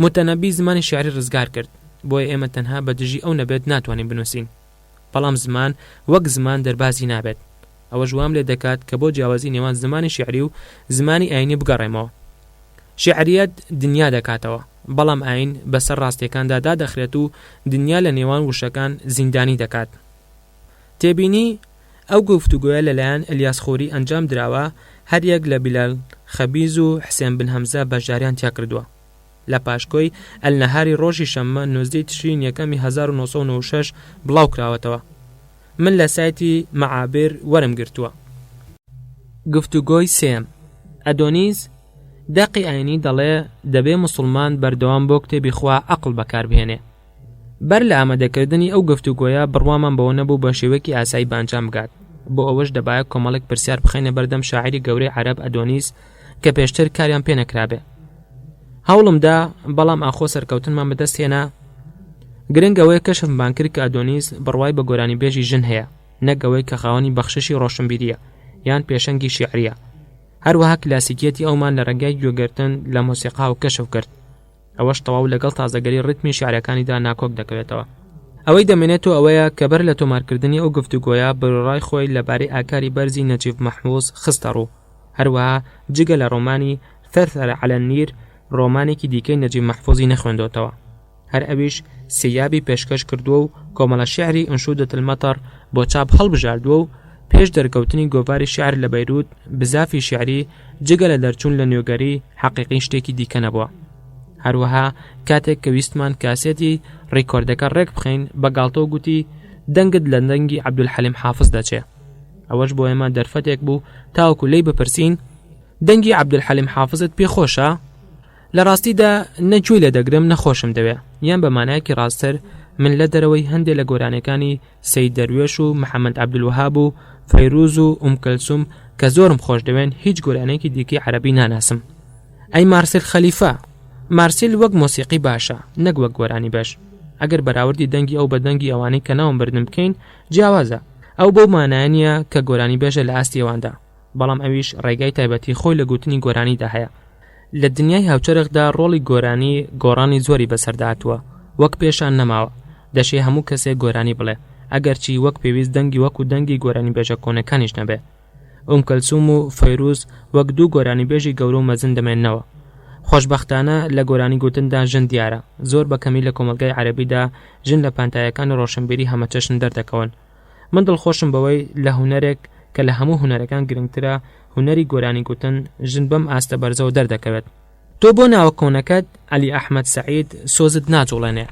موتەنەبی زمانی شیعری ڕزگار کرد، بۆیە ئێمە تەنها بە دژی ئەو نەبێت ناتوانین بنووسین. بەڵام زمان وەک زمان دەربازی نابێت. ئەوەش وام لێ دەکات کە بۆ جیاوازی نێوان زمانی شیعری و زمانی ئایینی بگەڕێمەوە. شیعرییەت دنیا دەکاتەوە، بەڵام ئایین بەسەر ڕاستییەکاندا دادەخرێت و دنیا لە نێوان وشەکان زیندانی دەکات. تێبینی، ئەو گفتوگۆیە لەلایەن ئەلیاس خوری ئەنجام دراوە، هەریەک لە بیلال خەبیز و حسێن بن هەمزە بەشداریان تیا کردووە. لە پاشکۆی ئەلنەهاری ڕۆژی شەممە 19 تشرین یەکەمی 1996 بڵاو کراوەتەوە. من لە سایتی مەعابر وەرم گرتووە. گفتوگۆی سێیەم، ئەدۆنیس، دەقی ئاینی دەڵێ دەبێ موسڵمان بەردەوام بۆ کتێبی خوا عەقڵ بەکاربهێنێ. بەر لە ئامادەکردنی ئەو گفتوگۆیە بڕوامان بەوە نەبوو بە شێوەیەکی ئاسایی بە ئەنجام بگات. بۆ ئەوەش دەبایە کۆمەڵێک پرسیار بخەینە بەردەم شاعیری گەورەی عەرەب ئەدۆنیس کە پێشتر کاریان پێ نەکرابێ. هەوڵم دا بەڵام ئاخۆ سەرکەوتنمان بەدەست هێنا؟ گرنگ ئەوەیە کەشفمان کرد کە ئەدۆنیس بڕوای بە گۆرانیبێژی ژن هەیە نەک ئەوەی کە خاوەنی بەخششی ڕۆشنبیرییە یان پێشەنگی شیعرییە. هەروەها کلاسیکیەتی ئەومان لە ڕێگای گوێگرتن لە مۆسیقاوە کەشف کرد. ئەوەش تەواو لەگەڵ تازەگەری ڕیتمی شیعرەکانیدا ناکۆک دەکەوێتەوە. ئەوەی دەمێنێتەوە ئەوەیە کە بەر لە تۆمارکردنی ئەو گفتوگۆیە بیروڕای خۆی لەبارەی ئاکاری بەرزی نەجیب مەحفوز خستە ڕوو. هەروەها جگە لە ڕۆمانی، ثرثرە علی النیر، ڕۆمانێکی دیکەی نەجیب مەحفوزی نەخوێندۆتەوە. هەر ئەویش سیابی پێشکەش کردووە و کۆمەڵە شیعری انشودە المطر بۆ چاپ هەڵبژاردووە و پێش دەرکەوتنی گۆڤاری شیعر لە بەیروت بزافی شیعری جگە لە دەرچوون لە نوێگەری حەقیقی شتێکی دیکە نەبووە. هەروەها کاتێک کە ویستمان کاسێتی ڕیکۆردەکە ڕێک بخەین بە گاڵتەوە گوتی دەنگت لە دەنگی عەبدولحەلیم حافز دەچێ. ئەوەش بۆ ئێمە دەرفەتێک بوو تاوەکو لێی بپرسین دەنگی عەبدولحەلیم حافزت پێ خۆشە؟ لە ڕاستیدا نە گوێی لێ دەگرم نە خۆشم دەوێ، یان بە مانایەکی ڕاستتر من لە دەرەوەی هەندێ لە گۆرانیەکانی سەید دەروێش و محەمەد عەبدولوەهاب و فەیروز و ئوم کەلسوم کە زۆرم خۆش دەوێن هیچ گۆرانیەکی دیکەی عەرەبی ناناسم. ئەی مارسیل خەلیفە؟ مارسیل وەک مۆسیقی باشە نەک وەک گۆرانیبێژ. ئەگەر بەراوردی دەنگی ئەو بە دەنگی ئەوانەی کە ناوم بردن بکەین جیاوازە. ئەو بەو مانایە نییە کە گۆرانیبێژە لە ئاستی ئەواندا، بەڵام ئەویش ڕێگای تایبەتی خۆی لە گوتنی گۆرانیدا هەیە. لە دنیای هاوچەرخدا ڕۆڵی گۆرانی گۆڕانی زۆری بەسەردا هاتووە، وەک پێشان نەماوە، دەشێ هەموو کەسێک گۆرانی بڵێ، ئەگەرچی وەک پێویست دەنگی وەکو دەنگی گۆرانیبێژە کۆنەکانیش نەبێ. ئوم کەلسوم و فەیروز وەک دوو گۆرانیبێژی گەورە و مەزن دەمێننەوە. خۆشبەختانە لە گۆرانی گوتندا ژن دیارە، زۆر بە کەمی لە کۆمەڵگای عەرەبیدا ژن لە پانتایەکانی ڕۆشنبیری هەمەچەشن دەردەکەون. من دڵخۆشم بەوەی لە هونەرێک کە لە هەموو هونەرەکان گرنگترە، هونەری گۆرانی گوتن، ژن بەم ئاستە بەرزەوە دەردەکەوێت. تۆ بۆ ناوە کۆنەکەت، عەلی ئەحمەد سەعید، سۆزت ناجوڵێنێ؟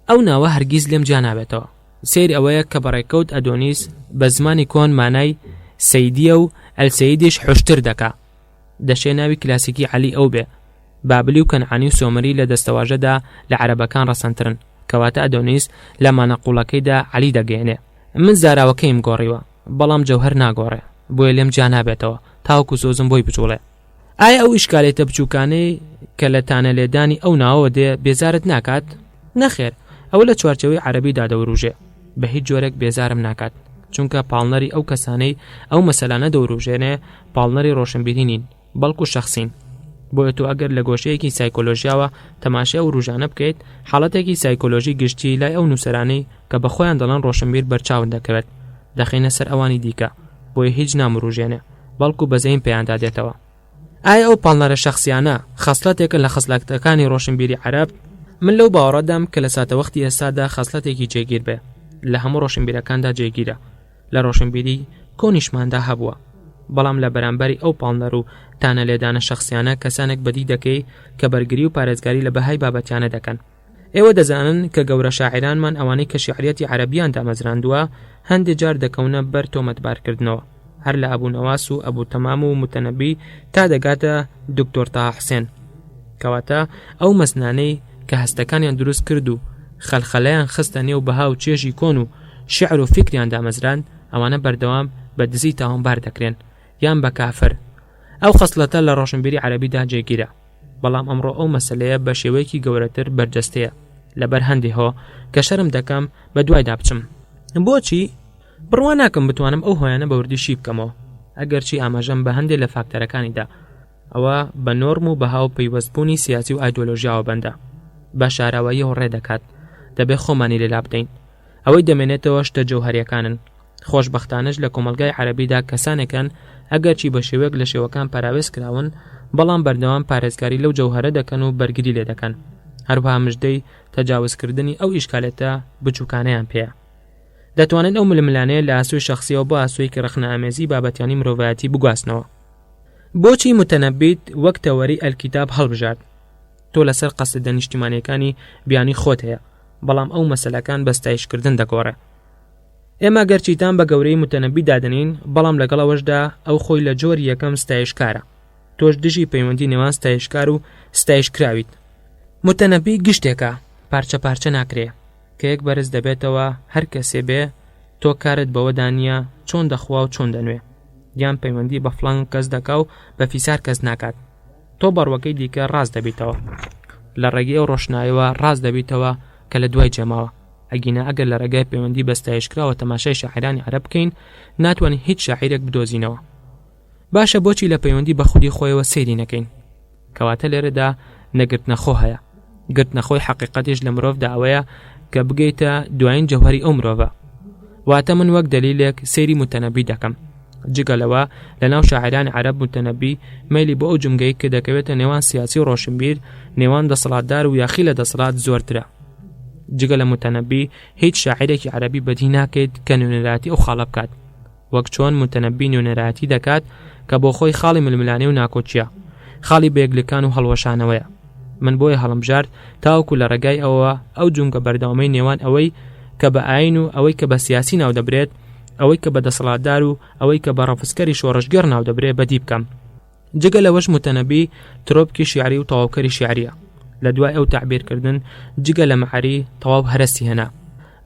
ئەو ناوە هەرگیز لێم جیا نابێتەوە. سەیر ئەوەیە کە بە ڕێکەوت ئەدۆنیس بە زمانی کۆن مانای سەیدییە و ئەلسەیدیش حوشتر دەکا. دەشێ ناوی کلاسیکی عەلی ئەو بێ. بابلی و کەنعانی و سۆمەری لە دەستەواژەدا لە عەرەبەکان ڕەسەنترن، کەواتە ئەدۆنیس لە مانا قووڵەکەیدا عەلی دەگەیەنێ. من زاراوەکەیم گۆڕیوە، بەڵام جەوهەر ناگۆڕێ، بۆیە لێم جیا نابێتەوە تاوەکو سۆزم بۆی بجوڵێ. ئایا ئەو ئیشکالێتە بچووکانەی کە لە تانە لێدانی ئەو ناوەوە دێ بێزارت ناکات؟ نەخێر، ئەوە لە چوارچێوەی عەرەبیدا دەوروژێ، بە هیچ جۆرێک بێزارم ناکات، چونکە پاڵنەری ئەو کەسانەی ئەو مەسەلانە دەوروژێنێ پاڵنەری ڕۆشنبیری نین، بەڵکو شەخسین. بۆیە تۆ ئەگەر لە گۆشەیەکی سایکۆلۆژیاوە تەماشای ئەو وروژانە بکەیت، حاڵەتێکی سایکۆلۆژی گشتی لای ئەو نووسەرانەی کە بە خۆیان دەڵێن ڕۆشنبیر بەرچاوت دەکەوێت، دەخەینە سەر ئەوانی دیکە، بۆیە هیچ ناموروژێنێ، بەڵکو بەزەییم پێیاندا دێتەوە. ئایا ئەو پاڵنەرە شەخسیانە خەسڵەتێکن لە خەسڵەتەکانی ڕۆشنبیری عەرەب؟ من لەو باوەڕەدام کە لە ساتەوەختی ئێستادا خەسڵەتێکی جێگیر بێ لە هەموو ڕۆشنبیرەکاندا جێگیرە، لە ڕۆشنبیری کۆنیشماندا هەبووە، بەڵام لە بەرامبەری ئەو پاڵنەر و تانە لێدانە شەخسیانە کەسانێک بەدی دەکەی کە بەرگری و پارێزگاری لە بەهای بابەتیانە دەکەن. ئێوە دەزانن کە گەورە شاعیرانمان ئەوانەی کە شیعریەتی عەرەبیان دامەزراندووە هەندێ جار دەکەونە بەر تۆمەتبارکردنەوە هەر لە ئەبوو نەواس و ئەبوو تەمام و موتەنەبی تا دەگاتە دکتۆر تاها حسێن کەواتە ئەو مەزنانەی کە هەستەکانیان دروست کرد و خەلخەلەیان خستە نێو بەها و چێژی کۆن و شیعر و فیکریان دامەزراند ئەوانە بەردەوام بە دزی تاوانبار دەکرێن یان بە کافر ئەو خەسڵەتە لە ڕۆشنبیری عەرەبیدا جێگیرە بەڵام ئەمڕۆ ئەو مەسەلەیە بە شێوەیەکی گەورەتر بەرجەستەیە لەبەر هەندێ هۆ کە شەرم دەکەم بە دوایدا بچم بۆچی بڕوا ناکەم بتوانم ئەو هۆیانە بە وردی شی بکەمەوە ئەگەرچی ئاماژەم بە هەندێ لە فاکتەرەکانیدا ئەوە بە نۆرم و بەها و پەیوەستبوونی سیاسی و ئایدۆلۆژیاوە بەندە بە شاراواییەوە ڕێ دەکات دەبێ خۆمانی لێ لابدەین ئەوەی دەمێنێتەوە شتە جەوهەریەکانن خۆشبەختانەش لە کۆمەڵگای عەرەبیدا کەسانێک هەن ئەگەرچی بە شێوەیەک لە شێوەکان پەراوێز کراون بەڵام بەردەوام پارێزگاری لەو جەوهەرە دەکەن و بەرگری لێ دەکەن هەروەها مژدەی تەجاوزکردنی ئەو ئیشکالێتە بچووکانەیان پێیە دەتوانن ئەو ململانێیە لە ئاسۆی شەخسیەوە بۆ ئاسۆیەکی ڕەخنەئامێزی بابەتیانی مرۆڤایەتی بگواستنەوە. بۆچی موتەنەبیت وەک تەوەری ئەلکیتاب هەڵبژارد؟ تۆ لەسەر قەسیدە نیشتیمانیەکانی بیانی خۆت هەیە بەڵام ئەو مەسەلەکان بە ستایشکردن دەگۆڕێ. ئێمە گەر چیتان بە گەورەی موتەنەبی دادەنێین بەڵام لەگەڵ ئەوەشدا ئەو خۆی لە جۆری یەکەم ستایشکارە. تۆش دژی پەیوەندی نێوان ستایشکار و ستایشکراویت. موتەنەبی گشتێکە پارچە پارچە ناکرێ. کە یەک بەرز دەبێتەوە هەر کەسێ بێ تۆ کارت بەوەدا نییە چۆن دەخوا و چۆن دەنوێ. یان پەیوەندی بە فڵان کەس دەکا و بە فیسار کەس ناکات. تۆ بەڕوەکەی دیکە ڕاست دەبیتەوە لە ڕێگەی ئەو ڕۆشنایەوە ڕاست دەبیتەوە کە لە دوای جێماوە ئەگینا ئەگەر لە ڕێگای پەیوەندی بە ستایشکراوە تەماشای شاعیرانی عەرەب بکەین ناتوانین هیچ شاعیرێک بدۆزینەوە باشە بۆچی لە پەیوەندی بە خودی خۆیەوە سەیری نەکەین کەواتە لێرەدا نەگرتنەخۆ هەیە گرتنەخۆی حەقیقەتیش لە مرۆڤدا ئەوەیە کە بگەیتە دوایین جەوهەری ئەو مرۆڤە واتە من وەک دەلیلێک سەیری متەنەبی دەکەم جگە لەوە لە ناو شاعرانی عەرەب متەنەبی مەیلی بۆ ئەو جومگەی کە دەکەوێتە نێوان سیاسی و ڕۆشنبیر نێوان دەسەڵاتدار و یاخی لە دەسەڵات زۆرترە جگە لە متەنەبی هیچ شاعرێکی عەرەبی بەدی ناکەیت کە نوێنەرایەتی ئەو خاڵە بکات وەک چۆن موتەنەبی نوێنەرایەتی دەکات کە بۆ خۆی خاڵی ململانێ و ناکۆکییە، خاڵی بەیەکلکان و هەڵوەشانەوەیە. من بۆیە هەڵمبژارد تاوەکو لە ڕێگای ئەوەوە ئەو جومگە بەردەوامەی نێوان ئەوەی کە بە ئایین و ئەوەی کە بە سیاسی ناودەبرێت، ئەوەی کە بە دەسەڵاتدار و ئەوەی کە بە ڕەفزکەری شۆڕشگێڕ ناودەبرێ بەدی بکەم. جگە لەوەش موتەنەبی ترۆپکی شیعری و تەواوکەری شیعریە لە دوای ئەو تەعبیرکردن جگە لە مەعەری تەواو هەرەسی هێنا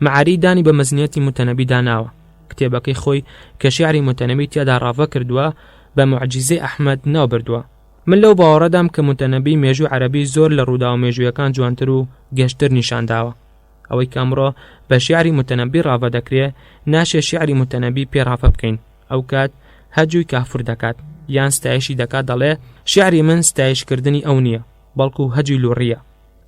مەعەری دانی بە مەزنیەتی موتەنەبی داناوە کتێبەکەی خۆی کە شیعری موتەنەبی تیادا ڕاڤە کردووە بە موعجیزەی ئەحمەد ناو بردووە من لەو باوەڕەدام کە موتەنەبی مێژوو عەرەبی زۆر لە ڕووداوە مێژوویەکان جوانتر و گەشتر نیشان داوە ئەوەی کە ئەمڕۆ بە شیعری موتەنەبی ڕاڤە دەکرێ ناشێ شیعری موتەنەبی پێ ڕاڤە بکەین ئەوکات هەجوی کافور دەکات یان ستایشی دەکات دەڵێ شیعری من ستایشکردنی ئەو نییە بەڵکو هەجوی لوڕییە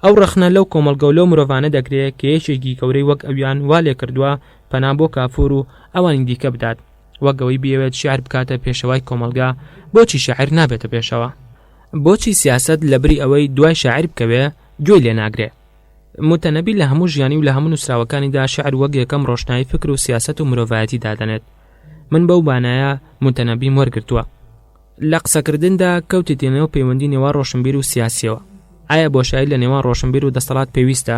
ئەو ڕەخنە لەو کۆمەڵگە و لەو مرۆڤانە دەگرێ کە یەکێکی گەورەی وەک ئەویان وا لێکردووە پەنا بۆ کافور و ئەوانی دیکە بدات وەک ئەوەی بیەوێت شیعر بکاتە پێشەوای کۆمەڵگا بۆچی شاعیر نابێتە پێشەوا؟ بۆچی سیاسەت لەبری ئەوەی دوای شاعیر بکەوێ گوێی لێ ناگرێ؟ موتەنەبی لە هەموو ژیانی و لە هەموو نووسراوەکانیدا شیعر وەک یەکەم ڕۆشنایی فکر و سیاسەت و مرۆڤایەتی دادەنێت. من بەو مانایە موتەنەبیم وەرگرتووە. لە قسەکردندا کەوتیتە نێو پەیوەندی نێوان ڕۆشنبیر و سیاسیەوە. ئایا بۆشایی لە نێوان ڕۆشنبیر و دەسەڵات پێویستە؟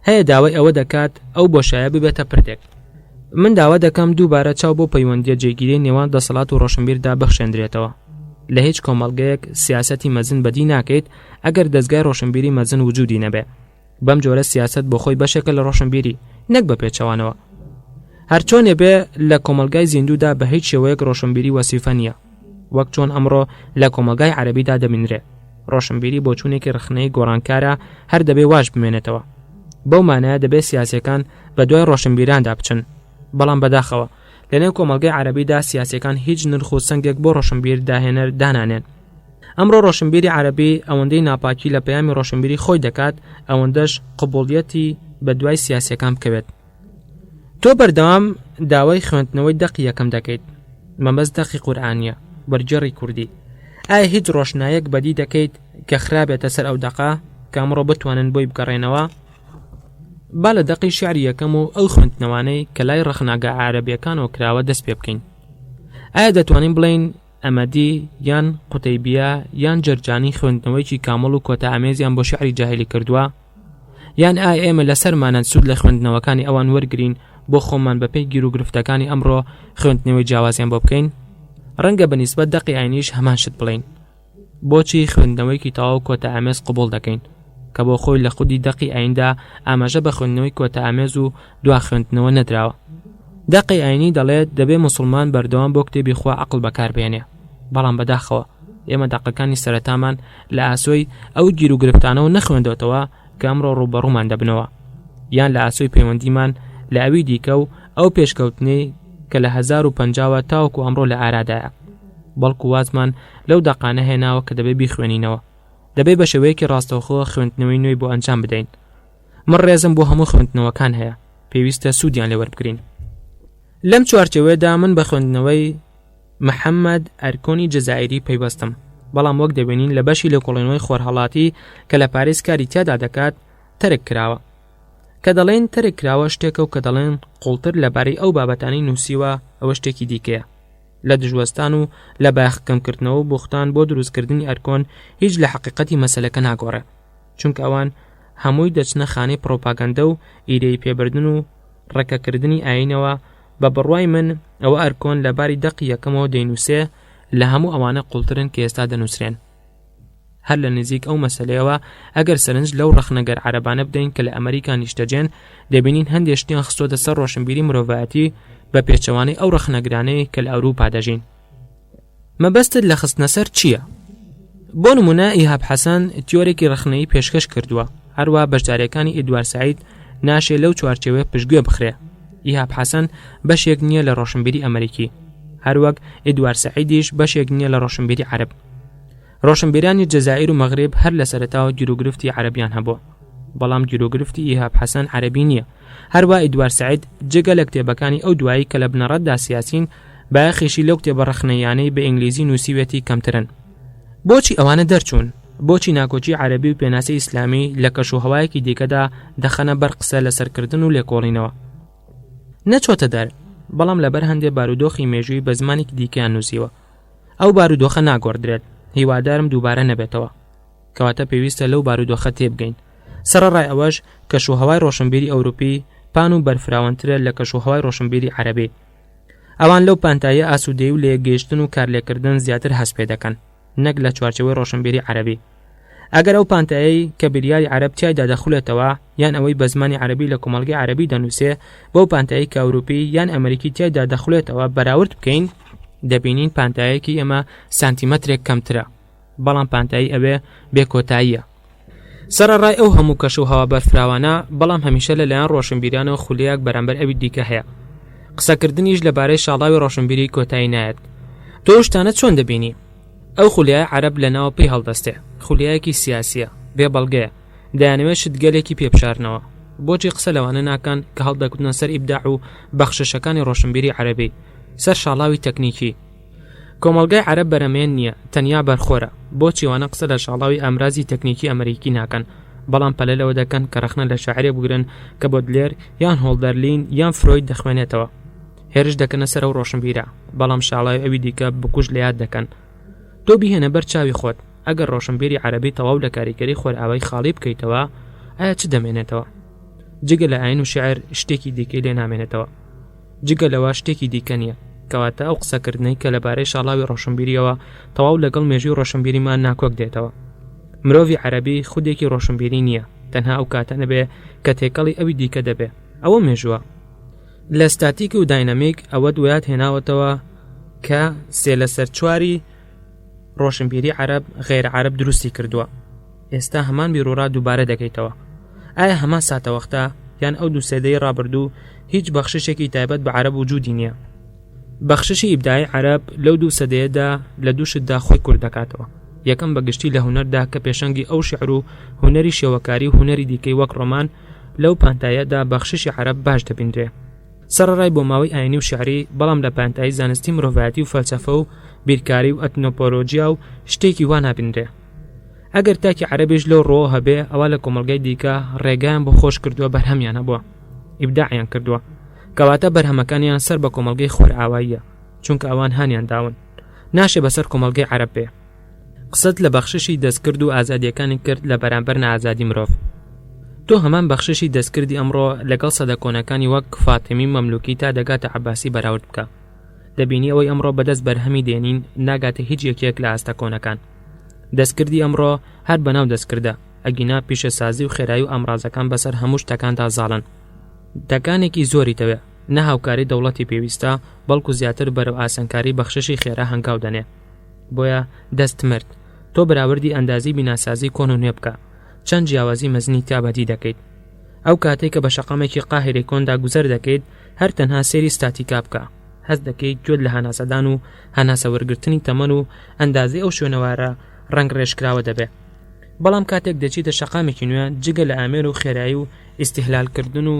هەیە داوای ئەوە دەکات ئەو بۆشایە ببێتە پردێک. من داوا دەکەم دووبارە چاو بۆ پەیوەندییە جێگیرەی نێوان دەسەڵات و ڕۆشنبیردا بخشێندرێتەوە. لە هیچ کۆمەڵگەیەک سیاسەتی مەزن بەدی ناکەیت ئەگەر دەزگای ڕۆشنبیری مەزن وجودی نەبێ. بەم جۆرە سیاسەت بۆ خۆی بەشێکە لە ڕۆشنبیری نەک بە پێچەوانەوە. هەرچۆنێ بێ لە کۆمەڵگای زیندوودا بە هیچ شێوەیەک ڕۆشنبیری وەسیفە نییە. وەک چۆن ئەمڕۆ لە کۆمەڵگای عەرەبیدا دەبینرێ. ڕۆشنبیری بۆچوونێکی ڕەخنەیی گۆڕانکارە هەر دەبێ واش بمێنێتەوە. بەو مانایە دەبێ سیاسیەکان بە دوای ڕۆشنبیراندا بچن. بەڵام بەداخەوە لەنێو کۆمەڵگای عەرەبیدا سیاسیەکان هیچ نرخ و سەنگێک بۆ ڕۆشنبیر داهێنەر دانانێن. ئەمڕۆ ڕۆشنبیری عەرەبی ئەوەندەی ناپاکی لە پەیامی ڕۆشنبیری خۆی دەکات ئەوەندەش قبوڵیەتی بە دوای سیاسیەکان بکەوێت. تۆ بەردەوام داوای خوێندنەوەی دەقی یەکەم دەکەیت مەبەست دەقی قورئانیە وەرگێڕی کوردی ئایا هیچ ڕۆشنایەک بەدی دەکەیت کە خرابێتە سەر ئەو دەقە کە ئەمڕۆ بتوانن بۆی بگەڕێنەوە با لە دەقی شعری یەکەم و ئەو خوێندنەوانەی کە لای ڕەخناگە عەرەبیەکانەوە کراوە دەست پێ بکەین ئایا دەتوانین بڵێین ئەمەدی یان قوتەیبیە یان جەرجانی خوێندنەوەیکی کامڵ و کۆتا ئامێزیان بۆ شعری جاهلی کردووە یان ئایا ئێمە لەسەرمانە سوود لە خوێندنەوەکانی ئەوان وەرگین بۆ خۆمان بەپێی گیروگرفتەکانی ئەمڕۆ خوێندنەوەی جیاوازیان بۆ بکەین ڕەنگە بە نیسبەت دەقی ئاینیش هەمان شت بڵێین بۆچی خوێندنەوەیکی تەواو کۆتا ئامێز قبوڵ دەکەین کە بۆ خۆی لە خودی دەقی ئایندا ئاماژە بە خوێندنەوەی کۆتا ئامێز و دوا خوێندنەوە نەدراوە دەقی ئاینی دەڵێت دەبێ موسڵمان بەردەوام بۆ کتێبی خوا عەقڵ بەکاربێنێ بەڵام بەداخەوە ئێمە دەقەکانی سەرەتامان لە ئاسۆی ئەو گیروگرفتانەوە نەخوێندۆتەوە کە ئەمڕۆ ڕووبەڕوومان دەبنەوە یان لە ئاسۆی پەیوەندیمان لە ئەوی دیکە و ئەو پێشکەوتنەی کە لە 1050ەوە تاوەکو ئەمڕۆ لە ئارادایە بەڵکو وازمان لەو دەقانە هێناوە کە دەبێ بیخوێنینەوە دەبێ بە شێوەیەکی ڕاستەوخۆ خوێندنەوەی نوێی بۆ ئەنجام بدەین من ڕێزم بۆ هەموو خوێندنەوەکان هەیە پێویستە سوودیان لێ وەربگرین لەم چوارچێوەیەدا من بە خوێندنەوەی محەممەد ئەرکۆنی جەزائیری پەیوەستم، بەڵام وەک دەبینین لە بەشی لێکۆڵینەوەی خۆرهەڵاتی کە لە پاریس کاری تیادا دەکات تەرک کراوە. کە دەڵێین تەرک کراوە شتێکە و کە دەڵێن قوڵتر لەبارەی ئەو بابەتانەی نووسیوە ئەوە شتێکی دیکەیە. لە دژوەستان و لە بایەخ کەمکردنەوە و بوختان بۆ دروستکردنی ئەرکۆن هیچ لە حەقیقەتی مەسەلەکە ناگۆڕێ. چونکە ئەوان هەمووی دەچنە خانەی پڕۆپاگەندە و ئیرەیی پێبردن و ڕەکەکردنی ئایینەوە، بە بڕوای من ئەوە ئەرکۆن لە باری دەقی یەکەمەوە دەینووسێ لە هەموو ئەوانە قوڵترن کە ئێستا دەنووسرێن. هەر لە نزیک ئەو مەسەلەیەوە ئەگەر سەرنج لەو ڕەخنەگەر عەرەبانە بدەین کە لە ئەمریکا نیشتەجێن دەبینین هەندێ شتیان خستۆتە سەر ڕۆشنبیری مرۆڤایەتی بە پێچەوانەی ئەو ڕەخنەگرانەی کە لە ئەوروپا دەژین. مەبەستت لە خستنەسەر چییە؟ بۆ نمونە ئیهاب حەسەن تیۆرێکی ڕەخنەیی پێشکەش کردووە، هەروە بەشداریەکانی ئیدوار سعید ناشێ لەو چوارچێوەیە پشتگوێ بخرێ. ئیهاب حەسەن بەشێک نییە لە ڕۆشنبیری ئەمریکی، هەروەک ئیدوار سعیدیش بەشێک نییە لە ڕۆشنبیری عەرەب. ڕۆشنبیرانی جەزائیر و مەغریب هەر لە سەرەتاوە گیروگرفتی عەرەبیان هەبووە، بەڵام گیروگرفتی ئیهاب حەسەن عەرەبی نییە، هەروا ئیدوار سەعید جگە لە کتێبەکانی ئەو دوایی کە لە بنەڕەتدا سیاسین، بایەخیشی لەو کتێبە ڕەخنەییانەی بە ئینگلیزی نووسیویەتی کەمترن. بۆچی ئەوانە دەرچوون؟ بۆچی ناکۆکی عەرەبی و پێناسەی ئیسلامی لە کەشوهەوایەکی دیکەدا دەخەنە بەر قسە لەسەرکردن و لێکۆڵینەوە؟ نەچۆتە دەر، بەڵام لەبەر هەندێ بارودۆخی مێژووی بە زمانێکی دیکەیان نووسیوە. ئەو بارودۆخە ناگۆڕدرێت، هیوادارم دووبارە نەبێتەوە. کەواتە پێویستە لەو بارودۆخە تێبگەین. سەڕەڕای ئەوەش، کەشوهەوای ڕۆشنبیری ئەوروپی پان و بەرفراوانترە لە کەشوهەوای ڕۆشنبیری عەرەبی. ئەوان لەو پانتاییە ئاسوودەیی و لەیەکگەیشتن و کارلێککردن زیاتر هەست پێ دەکەن، نەک لە چوارچێوەی ڕۆشنبیری عەرەبی. ئەگەر ئەو پانتایەی کە بیریاری عەرەب تیایدا دەخولێتەوە یان ئەوەی بە زمانی عەرەبی لە کۆمەڵگەی عەرەبی دەنووسێ بەو پانتایی کە ئەوروپی یان ئەمریکی تیایدا دەخولێتەوە بەراورد بکەین، دەبینین پانتایەکی ئێمە سانتیمەترێک کەمترە، بەڵام پانتایی ئەوێ بێ کۆتاییە. سەرەڕای ئەو هەموو کەش و هەوا بەرفراوانە، بەڵام هەمیشە لەلایەن ڕۆشنبیرانەوە خولیایەک بەرامبەر ئەوی دیکە هەیە. قسەکردنیش لەبارەی شاڵاوی ڕۆشنبیری کۆتایی نایەت. تۆ ئەو شتانە چۆن دەبینی؟ ئەو خولیایە عەرەب لە ناوە پێی هەڵدەستێ، خولیایەکی سیاسییە، بێ بەڵگەیە، دەیانەوێت شتگەلێکی پێ بشارنەوە. بۆچی قسە لەوانە ناکەن کە هەڵدەکوتنە سەر ئیبداع و بەخششەکانی ڕۆشنبیری عەرەبی، سەر شاڵاوی تەکنیکی؟ کۆمەڵگای عەرەب بەرەمێن نییە، تەنیا بەرخۆرە. بۆچی ئەوانە قسە لە شاڵاوی ئامرازی تەکنیکی ئەمەریکی ناکەن، بەڵام پەلە لەوە دەکەن کە ڕەخنە لە شاعیرێک بگرن کە بۆدلێر یان هۆڵدەرلین یان فرۆید دەخوێنێتەوە؟ هێرش دەکەنە سەر ئەو ڕۆشنبیرە، بەڵام شاڵاوی ئەوی دیکە بکوژ لە یاد دەکەن. تۆ بیهێنە بەر چاوی خۆت، ئەگەر ڕۆشنبیری عەرەبی تەواو لە کاریگەری خۆرئاوای خاڵی بکەیتەوە، ئایا چ دەمێنێتەوە؟ جگە لە ئاین و شیعر شتێکی دیکەی لێ نامێنێتەوە. جگە لەوە شتێکی دیکە نییە. کەواتە ئەو قسەکردنەی کە لەبارەی شاڵاوی ڕۆشنبیرییەوە تەواو لەگەڵ مێژووی ڕۆشنبیریمان ناکۆک دێتەوە. مرۆڤی عەرەبی خودێکی ڕۆشنبیری نییە، تەنها ئەو کاتە نەبێ کە تێکەڵی ئەوی دیکە دەبێ. ئەوە مێژووە. لە ستاتیک و داینامیک ئەوەت وەیاد هێناوەتەوە کە سێ لەسەر چواری ڕۆشنبیری عەرەب غەیرە عەرەب دروستی کردووە. ئێستا هەمان بیروڕا دووبارە دەکەیتەوە. ئایا هەمان ساتەوەختە یان ئەو دوو سەدەی ڕابردوو هیچ بەخششێکی تایبەت بە عەرەب وجودی نییە؟ بەخششی ئیبداعی عەرەب لەو دوو سەدەیەدا لە دوو شتدا خۆی کورت دەکاتەوە. یەکەم بە گشتی لە هونەردا کە پێشەنگی ئەو شیعر و هونەری شێوەکاری و هونەری دیکەی وەک ڕۆمان لەو پانتایەدا بەخششی عەرەب باش دەبینرێ. سەڕەڕای بۆماوەی ئاینی و شیعری، بەڵام لە پانتایی زانستی مرۆڤایەتی و فەلسەفە و بیرکاری و ئەتنۆپۆلۆجیا و شتێکی وا نابینرێ. ئەگەر تاکی عەرەبیش لەو ڕووەوە هەبێ ئەوا لە کۆمەڵگای دیکە ڕێگایان بۆ خۆش کردووە بەرهەمیان هەبووە ئیبداعیان کردووە کەواتە بەرهەمەکانیان سەر بە کۆمەڵگەی خۆرئاواییە چونکە ئەوان هانیان داون ناشێ بەسەر کۆمەڵگەی عەرەب بێ قسەت لە بەخششی دەستکرد و ئازادیەکانی کرد لە بەرامبەر نائازادی مرۆڤ تۆ هەمان بەخششی دەستکردی ئەمڕۆ لەگەڵ سەدە کۆنەکانی وەک فاتمی مەملوکی تا دەگاتە عەباسی بەراورد بکە دەبینی ئەوەی ئەمڕۆ بەدەست بەرهەمی دێنین ناگاتە هیچ یەکێک لە ئاستە کۆنەکان دەستکردی ئەمڕۆ هەر بەناو دەستکردە، ئەگینا پیشەسازی و خێرایی و ئامڕازەکان بەسەر هەموو شتەکاندا زاڵن. تەکانێکی زۆری دەوێ، نە هاوکاری دەوڵەتی پێویستە، بەڵکو زیاتر بەرەو ئاسانکاری بەخششی خێرا هەنگاو دەنێ. بۆیە دەست مرد. تۆ بەراوردی ئەندازەی بیناسازی کۆن و نوێ بکە، چەند جیاوازی مەزنی تیا بەدی دەکەیت. ئەو کاتەی کە بە شەقامێکی قاهیرەی کۆندا گوزەر دەکەیت، هەر تەنها سەیری ستاتیکا بکە، هەست دەکەیت گوێت لە هەناسەدان و هەناسە وەرگرتنی تەمەن و ئەندازەی ئەو شوێنەوارە ڕەنگڕێژکراوە دەبێ. بەڵام کاتێک دەچیتە شەقامێکی نوێ جگە لە ئامێر و خێرایی و ئیستیهلالکردن و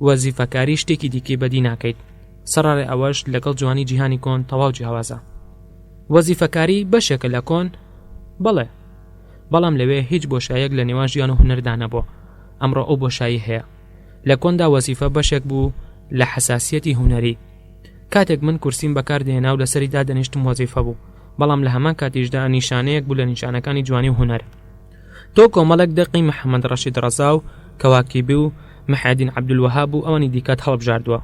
وەزیفەکاری شتێکی دیکەی بەدی ناکەیت. سەڕەڕای ئەوەش لەگەڵ جوانی جیهانی کۆن تەواو جیاوازە. وەزیفەکاری بەشێکە لە کۆن؟ بەڵێ. بەڵام لەوێ هیچ بۆشاییەک لە نێوان ژیان و هونەردا نەبووە. ئەمڕۆ ئەو بۆشایی هەیە. لە کۆندا وەزیفە بەشێک بوو لە حەساسیەتی هونەری. کاتێک من کورسیم بەکار دەهێنا و لەسەری دادەنیشتم وەزیفە بوو، بەڵام لە هەمان کاتیشدا نیشانەیەک بوو لە نیشانەکانی جوانی و هونەر. تۆ کۆمەڵێک دەقی محەمەد ڕەشید ڕەزا و کەواکیبی و محێدین عەبدولوەهاب و ئەوانی دیکەت هەڵبژاردووە،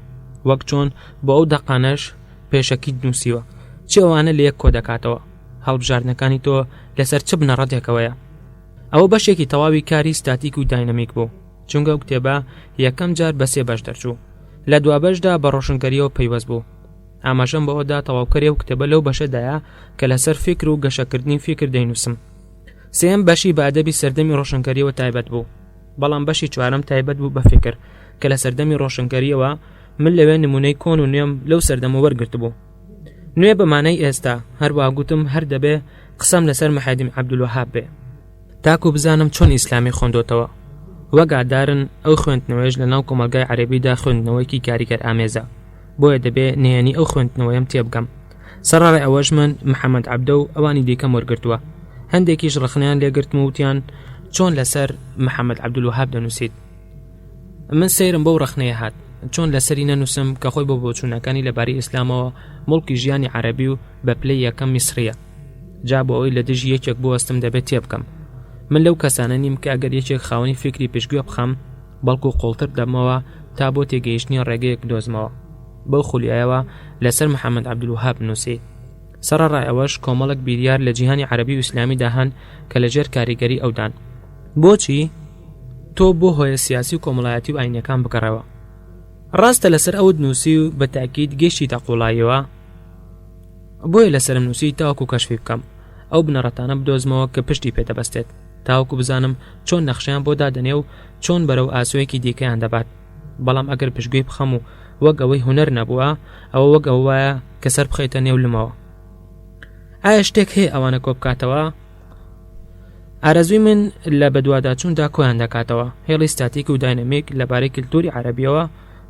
وەک چۆن بۆ ئەو دەقانەش پێشەکیت نووسیوە، چی ئەوانە لە یەک کۆ دەکاتەوە؟ هەڵبژاردنەکانی تۆ لەسەر چ بنەڕەتێکەوەیە؟ ئەوە بەشێکی تەواوی کاری ستاتیک و داینەمیک بوو، چونکە ئەو کتێبە یەکەم جار بە سێ بەش دەرچوو، لە دوابەشدا بە ڕۆشنگەرییەوە پەیوەست بوو. ئاماژەم بەوەدا تەواوکەری ئەو کتێبە لەو بەشەدایە کە لەسەر فیکر و گەشەکردنی فیکر دەینووسم. سێیەم بەشی بە ئەدەبی سەردەمی ڕۆشنگەریەوە تایبەت بوو بەڵام بەشی چوارەم تایبەت بوو بە فکر کە لە سەردەمی ڕۆشنگەریەوە من لەوێ نمونەی کۆن و نوێم لەو سەردەمە وەرگرتبوو نوێ بە مانای ئێستا هەروە گوتم هەر دەبێ قسەم لەسەر محەدیم عەبدولوەهاب بێ تاکو بزانم چۆن ئیسلامی خوێندۆتەوە وەک ئادارن ئەو خوێندنەوەیش لە ناو کۆمەلگای عەرەبیدا خوێندنەوەیەکی کاریگەر ئامێزە بۆیە دەبێ نهێنی ئەو خوێندنەوەیەم تێبگەم سەڕای ئەوەش من محەممەد عەبدە و ئەوانی دیکەم وەرگرتووە هەندێکیش ڕەخنەیان لێگرتم و وتیان چۆن لەسەر محەممەد عەبدولوەهاب دەنووسیت من سەیرم بەو ڕەخنەیە هات چۆن لەسەری نەنووسم کە خۆی بۆ بۆچوونەکانی لەبارەی ئیسلامەوە موڵکی ژیانی عەرەبی و بە پلەی یەکەم میسریە جا بۆ ئەوەی لە دژی یەکێک بوەستم دەبێت تێبکەم من لەو کەسانە نیم کە ئەگەر یەکێک خاوەنی فیکری پشتگوێ بخەم بەڵکو قوڵتر دەبمەوە تا بۆ تێگەیشتنی ڕێگەیەک بدۆزمەوە بەو خولیایەوە لەسەر محەممەد عەبدولوەهاب نووسی سەڕەڕای ئەوەش کۆمەڵێک بیریار لە جیهانی عەرەبی و ئیسلامیدا هەن کە لەژێر کاریگەری ئەودان بۆچی تۆ بۆ هۆیە سیاسی و کۆمەڵایەتی و ئاینەکان بگەڕێوە ڕاستە لەسەر ئەوت نووسی و بە تاکیید گەشتیتە قوڵاییەوە بۆیە لەسەرم نووسی تاوەکو کەشفی بکەم ئەو بنەڕەتانە بدۆزمەوە کە پشتی پێدەبەستێت تاوەکو بزانم چۆن نەخشەیان بۆ دادەنێ و چۆن بەرەو ئاسۆیەکی دیکەیان دەبات بەڵام ئەگەر پشتگوێی بخەم و وەک ئەوەی هونەر نەبووە ئەوە وەک ئەوە وایە کە سەر بخەیتە نێو لمەوە ئایا شتێک هەیە ئەوانە کۆ بکاتەوە ئارەزووی من لە بەدواداچووندا کۆیان دەکاتەوە هێڵی ستاتیک و داینەمیک لەبارەی کللتوری عەرەبیەوە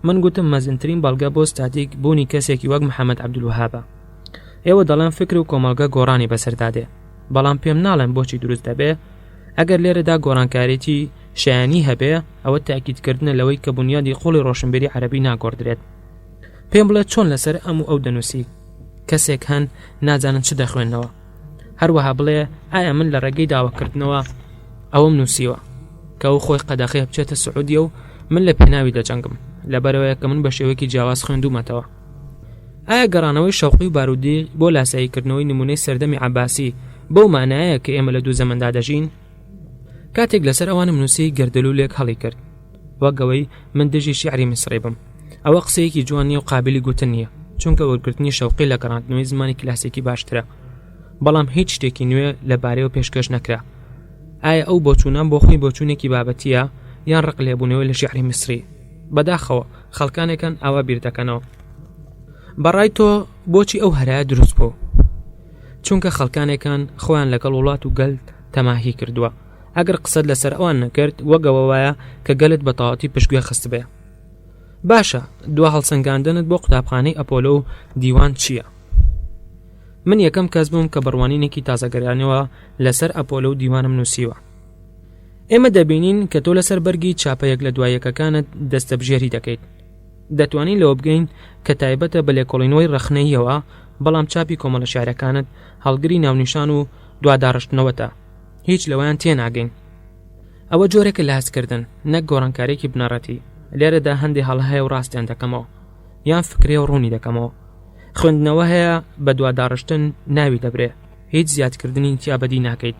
من گوتم مەزنترین بەڵگە بۆ ستاتیک بوونی کەسێکی وەک محەممەد عەبدولوەهابە ئێوە دەڵێن فکر و کۆمەڵگە گۆڕانی بەسەردا دێ بەڵام پێم ناڵێن بۆچی دروست دەبێ ئەگەر لێرەدا گۆڕانکاریی شایانی هەبێ ئەوە تاکیدکردنە لەوەی کە بنیادی قوڵی ڕۆشنبیری عەرەبی ناگۆڕدرێت پێم بڵێ چۆن لەسەر ئەم و ئەو دەنووسی کەسێک هەن نازانن چ دەخوێنەوە هەروەها بڵێ ئایا من لە ڕێگەی داواکردنەوە ئەوەم نووسیوە کە ئەو خۆی قەدەخەیە بچێتە سعودیە و من لە پێناوی دەجەنگم لەبەرەوەیە کە من بە شێوەیەکی جیاواز خوێندومەتەوە ئایا گەڕانەوەی شەوقی و بارودی بۆ لاساییکردنەوەی نمونەی سەردەمی عەباسی بەو مانایە کە ئێمە لە دوو زەمەندا دەژین کاتێک لەسەر ئەوانم نووسی گەردەلوولێک هەڵی کرد وەک ئەوەی من دژی شیعری میسڕی بم ئەوە قسەیەکی جوان نییە و قابلی گوتن نییە چونکە وەرگرتنی شەوقی لە گەڕاندنەوەی زمانی کلاسیکی باشترە بەڵام هیچ شتێکی نوێ لەبارەیەوە پێشکەش نەکرا ئایا ئەو بۆچوونە بۆ خۆی بۆچوونێکی بابەتیە یان ڕق لێبوونەوەی لە شیعری میسری بەداخەوە خەڵکانێکن ئاوا بیر دەکەنەوە بەڕای تۆ بۆچی ئەو هەرایە دروست بوو چونکە خەڵکانێکان خۆیان لەگەڵ وڵات و گەل تەماهی کردووە ئەگەر قسەت لەسەر ئەوان نەکرد وەک ئەوە وایە کە گەلت بە تەواوەتی پشتگوێ خستبێ باشە دوا هەڵسەنگاندنت بۆ قوتابخانەی ئەپۆلۆ و دیوان چییە؟ من یەکەم کەس بووم کە بڕوانینێکی تازەگەرانەوە لەسەر ئەپۆلۆ و دیوانم نووسیوە ئێمە دەبینین کە تۆ لەسەر بەرگی چاپە یەک لە دوایەکەکانت دەستەبژێری دەکەیت دەتوانین لەوە بگەین کە تایبەتە بە لێکۆڵینەوەی ڕەخنەییەوە بەڵام چاپی کۆمەڵە شعرەکانت هەڵگری ناونیشان و دواداڕشتنەوەتە هیچ لەوەیان تێناگەین ئەوە جۆرێکە لە هەستکردن نەک گۆڕانکاریەکی بنەڕەتی لێرەدا هەندێ هەڵە هەیە و ڕاستیان دەکەمەوە یان فکرێ و ڕوونی دەکەمەوە خوێندنەوە هەیە بە دواداڕشتن ناوی دەبرێ هیچ زیادکردنی تیا بەدی ناکەیت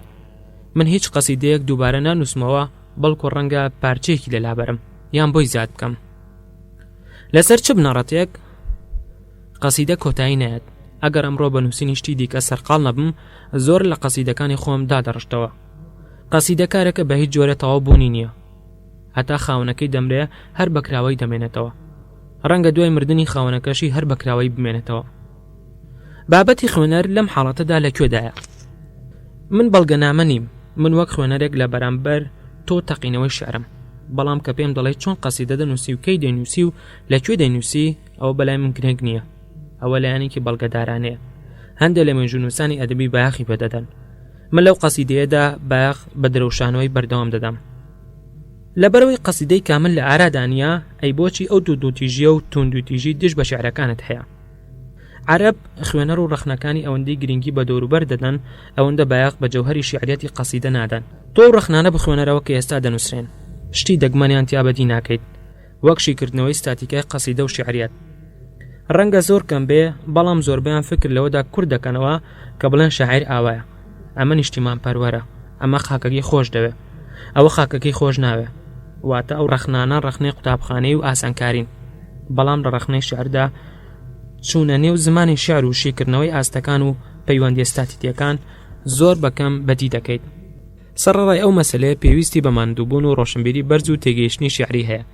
من هیچ قەسیدەیەک دووبارە نانووسمەوە بەڵکو ڕەنگە پارچەیەکی لە لابەرم یان بۆی زیاد بکەم لەسەر چ بنەڕەتێک قەسیدە کۆتایی نایەت ئەگەر ئەمڕۆ بە نووسینی شتی دیکە سەرقاڵ نەبم زۆر لە قەسیدەکانی خۆم دادەڕشتەوە قەسیدە کارێکە بە هیچ جۆرە تەواو بوونی نییە هەتا خاوەنەکەی دەمرێ هەر بەکراوەی دەمێنێتەوە ڕەنگە دوای مردنی خاوەنەکەشی هەر بەکراوەی بمێنێتەوە بابەتی خوێنەر لەم حاڵەتەدا لە کوێدایە من بەڵگەنامە نیم من وەک خوێنەرێک لە بەرامبەر تۆ تەقینەوەی شعرم بەڵام کە پێم دەڵێ چۆن قەسیدە دەنووسی و کەی دەینووسی و لە کوێ دەینووسی ئەوە بەلای من گرنگ نییە ئەوە لایەنێکی بەڵگەدارانەیە هەندێک لە مێژوونووسانی ئەدەبی بایەخی پێدەدەن من لەو قەسیدەیەدا بایەخ بە درەوشانەوەی بەردەوام دەدەم لەبەرەوەی قەسیدەی کامل لە ئارادا نییە ئەی بۆچی ئەو توندوتیژیە و توندوتیژی دژ بە شعرەکانت هەیە؟ عەرەب، خوێنەر و ڕەخنەکانی ئەوەندەی گرنگی بە دەوروبەر دەدەن، ئەوەندە بایەخ بە جەوهەری شیعریەتی قەسیدە نادەن. تۆ ئەو ڕەخنانە بخوێنەرەوە کە ئێستا دەنووسرێن، شتی دەگمەنیان تیا بەدی ناکەیت، وەک شیکردنەوەی ستاتیکای قەسیدە و شیعریەت. ڕەنگە زۆر کەم بێ، بەڵام زۆربەیان فکر لەوەدا کورت دەکەنەوە کە بڵێن شاعیر ئاوایە، ئەمە نیشتیمانپەروەرە، ئەمە خاکەکەی خۆش دەوێ، ئەوە خاکەکەی خۆش ناوێ. واتە ئەو ڕەخنانە ڕەخنەی قوتابخانەیی و ئاسانکارین، بەڵام لە ڕەخنەی شیعردا چوونە نێو زمانی شیعر و شیکردنەوەی ئاستەکان و پەیوەندیە ستاتیتیەکان زۆر بەکەم بەدی دەکەیت. سەڕەڕای ئەو مەسەلەیە پێویستی بە ماندووبوون و ڕۆشنبیری بەرز و تێگەیشتنی شیعری هەیە.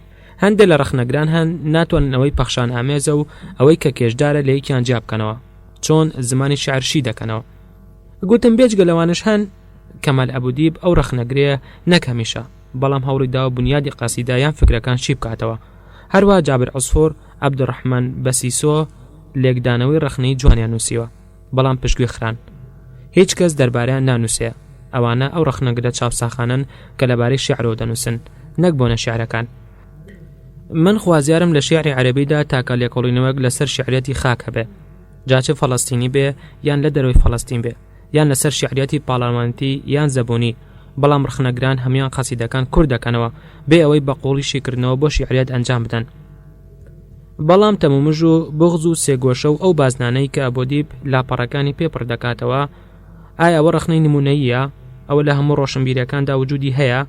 هەندێ لە ڕەخنەگران هەن ناتوانن ئەوەی پەخشان ئامێزە و ئەوەی کە کێشدارە لە یەکیان جیا بکەنەوە، چۆن زمانی شیعر شی دەکەنەوە. گوتم بێجگە لەوانەش هەن، کەمال ئەبودیب ئەو ڕەخنەگرەیە نەک هەمیشە، بەڵام هەوڵی داوە بونیادی قەسیدە یان فکرەکان شی بکاتەوە. هەروەها جابر عسفور، عەبدولڕەحمان بەسیسۆ لێکدانەوەی ڕەخنەیی جوانیان نووسیوە، بەڵام پشتگوێ خران. هیچ کەس دەربارەیان نانووسێ. ئەوانە ئەو ڕەخنەگرە چاوساخانەن کە لەبارەی شیعرەوە دەنووسن، نەک بۆنە شیعرەکان. من خوازیارم لە شیعری عەرەبیدا تاکە لێکۆڵینەوەک لەسەر شیعریەتی خاک هەبێ، جا چ فەڵەستینی بێ یان لە دەرەوەی فەڵەستین بێ، یان لەسەر شیعریەتی پاڵەوانێتی یان زەبوونی، بەڵام ڕەخنەگران هەموویان قەسیدەکان کورت دەکەنەوە بێ ئەوەی بە قووڵی شیکردنەوە بۆ شیعریەت ئەنجام بدەن. بەڵام تەمومژ و بوغز و سێگۆشە و ئەو بازنانەی کە ئەبۆدیب لاپەڕەکانی پێ پڕ دەکاتەوە، ئایا ئەوە ڕەخنەی نموونەییە؟ ئەوە لە هەموو ڕۆشنبیرەکاندا وجودی هەیە؟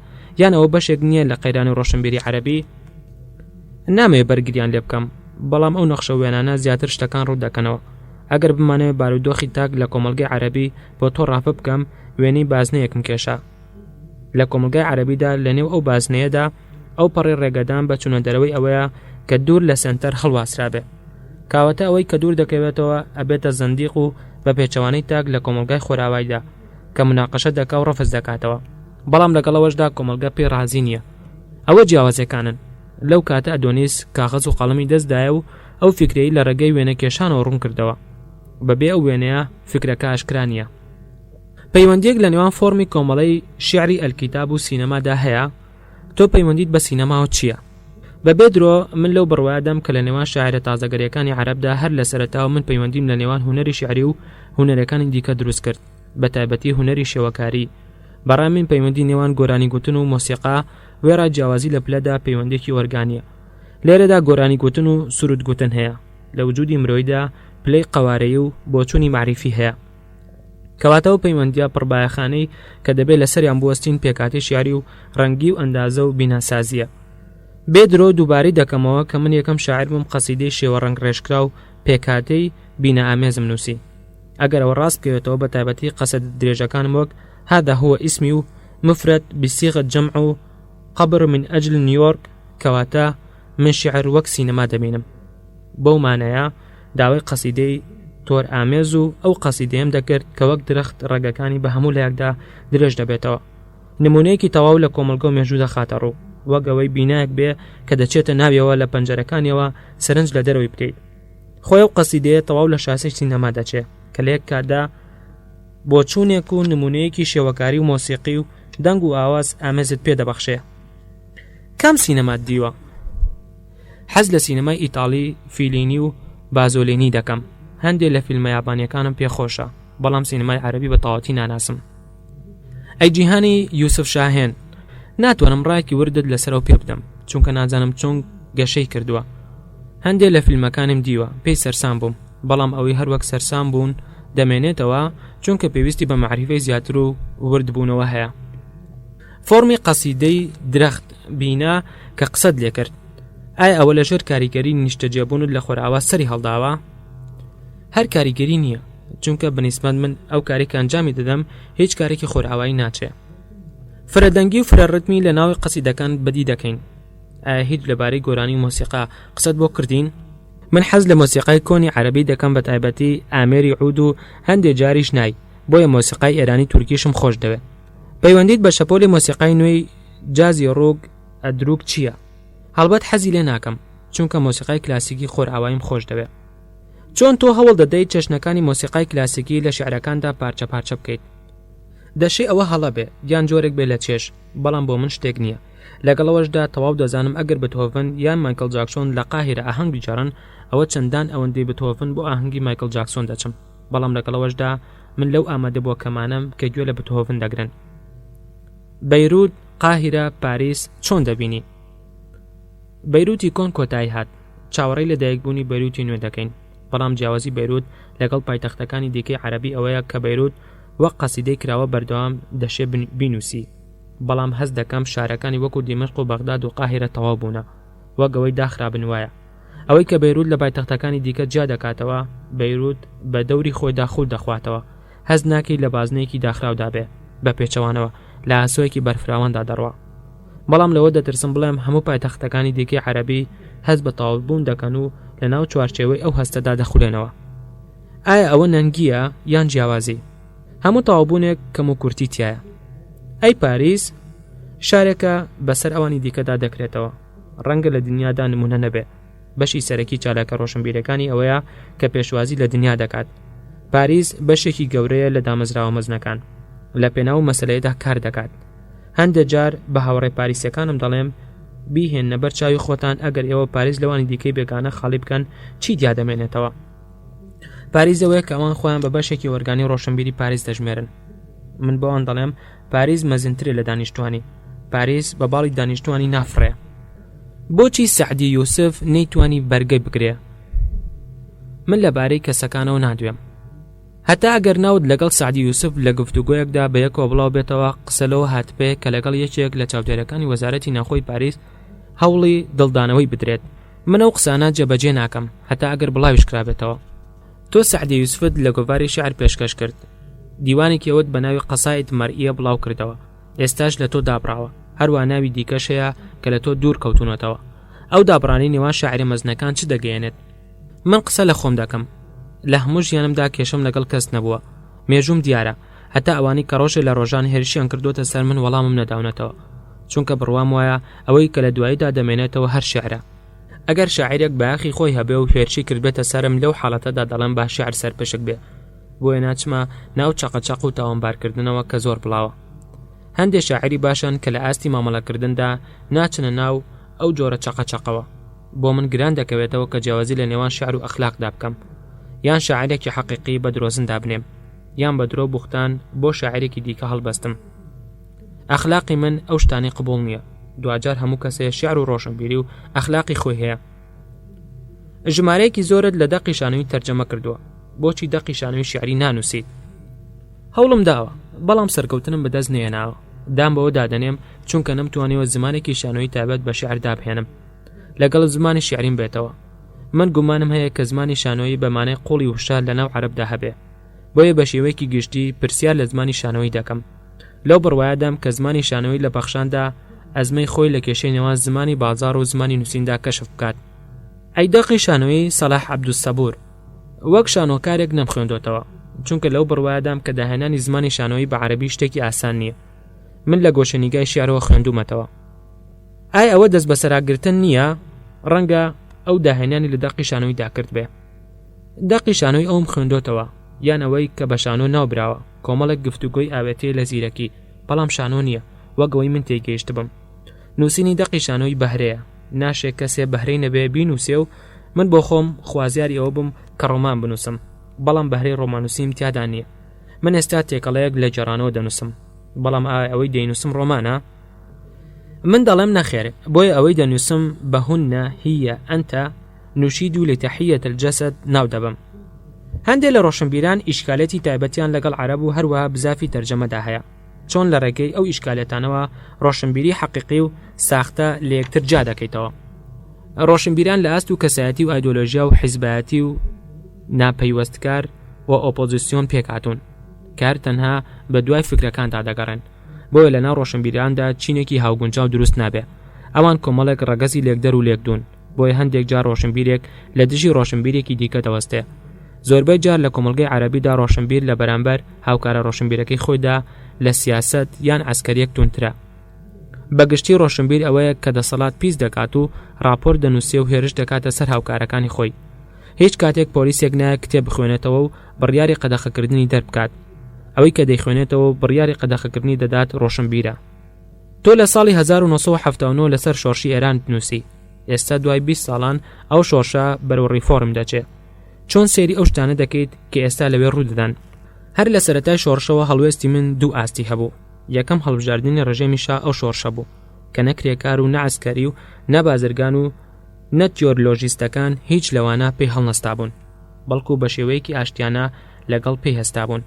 یان ئەوە بەشێک نییە لە قەیرانی ڕۆشنبیری عەرەبی؟ نامەوێ بەرگریان لێ بکەم، بەڵام ئەو نەخشە وێنانە زیاتر شتەکان ڕووت دەکەنەوە. ئەگەر بمانەوێ بارودۆخی تاک لە کۆمەڵگەی عەرەبی بۆ تۆ ڕاڤە بکەم، وێنەی بازنەیەکم کێشا. لە کۆمەڵگای عەرەبیدا لە نێو ئەو بازنەیەدا ئەو پەڕی ڕێگەدان بە چوونە دەرەوەی ئەوەیە کە دوور لە سەنتەر هەڵواسرابێ. کاوەتە ئەوەی کە دوور دەکەوێتەوە ئەبێتە زەندیق و بە پێچەوانەی تاک لە کۆمەڵگای خۆراوایدا کە مناقەشە دەکا و ڕەفز دەکاتەوە. بەڵام لەگەڵ ئەوەشدا کۆمەڵگە پێی ڕازی نییە. ئەوە جیاوازیەکانن. لەو کاتە ئەدۆنیس کاغەز و قەڵەمی دەست دایە و ئەو فیکرەی لە ڕێگەی وێنەکێشانەوە ڕوون کردەوە. بەبێ ئەو وێنەیە فیکرەکە ئاشکرا نییە. پەیوەندییەک لە نێوان فۆرمی کۆمەڵەی شیعری ئەلکیتاب و سینەمادا هەیە؟ تۆ پەیوەندیت بە سینەماوە چییە؟ بەبێ درۆ من لەو بڕوایەدام کە لە نێوان شاعیرە تازەگەرییەکانی عەرەبدا هەر لە سەرەتاوە من پەیوەندیم لە نێوان هونەری شیعری و هونەرەکانی دیکە دروست کرد بە تایبەتی هونەری شێوەکاری بەڕای من پەیوەندی نێوان گۆرانی گوتن و مۆسیقا وێڕای جیاوازی لە پلەدا پەیوەندێکی ئۆرگانیە لێرەدا گۆرانی گوتن و سرود گوتن هەیە لە وجودی مرۆیدا پلەی قەوارەیی و بۆچوونی مەعریفی هەیە کەواتە ئەو پەیوەندییە پڕبایەخانەی کە دەبێت لەسەریان بوەستین پێکهاتەی شیعری و ڕەنگی و ئەندازە و بیناسازییە. بێ درۆ دووبارەی دەکەمەوە کە من یەکەم شاعیر بووم قەسیدەی شێوە ڕەنگڕێژکراو پێکهاتەی بینائامێزم نووسی. ئەگەر ئەوە ڕاست بکەوێتەوە بە تایبەتی قەسەدە درێژەکانم وەک هذا هو اسمی و مفرد بصیغە جمع و قبر من اجل نیویۆرک کەواتە من شیعر وەک سینەما دەبینم. بەو مانایە داوای قەسیدەی تۆر ئامێز و ئەو قەسیدەیەم دەکرد کە وەک درەخت ڕەگەکانی بە هەموو لایەکدا درێژ دەبێتەوە نمونەیەکی تەواو لە کۆمەڵگە و مێژوو دەخاتە ڕوو وەک ئەوەی بینایەک بێ کە دەچێتە ناویەوە لە پەنجەرەکانیەوە سەرنج لە دەرەوەی بکەیت خۆی ئەو قەسیدەیە تەواو لە شاسەی سینەما دەچێ کە لە یەک کاتدا بۆچوونێک و نمونەیەکی شێوەکاری و مۆسیقی و دەنگ و ئاواز ئامێزت پێ دەبەخشێ کام سینەمات دیوە؟ حەز لە سینەمای ئیتاڵی فیلینی و بازۆلینی دەکەم هەندێ لە فیلمە یابانیەکانم پێخۆشە بەڵام سینەمای عەربی بە تەواوەتی ناناسم ئەی جیهانی یوسف شاهێن ناتوانم ڕایەکی وردت لەسەر ئەو پێ بدەم چونکە نازانم چۆن گەشەی کردووە هەندێ لە فیلمەکانیم دیوە پێی سەرسام بووم بەڵام ئەوەی هەروەک سەرسام بوون دەمێنێتەوە چونکە پێویستی بە مەعریفەی زیاتر و وردبوونەوە هەیە فۆرمی قەسیدەی درەخت بینا کە قسەت لێ کرد ئایا ئەوە لەژێر کاریگەری نیشتەجێبوونت لە خۆرئاوا سەری هەڵداوە؟ هەر کاریگەری نییە چونکە بەنیسبەت من ئەو کارێک کە ئەنجامی دەدەم هیچ کارێکی خۆرئاوایی ناچێ فرەدەنگی و فرەڕتمی لە ناوی قەسیدەکان بەدی دەکەین ئایا هیچ لەبارەی گۆرانی و مۆسیقا قسەت بۆ کردین؟ من حەز لە مۆسیقای کۆنی عەرەبی دەکەم بە تایبەتی ئامێری عود و هەندێ جاریش نای بۆیە مۆسیقای ئێرانی تورکیشم خۆش دەوێ پەیوەندیت بە شەپۆلی مۆسیقای نوێی جازی ڕوگ ئەدروک چییە؟ هەڵبەت حەزی لێ ناکەم چونکە مۆسیقای کلاسیکی خۆرئاواییم خۆش دەوێ. چۆن تۆ هەوڵ دەدەیت چەشنەکانی مۆسیقای کلاسیکی لە شیعرەکاندا پارچە پارچە بکەیت؟ دەشێ ئەوە هەڵە بێ یان جۆرێک بێ لە چێژ، بەڵام بۆ من شتێک نییە. لەگەڵ ئەوەشدا تەواو دەزانم ئەگەر بتهۆڤن یان مایکڵ جاکسۆن لە قاهیرە ئاهەنگ بگێڕن ئەوە چەندان ئەوەندەی بتهۆڤن بۆ ئاهەنگی مایکڵ جاکسۆن دەچم بەڵام لەگەڵ ئەوەشدا من لەو ئامادەبووە کەمانەم کە گوێ لە بتهۆڤن دەگرن. بەیروت، قاهیرە، پاریس چۆن دەبینی؟ بەیروتی کۆن کۆتایی هات، چاوەڕێی لەدایکبوونی بەیروتی نوێ دەکەین، بەڵام جیاوازی بەیروت لەگەڵ پایتەختەکانی دیکەی عەرەبی ئەوەیە کە بەیروت وەک قەسیدەی کراوە بەردەوام دەشێ بینووسی، بەڵام هەست دەکەم شارەکانی وەکو دیمەشق و بەغداد و قاهیرە تەواو بوونە، وەک ئەوەی داخرابن وایە. ئەوەی کە بەیروت لە پایتەختەکانی دیکە جیا دەکاتەوە، بەیروت بە دەوری خۆیدا خول دەخواتەوە، هەست ناکەی لە بازنەیەکی داخراودا بێ، بە پێچەوانەوە لە ئاسۆیەکی بەرفراواندا دەڕوا. بەڵام لەوە دەترسم بڵێم هەموو پایتەختەکانی دیکەی عەرەبی هەست بە تەواوبوون دەکەن و لەناو چوارچێوەی ئەو هەستەدا دەخولێنەوە. ئایا ئەوە نەنگییە یان جیاوازی؟ هەموو تەواوبوونێک کەموکورتی تیایە. ئەی پاریس؟ شارێکە بەسەر ئەوانی دیکەدا دەکرێتەوە. ڕەنگە لە دنیادا نموونە نەبێ. بەشی سەرەکی چالاکە ڕۆشنبیرەکانی ئەوەیە کە پێشوازی لە دنیا دەکات. پاریس بەشێکی گەورەیە لە دامەزراوە مەزنەکان. لە پێناو مەسەلەیەدا کار دەکات. هەندێ جار بە هاوڕێ پاریسیەکانم دەڵێم بیهێننە بەر چاوی خۆتان ئەگەر ئێوە پاریس لەوانی دیکەی بێگانە خاڵی بکەن چی تیا دەمێنێتەوە. پاریس ئەوەیە کە ئەوان خۆیان بە بەشێکی ئۆرگانی ڕۆشنبیری پاریس دەژمێرن. من بەوان دەڵێم پاریس مەزنترە لە دانیشتوانی. پاریس بە باڵی دانیشتوانی نافڕێ. بۆچی سەعدی یوسف نەیتوانی بەرگەی بگرێ؟ من لەبارەی کەسەکانەوە نادوێم. هەتا ئەگەر ناوت لەگەڵ سەعدی یوسف لە گفتوگۆیەکدا بە یەکەوە بڵاو بێتەوە، قسە لەوە هاتبێ کە لەگەڵ یەکێک لە چاودێرەکانی وەزارەتی ناوخۆی پاریس هەوڵی دڵدانەوەی بدرێت. من ئەو قسانە جێبەجێ ناکەم، هەتا ئەگەر بڵاویش کرابێتەوە. تۆ سەعدی یوسفت لە گۆڤاری شیعر پێشکەش کرد. دیوانێکی ئەوت بە ناوی قەسائید مەرئیە بڵاو کردەوە. ئێستاش لە تۆ دابڕاوە. هەروا ناوی دیکەش هەیە کە لە تۆ دوور کەوتوونەتەوە. ئەو دابڕانەی نێوان شاعیرە مەزنەکان چ دەگەیەنێت؟ من قسە لە خۆم دەکەم. لە هەموو ژیانمدا کێشەم لەگەڵ کەس نەبووە. مێژووم دیارە. هەتا ئەوانەی کە ڕۆژێ لە ڕۆژان هێرشیان کردووەتە سەر من وەڵامم نەداونەتەوە. چونکە بڕوام وایە ئەوەی کە لە دواییدا دەمێنێتەوە هەر شیعرە. ئەگەر شاعیرێک بایەخی خۆی هەبێ و هێرشی کردبێتە سەرم لەو حاڵەتەدا دەڵێم با شیعر سەرپشک بێ. بۆیە ناچمە ناو چەقەچەق و تاوانبارکردنەوە کە زۆر بڵاوە. هەندێ شاعیری باشن کە لە ئاستی مامەڵەکردندا ناچنە ناو ئەو جۆرە چەقەچەقەوە. بۆ من گران دەکەوێتەوە کە جیاوازی لە نێوان شعر و ئەخلاقدا بکەم. یان شاعیرێکی حەقیقی بە درۆزن دابنێم. یان بە درۆ بوختان بۆ شاعیرێکی دیکە هەڵبەستم. ئەخلاقی من ئەو شتانەی قبوڵ نییە. دواجار هەموو کەسێ شعر و ڕۆشنبیری و ئەخلاقی خۆی هەیە. ژمارەیەکی زۆرت لە دەقی شانۆیی تەرجەمە کردووە. بۆچی دەقی شانۆی شیعری نانووسیت؟ هەوڵم داوە، بەڵام سەرکەوتنم بەدەست نەهێناوە. دان بەوە دادەنێم چونکە نەمتوانیوە زمانێکی شانۆیی تایبەت بە شیعر دابهێنم. لەگەڵ زمانی شیعریم بێتەوە. من گومانم هەیە کە زمانی شانۆیی بە مانای قوڵی وشە لەناو عەرەبدا هەبێ. بۆیە بە شێوەیەکی گشتی پرسیار لە زمانی شانۆیی دەکەم. لەو بڕوایەدام کە زمانی شانۆیی لە پەخشاندا ئەزمەی خۆی لە کێشەی نێوان زمانی بازاڕ و زمانی نووسیندا کەشف بکات. ئەی دەقی شانۆیی سەلاح عەبدولسەبور؟ وەک شانۆکارێک نەمخوێندۆتەوە، چونکە لەو بڕوایەدام کە داهێنانی زمانی شانۆیی بە عەرەبی شتێکی ئاسان نییە. من لە گۆشەنیگای شیعرەوە خوێندوومەتەوە. ئایا ئەوە دەستبەسەراگرتن نییە؟ ڕەنگە ئەو داهێنانی لە دەقی شانۆییدا کردبێ. دەقی شانۆی ئەوم خوێندۆتەوە، یان ئەوەی کە بە شانۆ ناو براوە، کۆمەڵێک گفتوگۆی ئاوێتەیە لە زیرەکی، بەڵام شانۆ نییە، وەک ئەوەی من تێیگەیشتبم. نووسینی دەقی شانۆیی بەهرەیە، ناشێ کەسێ بەهرەی نەبێ بینووسێ و من بۆ خۆم خوازیاری ئەوە بووم کە ڕۆمان بنووسم، بەڵام بەهرەی ڕۆماننووسیم تیادا نییە. من ئێستا تێکەڵەیەک لە گێڕانەوە دەنووسم، بەڵام ئایا ئەوەی دەینووسم ڕۆمانە؟ من دەڵێم نەخێر، بۆیە ئەوەی دەنووسم بە هن، هی، انت، نشید لتحیة الجسد ناو دەبەم. هەندێ لە ڕۆشنبیران ئیشکالێتی تایبەتیان لەگەڵ عەرەب و هەروەها بزافی تەرجەمەدا هەیە. چۆن لە ڕێگەی ئەو ئیشکالێتانەوە ڕۆشنبیری حەقیقی و ساختە لە یەکتر جیا دەکەیتەوە؟ ڕۆشنبیران لە ئاست و کەسایەتی و ئایدۆلۆژیا و حیزبایەتی و ناپەیوەستکار و ئۆپۆزیسیۆن پێکهاتوون کار تەنها بە دوای فکرەکاندا دەگەڕێن. بۆیە لەناو ڕۆشنبیراندا چینێکی هاوگونجاو دروست نابێ. ئەوان کۆمەڵێک ڕەگەزی لێکدەر و لێکدوون. بۆیە هەندێک جار ڕۆشنبیرێک لە دژی ڕۆشنبیرێکی دیکە دەوەستێ. زۆربەی جار لە کۆمەڵگەی عەرەبیدا ڕۆشنبیر لە بەرامبەر هاوکارە ڕۆشنبیرەکەی خۆیدا لە سیاسەت یان عەسکەریەک توندترە. بە گشتی ڕۆشنبیر ئەوەیە کە دەسەڵات پیس دەکات و ڕاپۆرت دەنووسێ و هێرش دەکاتە سەر هاوکارەکانی خۆی. هیچ کاتێک پۆلیسێک نایە کتێب بخوێنێتەوە و بڕیاری قەدەخەکردنی دەربکات. ئەوەی کە دەیخوێنێتەوە و بڕیاری قەدەخەکردنی دەدات ڕۆشنبیرە. تۆ لە ساڵی 1979 لەسەر شۆڕشی ئێران نووسی ئێستا دوای 20 ساڵان ئەو شۆڕشە بەرەو ڕیفۆرم دەچێ چۆن سەیری ئەو شتانە دەکەیت کە ئێستا لەوێ ڕوو دەدەن هەر لە سەرەتای شۆڕشەوە هەڵوێستی من دوو ئاستی هەبوو یەکەم هەڵبژاردنی ڕژێمی شا ئەو شۆڕشە بوو کە نە کرێکار و نە عەسکەری و نە بازرگان و نە تیۆرلۆژیستەکان هیچ لەوانە پێی هەڵنەستابوون بەڵکو بە شێوەیەکی ئاشتیانە لەگەڵ پێی هەستابوون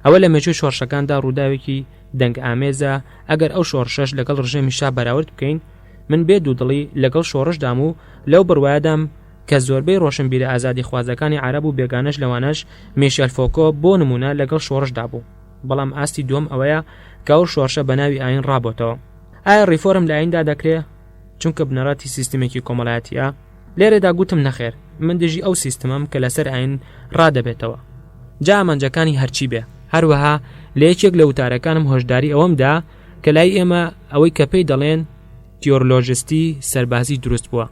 ئەوە لە مێژووی شۆڕشەکاندا ڕووداوێکی دەنگ ئامێزە ئەگەر ئەو شۆڕشەش لەگەڵ ڕژێمی شا بەراورد بکەین من بێ دوودڵی لەگەڵ شۆڕشدام و لەو بڕوایەدام کە زۆربەی ڕۆشنبیرە ئازادیخوازەکانی عەرەب و بێگانەش لەوانەش میشێل فۆکۆ بۆ نمونە لەگەڵ شۆڕشدا بوو بەڵام ئاستی دووەم ئەوەیە کە ئەو شۆڕشە بە ناوی ئاین ڕابۆتەوە ئایا ڕیفۆرم لە ئایندا دەکرێ چونکە بنەڕەتی سیستمێکی کۆمەڵایەتیە لێرەدا گوتم نەخێر من دژی ئەو سیستمەم کە لەسەر ئاین ڕادەبێتەوە جا ئامانجەکانی هەرچی بێ هەروەها لە یەکێک لە وتارەکانم هۆشداری ئەوەم دا کە لای ئێمە ئەوەی کە پێی دەڵێن تیۆرلۆژستی سەربازی دروست بووە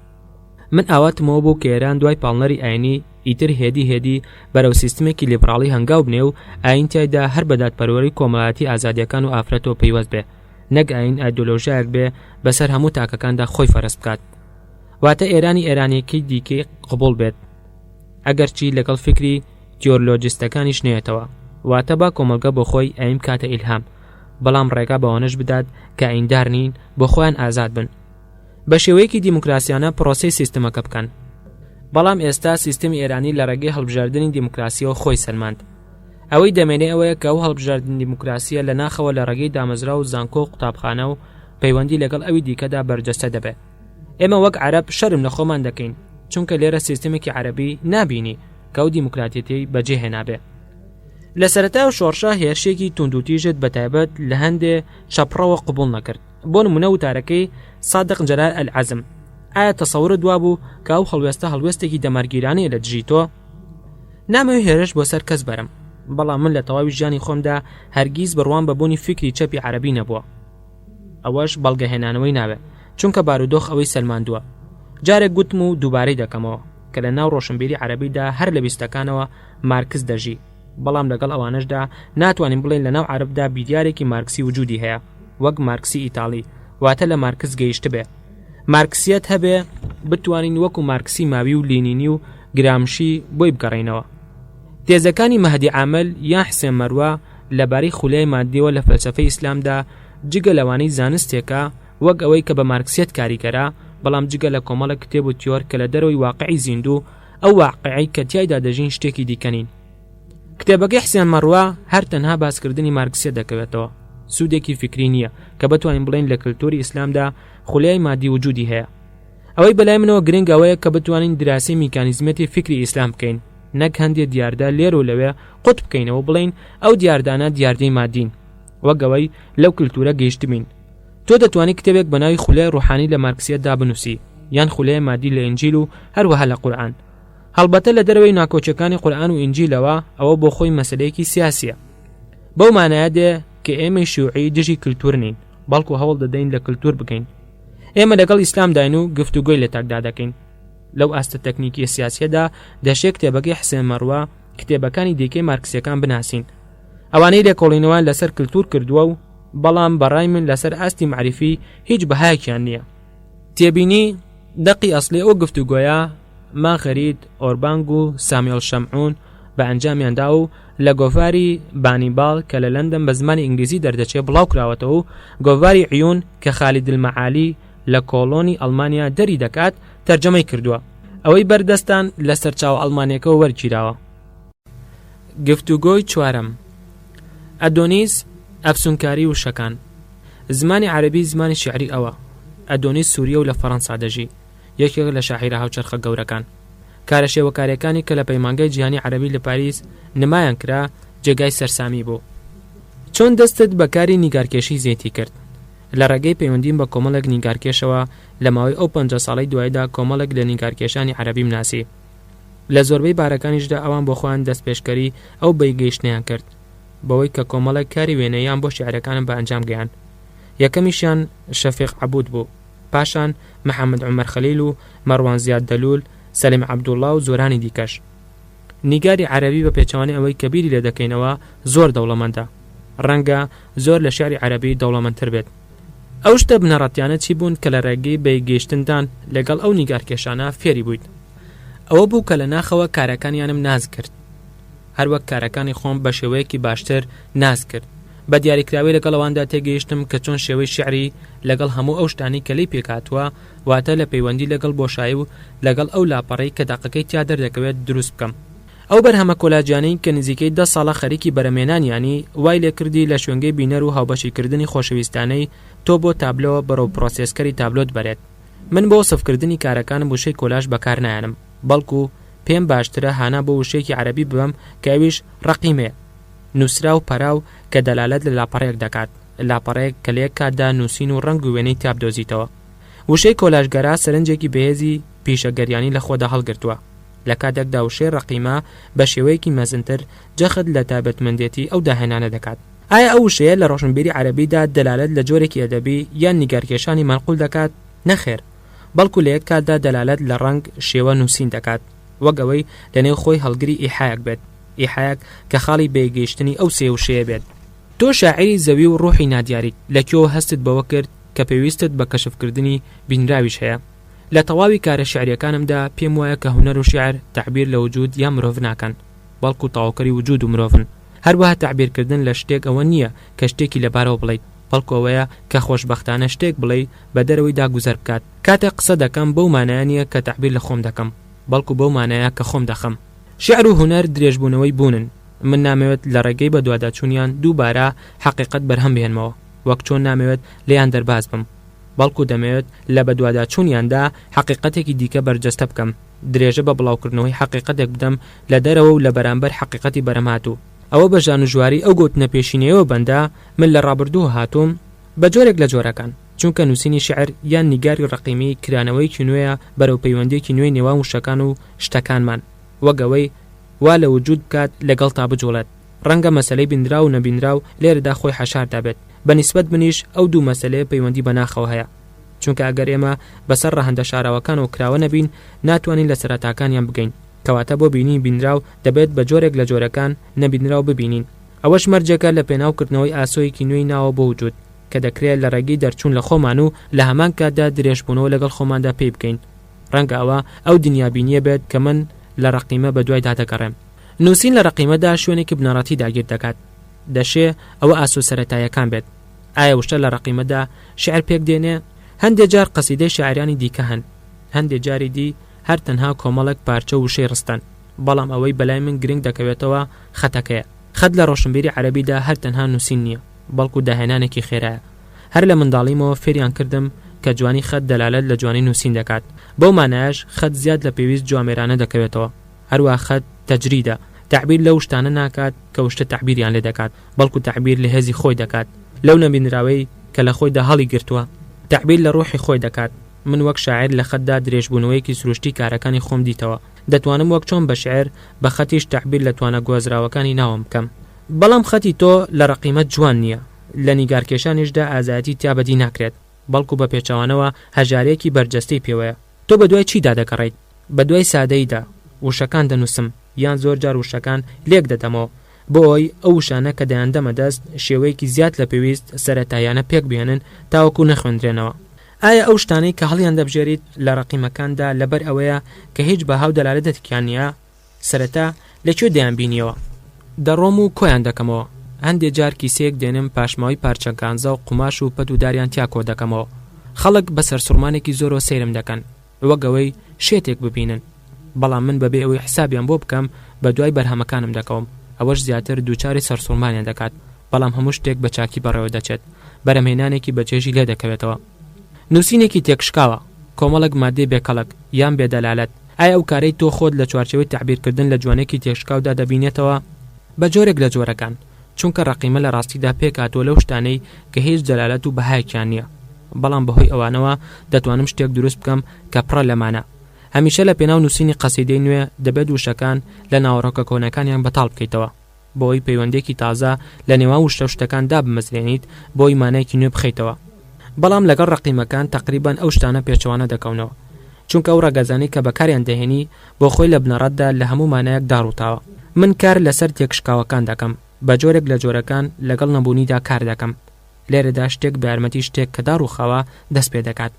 من ئاواتمەوە بوو کە ئێران دوای پاڵنەری ئاینی ئیتر هێدی هێدی بەرەو سیستمێکی لیبراڵی هەنگاو بنێ و ئاین تیایدا هەر بە دادپەروەری کۆمەڵایەتی ئازادیەکان و ئافرەتەوە پەیوەست بێ نەک ئاین ئایدۆلۆژیایەک بێ بەسەر هەموو تاکەکاندا خۆی فەرز بکات واتە ئێرانی ئێرانیەکەی دیکەی قبوڵ بێت ئەگەرچی لەگەڵ فیکری تیۆرلۆجیستەکانیش نەیەتەوە واتە با کۆمەڵگە بۆ خۆی ئاین بکاتە ئیلهام بەڵام ڕێگا بەوانەش بدات کە ئایندار نین بۆ خۆیان ئازاد بن بە شێوەیەکی دیموکراسیانە پرۆسەی سیستمەکە بکەن بەڵام ئێستا سیستمی ئێرانی لە ڕێگەی هەڵبژاردنی دیموکراسیەوە خۆی سەلماند ئەوەی دەمێنێ ئەوەیە کە ئەو هەڵبژاردن دیموکراسیە لە ناخەوە لە ڕێگەی دامەزرا و زانکۆ و قوتابخانە و پەیوەندی لەگەڵ ئەوی دیکەدا بەرجەستە دەبێت ئێمە وەک عەرەب شەرم لە خۆمان دەکەین چونکە لێرە سیستمێکی عەرەبی نابینی کە ئەو دیموکراتیەتەی بەجێ هێنابێ لە سەرەتای ئەو شۆڕشە هێرشێکی توندوتیژت بە تایبەت لە هەندێ چەپڕەوە قبوڵ نەکرد بۆ نمونە وتارەکەی سادق جەلال ئەلعەزم ئایا تەسەورت وابوو کە ئەو هەڵوێستە هەڵوێستێکی دەمارگیرانەیە لە دژی تۆ نامەوێ هێرش بۆ سەر کەس بەرم بەڵام من لە تەواوی ژیانی خۆمدا هەرگیز بڕوام بە بوونی فیکری چەپی عەرەبی نەبووە ئەوەش بەڵگەهێنانەوەی ناوێ چونکە بارودۆخ ئەوەی سەلماندووە جارێک گوتم و دووبارەی دەکەمەوە کە لە ناو ڕۆشنبیری عەرەبیدا هەر لە بیستەکانەوە مارکس دەژی بەڵام لەگەڵ ئەوانەشدا ناتوانین بڵێین لە ناو عەرەبدا بیریارێکی مارکسی وجودی هەیە وەک مارکسی ئیتاڵی واتە لە مارکس گەیشتبێ مارکسیەت هەبێ بتوانین وەکو مارکسی ماوی و لینینی و گرامشی بۆی بگەڕێینەوە تێزەکانی مەهدی عامل یان حسێن مەروە لەبارەی خولیای مادیەوە لە فەلسەفەی ئیسلامدا جگە لەوانەی زانستێکە وەک ئەوەی کە بە مارکسیەت کاریگەرە بەڵام جگە لە کۆمەڵێک کتێب و تیۆر کە لە دەرەوەی واقعی زیندوو ئەو واقعی کە تیایدا دەژین شتێکی دیکە نین کتێبەکەی حسێن مەڕوا هەر تەنها باسکردنی مارکسیەت دەکەوێتەوە سوودێکی فیکری نییە کە بتوانین بڵێین لە کلتوری ئیسلامدا خولیای مادی وجودی هەیە ئەوەی بەلای منەوە گرنگ ئەوەیە کە بتوانین دراسی میکانیزمەتی فیکری ئیسلام بکەین نەک هەندێ دیاردە لێر و لەوێ قوت بکەینەوە بڵێین ئەو دیاردانە دیاردەی مادین وەک ئەوەی لەو کلتورە گەیشتبین تۆ دەتوانی کتێبێک بە ناوی خولیای ڕۆحانی لە مارکسیەتدا بنووسی یان خولیای مادی لە ئینجیل و هەروەها لە قورئان هەڵبەتە لە دەرەوەی ناکۆکیەکانی قورئان و ئینجیلەوە ئەوە بۆ خۆی مەسلەیەکی سیاسیە بەو مانایە دێ کە ئێمەی شیوعی دژی کلتور نین بەڵکو هەوڵ دەدەین لە کلتور بگەین ئێمە لەگەڵ ئیسلامداین و گفتوگۆی لە تاکدا دەکەین لەو ئاستە تەکنیکیە سیاسیەدا دەشێ کتێبەکەی حسێن مەڕوا کتێبەکانی دیکەی مارکسیەکان بناسین ئەوانەی لێکۆڵینەوەیان لەسەر کلتور کردووە و بەڵام بەڕای من لەسەر ئاستی معریفی هیچ بەهایەکیان نییە تێبینی دەقی ئەسلی ئەو گفتوگۆیە ماغەرید ئۆربانگ و سامیۆل شەمعون بە ئەنجامیان دا و لە گۆڤاری بانیباڵ کە لە لەندەن بە زمانی ئینگلیزی دەردەچێ بڵاو کراوەتەوە و گۆڤاری عیون کە خالید المەعالی لە کۆڵۆنی ئەڵمانیا دەری دەکات تەرجەمەی کردووە ئەوەی بەردەستان لە سەرچاوە ئەڵمانیەکەوە وەرگیراوە. گفتوگۆی چوارەم، ئەدۆنیس، ئەفسونکاری وشەکان. زمانی عەرەبی زمانی شیعری ئەوە. ئەدۆنیس سورییە و لە فەرەنسا دەژی. یەکێکە لە شاعیرە هاوچەرخە گەورەکان. کارە شێوەکارییەکانی کە لە پەیمانگای جیهانی عەرەبی لە پاریس نمایان کرا، جێگای سەرسامی بوو. چۆن دەستت بە کاری نیگارکێشی زەیتی کرد؟ لە ڕێگەی پەیوەندیم بە کۆمەڵێک نیگارکێشەوە لە ماوەی ئەو 50 ساڵەی دواییدا کۆمەڵێک لە نیگارکێشانی عەرەبیم ناسی. لە زۆربەی بارەکانیشدا ئەوان بۆ خۆیان دەستپێشکەری ئەو بەیگەیشتنەیان کرد بەوەی کە کۆمەڵێک کاری وێنەییان بۆ شیعرەکانم بە ئەنجام گەیاند. یەکەمیشیان شەفیق عەبود بوو، پاشان محەمەد عومەر خەلیل و مەڕوان زیاد دەلول، سەلیم عەبدوڵڵا و زۆرانی دیکەش. نیگاری عەرەبی بە پێچەوانەی ئەوەی کە بیری لێ دەکەینەوە زۆر دەوڵەمەندە. ڕەنگە زۆر لە شیعری عەرەبی دەوڵەمەندتر بێت. ئەو شتە بنەڕەتیانە چی بوون کە لە ڕێگەی بەیەکگەیشتندان لەگەڵ ئەو نیگارکێشانە فێری بوویت؟ ئەوە بوو کە لە ناخەوە کارەکانیانم ناس کرد. هەروەک کارەکانی خۆم بە شێوەیەکی باشتر ناس کرد. بە دیاریکراوی لەگەڵ ئەواندا تێگەیشتم کە چۆن شێوەی شیعری لەگەڵ هەموو ئەو شتانەی کە لێی پێکهاتووە، واتە لە پەیوەندی لەگەڵ بۆشایی و لەگەڵ ئەو لاپەڕەی کە دەقەکەی تیا دەردەکەوێت دروست بکەم. ئەو بەرهەمە کۆلاجیانەی کە نزیکەی دە ساڵە خەریکی بەرهەمهێنانیانی، وای لێکردی لە شوێنگەی بینەر و هاوبەشیکردنی خۆشەویستانەی تۆ بۆ تابلۆ بەرەو پرۆسێسکەری تابلۆت بەرێت. من بۆ وەسفکردنی کارەکانم وشەی کۆلاژ بەکارنایەنم، بەڵکو پێم باشترە هانا بۆ وشەیەکی عەرەبی ببەم کە ئەویش ڕەقیمەیە، نووسراو پەراو کە دەلالەت لە لاپەڕەیەک دەکات، لاپەڕەیەک کە لە یەک کاتدا نووسین و ڕەنگ و وێنەی تیا بدۆزیتەوە. وشەی کۆلاژگەرا سەرنجێکی بەهێزی پیشەگەریانی لە خۆدا هەڵگرتووە، لە کاتێکدا وشەی ڕەقیمە بە شێوەیەکی مەزنتر جەخت لە تایبەتمەندێتی ئەو داهێنانە دەکات. ئایا ئەو وشەیە لە ڕۆشنبیری عەرەبیدا دەلالەت لە جۆرێکی ئەدەبی یان نیگارکێشانی مەنقول دەکات؟ نەخێر، بەڵکو لە یەک کاتدا دەلالەت لە ڕەنگ، شێوە، نووسین دەکات، وەک ئەوەی لە نێو خۆی هەڵگری ئیحایەک بێت، ئیحایەک کە خاڵی بەیەکگەیشتنی ئەو سێ وشەیە بێت. تۆ شاعیری زەوی و ڕوحی نادیاریت، لە کوێوە هەستت بەوە کرد کە پێویستت بە کەشفکردنی بینراویش هەیە؟ لە تەواوی کارە شیعرییەکانمدا پێم وایە کە هونەر و شیعر تەعبیر لە وجود یان مرۆڤ ناکەن، بەڵکو تەواوکەری وجود و مرۆڤن. هەروەها تەعبیرکردن لە شتێک ئەوە نییە کە شتێکی لەبارەوە بڵێیت، بەڵکو ئەوەیە کە خۆشبەختانە شتێک بڵێی بە دەرەوەیدا گوزەر بکات. کاتێک قسە دەکەم بەو مانایە نییە کە تەعبیر لە خۆم دەکەم، بەڵکو بەو مانایە کە خۆم دەخەم. شیعر و هونەر درێژبوونەوەی بوونن، من نامەوێت لە ڕێگەی بەدواداچوونیان دووبارە حەقیقەت بەرهەم بهێنمەوە، وەک چۆن نامەوێت لێیان دەرباز بم، بەڵکو دەمەوێت لە بەدواداچوونیاندا حەقیقەتێکی دیکە بەرجەستە بکەم، درێژە بە بڵاوکردنەوەی حەقیقەتێک بدەم لە دەرەوە و لە بەرامبەر حەقیقەتی بەرهەمهاتوو. ئەوە بە ژانوژواری ئەو گوتنە پێشینەیەوە بەندە، من لە ڕابردووە هاتووم، بە جۆرێک لە جۆرەکان، چونکە نووسینی شیعر یان نیگاری ڕەقیمی کرانەوەیەکی نوێیە بەرەو پەیوەندییەکی نوێی نێوان وشەکان و شتەکانمان، وەک ئەوەی وا لە وجوود بکات لەگەڵتا بجوڵێت. ڕەنگە مەسەلەی بینراو و نەبینراو لێرەدا خۆی حەشار دابێت، بە نیسبەت منیش ئەو دوو مەسەلەیە پەیوەندی بە ناخەوە هەیە. چونکە ئەگەر ئێمە بەسەر ڕەهەندە شاراوەکانەوە کراوە نەبین، ناتوانین لە سەرەتاکانیان بگەین. کەواتە بۆ بینینی بینراو دەبێت بە جۆرێک لە جۆرەکان نەبینراو ببینین. ئەوەش مەرجێکە لە پێناو کردنەوەی ئاسۆیەکی نوێی ناوە بۆ وجود، کە دەکرێ لە ڕێگەی دەرچوون لە خۆمان و لە هەمان کاتدا درێژبوونەوە لەگەڵ خۆماندا پێی بگەین. ڕەنگە ئەوە ئەو دنیابینییە بێت کە من لە ڕەقیمە بەدوایدا دەگەڕێم. نووسین لە ڕەقیمەدا شوێنێکی بنەڕەتی داگیر دەکات. دەشێ ئەوە ئاسۆ سەرەتاییەکان بێت. ئایا وشە لە ڕەقیمەدا شیعر پێک دێنێ؟ هەندێ جار قەسیدەی شاعیرانی دیکە هەن، هەندێ جاری دی هەر تەنها کۆمەڵێک پارچە وشەی ڕستەن. بەڵام ئەوەی بەلای من گرنگ دەکەوێتەوە خەتەکەیە. خەت لە ڕۆشنبیری عەرەبیدا هەر تەنها نووسین نییە، بەڵکو داهێنانێکی خێرایە. هەر لە منداڵیمەوە فێریان کردم کە جوانی خەت دەلالەت لە جوانی نووسین دەکات. بەو مانایەش خەت زیاد لە پێویست جوامێرانە دەکەوێتەوە. هەروا خەت تەجریدە، تەعبیر لەو شتانە ناکات کە وشتە تەعبیریان لێ دەکات، بەڵکو تەعبیر لە هێزی خۆی دەکات، لەو نەبینراوەی کە لە خۆیدا هەڵی گرتووە. تەعبیر لە ڕوحی خۆی دەکات. من وەک شاعیر لە خەتدا درێژبوونەوەیەکی سروشتی کارەکانی خۆم دیتەوە. دەتوانم وەک چۆن بە شیعر، بە خەتیش تەعبیر لە توانا گوازراوەکانی ناوم بکەم. بەڵام خەتی تۆ لە ڕەقیمەت جوان نییە. لە نیگارکێشانیشدا ئازایەتی تیا بەدی ناکرێت، بەڵکو بە پێچەوانەوە هەژارییەکی بەرجەستەی پێوەیە. تۆ بەدوای چیدا دەگەڕێیت؟ بەدوای سادەییدا وشەکان دەنووسم، یان زۆر جار وشەکان لێک دەدەمەوە، بۆ ئەوەی ئەو وشانە کە دەیاندەمە دەست شێوەیەکی زیاد لە پێویست سەرەتاییانە پێک بهێنن تاوەکو نەخوێندرێنەوە. ئایا ئەو شتانەی کە هەڵیاندەبژێریت لە ڕەقیمەکاندا لەبەر ئەوەیە کە هیچ بەها و دەلالەتێکیان نییە؟ سەرەتا لە کوێ دەیانبینیەوە؟ دەڕۆم و کۆیان دەکەمەوە. هەندێ جار کیسەیەک دێنم پاشماوەی پارچە کانزا و قوماش و پەت و داریان تیا کۆ دەکەمەوە. خەڵک بە سەرسوڕمانێکی زۆرەوە سەیرم دەکەن، وەک ئەوەی شێتێک ببینن. بەڵام من بەبێ ئەوەی حسابیان بۆ بکەم بە دوای بەرهەمەکانم دەکەوم. ئەوەش زیاتر دووچاری سەرسوڕمانیان دەکات. بەڵام هەموو شتێک بە چاکی بەڕێوە دەچێت. بەرهەمهێنانێکی بەچێژی لێ دەکەوێتەوە. نووسینێکی تێکشکاوە، کۆمەڵێک ماددەی بێکەڵک، یان بێدەلالەت. ئایا ئەو کارەی تۆ خۆت لە چوارچێوەی تەعبیرکردن لە جوانییەکی تێکشکاودا دەبینێتەوە؟ بە جۆرێک لە جۆرەکان، چونکە ڕەقیمە لە ڕاستیدا پێکهاتووە لەو شتانەی کە هیچ دەلالەت و بەهایەکیان نییە، بەڵام بەهۆی ئەوانەوە دەتوانم شتێک دروست بکەم کە پڕە لە مانا. هەمیشە لە پێناو نووسینی قەسیدەی نوێ دەبێت وشەکان لە ناوەڕۆکە کۆنەکانیان بەتاڵ بکەیتەوە. بۆ ئەوەی پەیوەندییەکی تازە لە نێوان وشە و شتەکان دابمەزرێنیت بۆ ئەوەی مانایەکی نوێ بخەیتەوە. بەڵام لەگەڵ ڕەقیمەکان تەقریبەن ئەو شتانە پێچەوانە دەکەونەوە. چونکە ئەو ڕەگەزانەی کە بەکاریان دەهێنی بۆ خۆی لە بنەڕەتدا لە هەموو مانایەک داڕووتاوە. من کار لەسەر تێکشکاوەکان دەکەم، بە جۆرێک لە جۆرەکان لەگەڵ نەبوونیدا کار دەکەم. لێرەدا شتێک بە یارمەتی شتێک کە داڕووخاوە دەست پێ دەکات.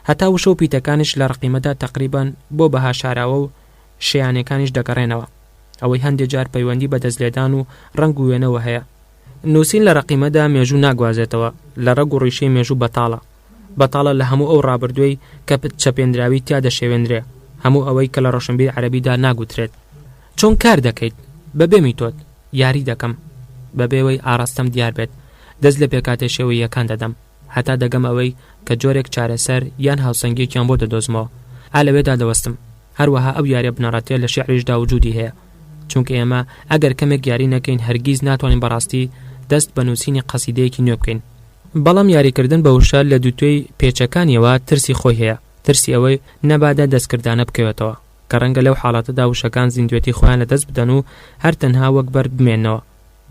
هەتا وشە و پیتەکانیش لە ڕەقیمەدا تەقریبەن بۆ بەها شاراوە و شیانەکانیش دەگەڕێنەوە. ئەوەی هەندێ جار پەیوەندی بە دەستلێدان و ڕەنگ و وێنەوە هەیە. نووسین لە ڕەقیمەدا مێژوو ناگوازێتەوە، لە ڕەگ و ڕیشەی مێژوو بەتاڵە. بەتاڵە لە هەموو ئەو ڕابردووەی کە چەپێنراوی تیا دەشێوێنرێ، هەموو ئەوەی کە لە ڕۆشنبیر عەرەبیدا ناگوترێت. چۆن کار دەکەیت؟ بەبێ میتۆد. یاری دەکەم. بەبێ وەی ئاڕاستەم دیار بێت. دەست لە پێکهاتە شێوەییەکان دەدەم. هەتا دەگەم ئەوەی کە جۆرێک چارەسەر یان هاوسەنگییەکیان بۆ دەدۆزمەوە. ئا لەوێدا دەوەستم. هەروەها ئەو یاریە بنەڕەتیە لە شیعریشدا وجودی هەیە. چونکە ئێمە ئەگەر کەمێک یاری نەکەین هەرگیز ناتوانین بەڕاستی دەست بە نووسینی قەسیدەیەکی نوێ بکەین. بەڵام یاریکردن بە وشە لە دووتوێی پێچەکانیەوە ترسی خۆی هەیە، ترسی ئەوەی نەبادا دەستکردانە بکەوێتەوە، کە ڕەنگە لەو حاڵەتەدا وشەکان زیندوێتی خۆیان لەدەست بدەن و هەر تەنها وەک بەرد بمێننەوە.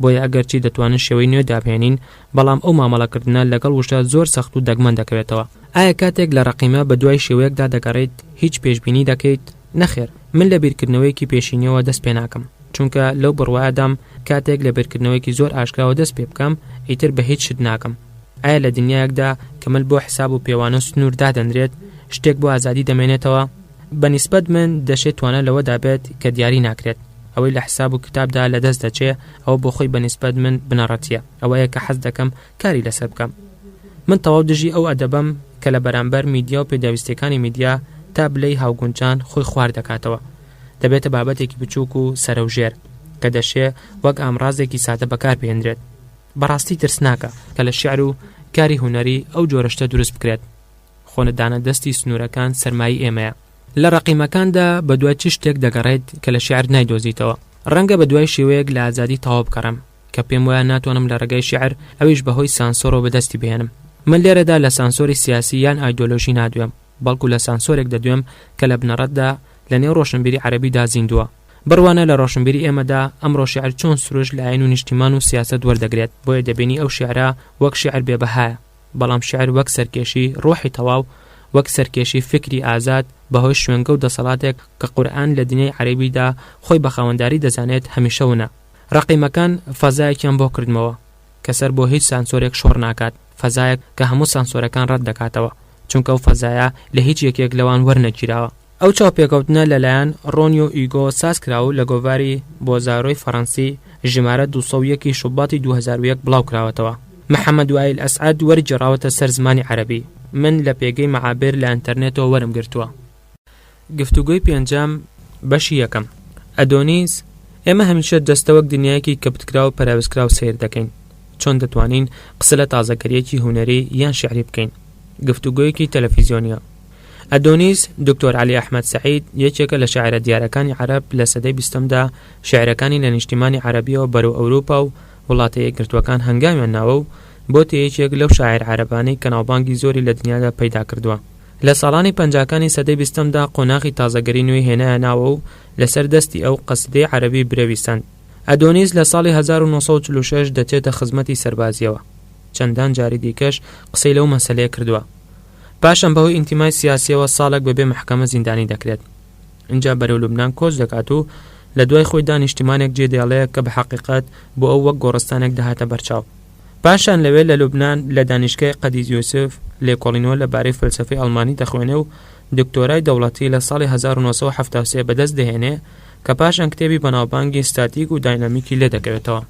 بۆیە ئەگەرچی دەتوانن شێوەی نوێ دابهێنین، بەڵام ئەو مامەڵەکردنە لەگەڵ وشە زۆر سەخت و دەگمەن دەکەوێتەوە. ئایا کاتێک لە ڕەقیمە بەدوای شێوەیەکدا دەگەڕێیت هیچ پێشبینی دەکەیت؟ نەخێر، من لە بیرکردنەوەیەکی پێشینیەوە دەست پێناکەم، چونکە لەو بڕوایەدام کاتێک لە بیرکردنەوەیەکی زۆر ئاشکراوە دەست پێ بکەم، ئیتر بە هیچ شت ناگەم. ئایا لە دنیایەکدا کە مل بۆ حساب و پێوانە و سنوور دادەنرێت، شتێک بۆ ئازادی دەمێنێتەوە؟ بە نیسبەت من دەشێ توانا لەوەدا بێت کە دیاری ناکرێت. ئەوەی لە حساب و کتابدا لە دەست دەچێ، ئەوە بۆ خۆی بە نیسبەت من بنەڕەتییە، ئەوەیە کە حەز دەکەم کاری لەسەر بکەم. من تەواو دژی ئەو ئەدەبەم کە لە بەرامبەر میدیا و پێداویستیەکانی میدیا تا بلێی هاوگونجان خۆی خوار دەکاتەوە. دەبێتە بابەتێکی بچووک و سەرەوژێر کە دەشێ وەک ئامڕازێکی سادە بەکار بهێنرێت. بەڕاستی ترسناکە کە لە شیعر و کاری هونەری ئەو جۆرە شتە دروست بکرێت. خۆنەدانە دەستی سنوورەکان سەرمایەی ئێمەیە. لە ڕەقیمەکاندا بەدوای چ شتێک دەگەڕێیت کە لە شیعر نایدۆزیتەوە؟ ڕەنگە بەدوای شێوەیەک لە ئازادی تەواو بگەڕێم کە پێم وایە ناتوانم لە ڕێگای شیعر ئەویش بەهۆی سانسۆرەوە بەدەستی بهێنم. من لێرەدا لە سانسۆری سیاسی یان ئایدۆلۆژی نادوێم، بەڵکو لە سانسۆرێک دەدوێم کە لە بنەڕەتدا لە نێو ڕۆشنبیری عەرەبیدا زیندووە. بڕوانە لە ڕۆشنبیری ئێمەدا ئەمڕۆ شیعر چۆن سروشت لە ئاین و نیشتیمان و سیاسەت وەردەگرێت، بۆیە دەبینی ئەو شیعرە وەک شیعر بێ بەهایە، بەڵام شیعر وەک سەرکێشی ڕۆحی تەواو، وەک سەرکێشی فیکری ئازاد بەهۆی شوێنگە و دەسەڵاتێک کە قورئان لە دنیای عەرەبیدا خۆی بە خاوەنداری دەزانێت هەمیشە ونە. ڕەقیمەکان فەزایەکیان بۆ کردمەوە کە سەر بۆ هیچ سانسۆرێک شۆڕ ناکات، فەزایەک کە هەموو سانسۆرەکان ڕەت دەکاتەوە، چونکە ئەو فەزایە لە هیچ یەکێک لەوان وەرنەگیراوە. ئەو چاوپێکەوتنە لەلایەن ڕۆنیۆ ئیگۆ ساز کرا و لە گۆڤاری بۆزارۆی فەڕەنسی ژمارە 201 ی شوباتی 2001 بڵاو کراوەتەوە. محەمەد وائیل ئەسعەد وەرگێڕاوەتە سەر زمانی عەرەبی. من لە پێگەی مەعابر لە ئەنتەرنێتەوە وەرم گرتووە. گفتوگۆی پێنجەم، بەشی یەکەم. ئەدۆنیس، ئێمە هەمیشە جەستە وەک دنیایەکی کەپتکراو و پەراوێزکراو سەیر دەکەین. چۆن دەتوانین قسە لە تازەگەرییەکی هونەری یان شیعری بکەین؟ گفتوگۆیەکی تەلەفیزیۆنییە. ئەدۆنیس، دکتۆر عەلی ئەحمەد سەعید، یەکێکە لە شاعیرە دیارەکانی عەرەب لە سەدەی بیستەمدا، شیعرەکانی لە نیشتیمانی عەرەبییەوە بەرەو ئەوروپا و وڵاتە یەکگرتووەکان هەنگاویان ناوە و بۆتە یەکێک لەو شاعیر عەرەبانەی کە ناوبانگی زۆری لە دنیادا پەیدا کردووە. لە ساڵانی پەنجاکانی سەدەی بیستەمدا قۆناغی تازەگەری نوێی هێنایە ناوە و لەسەر دەستی ئەو قەسیدەی عەرەبی برەوی سەند. ئەدۆنیس لە ساڵی 1946 دەچێتە خزمەتی سەربازییەوە. چەندان جاری دیکەش قسەی لەو مەسەلەیە کردووە. پاشان بەهۆی ئینتیمای سیاسییەوە ساڵێک بەبێ مەحکەمە زیندانی دەکرێت. ئینجا بەرەو لوبنان کۆچ دەکات و لە دوای خۆیدا نیشتیمانێک جێ دێڵێ کە بە حەقیقەت بۆ ئەو وەک گۆڕستانێک دەهاتە بەرچاو. پاشان لەوێ لە لوبنان لە دانیشگای قەدیس یوسف لێکۆڵینەوە لە بارەی فەلسەفەی ئەڵمانی دەخوێنێ و دکتۆرای دەوڵەتی لە ساڵی 1973 بەدەست دەهێنێ کە پاشان کتێبی بەناوبانگی ستاتیک و داینامیکی لێ دەکەوێتەوە.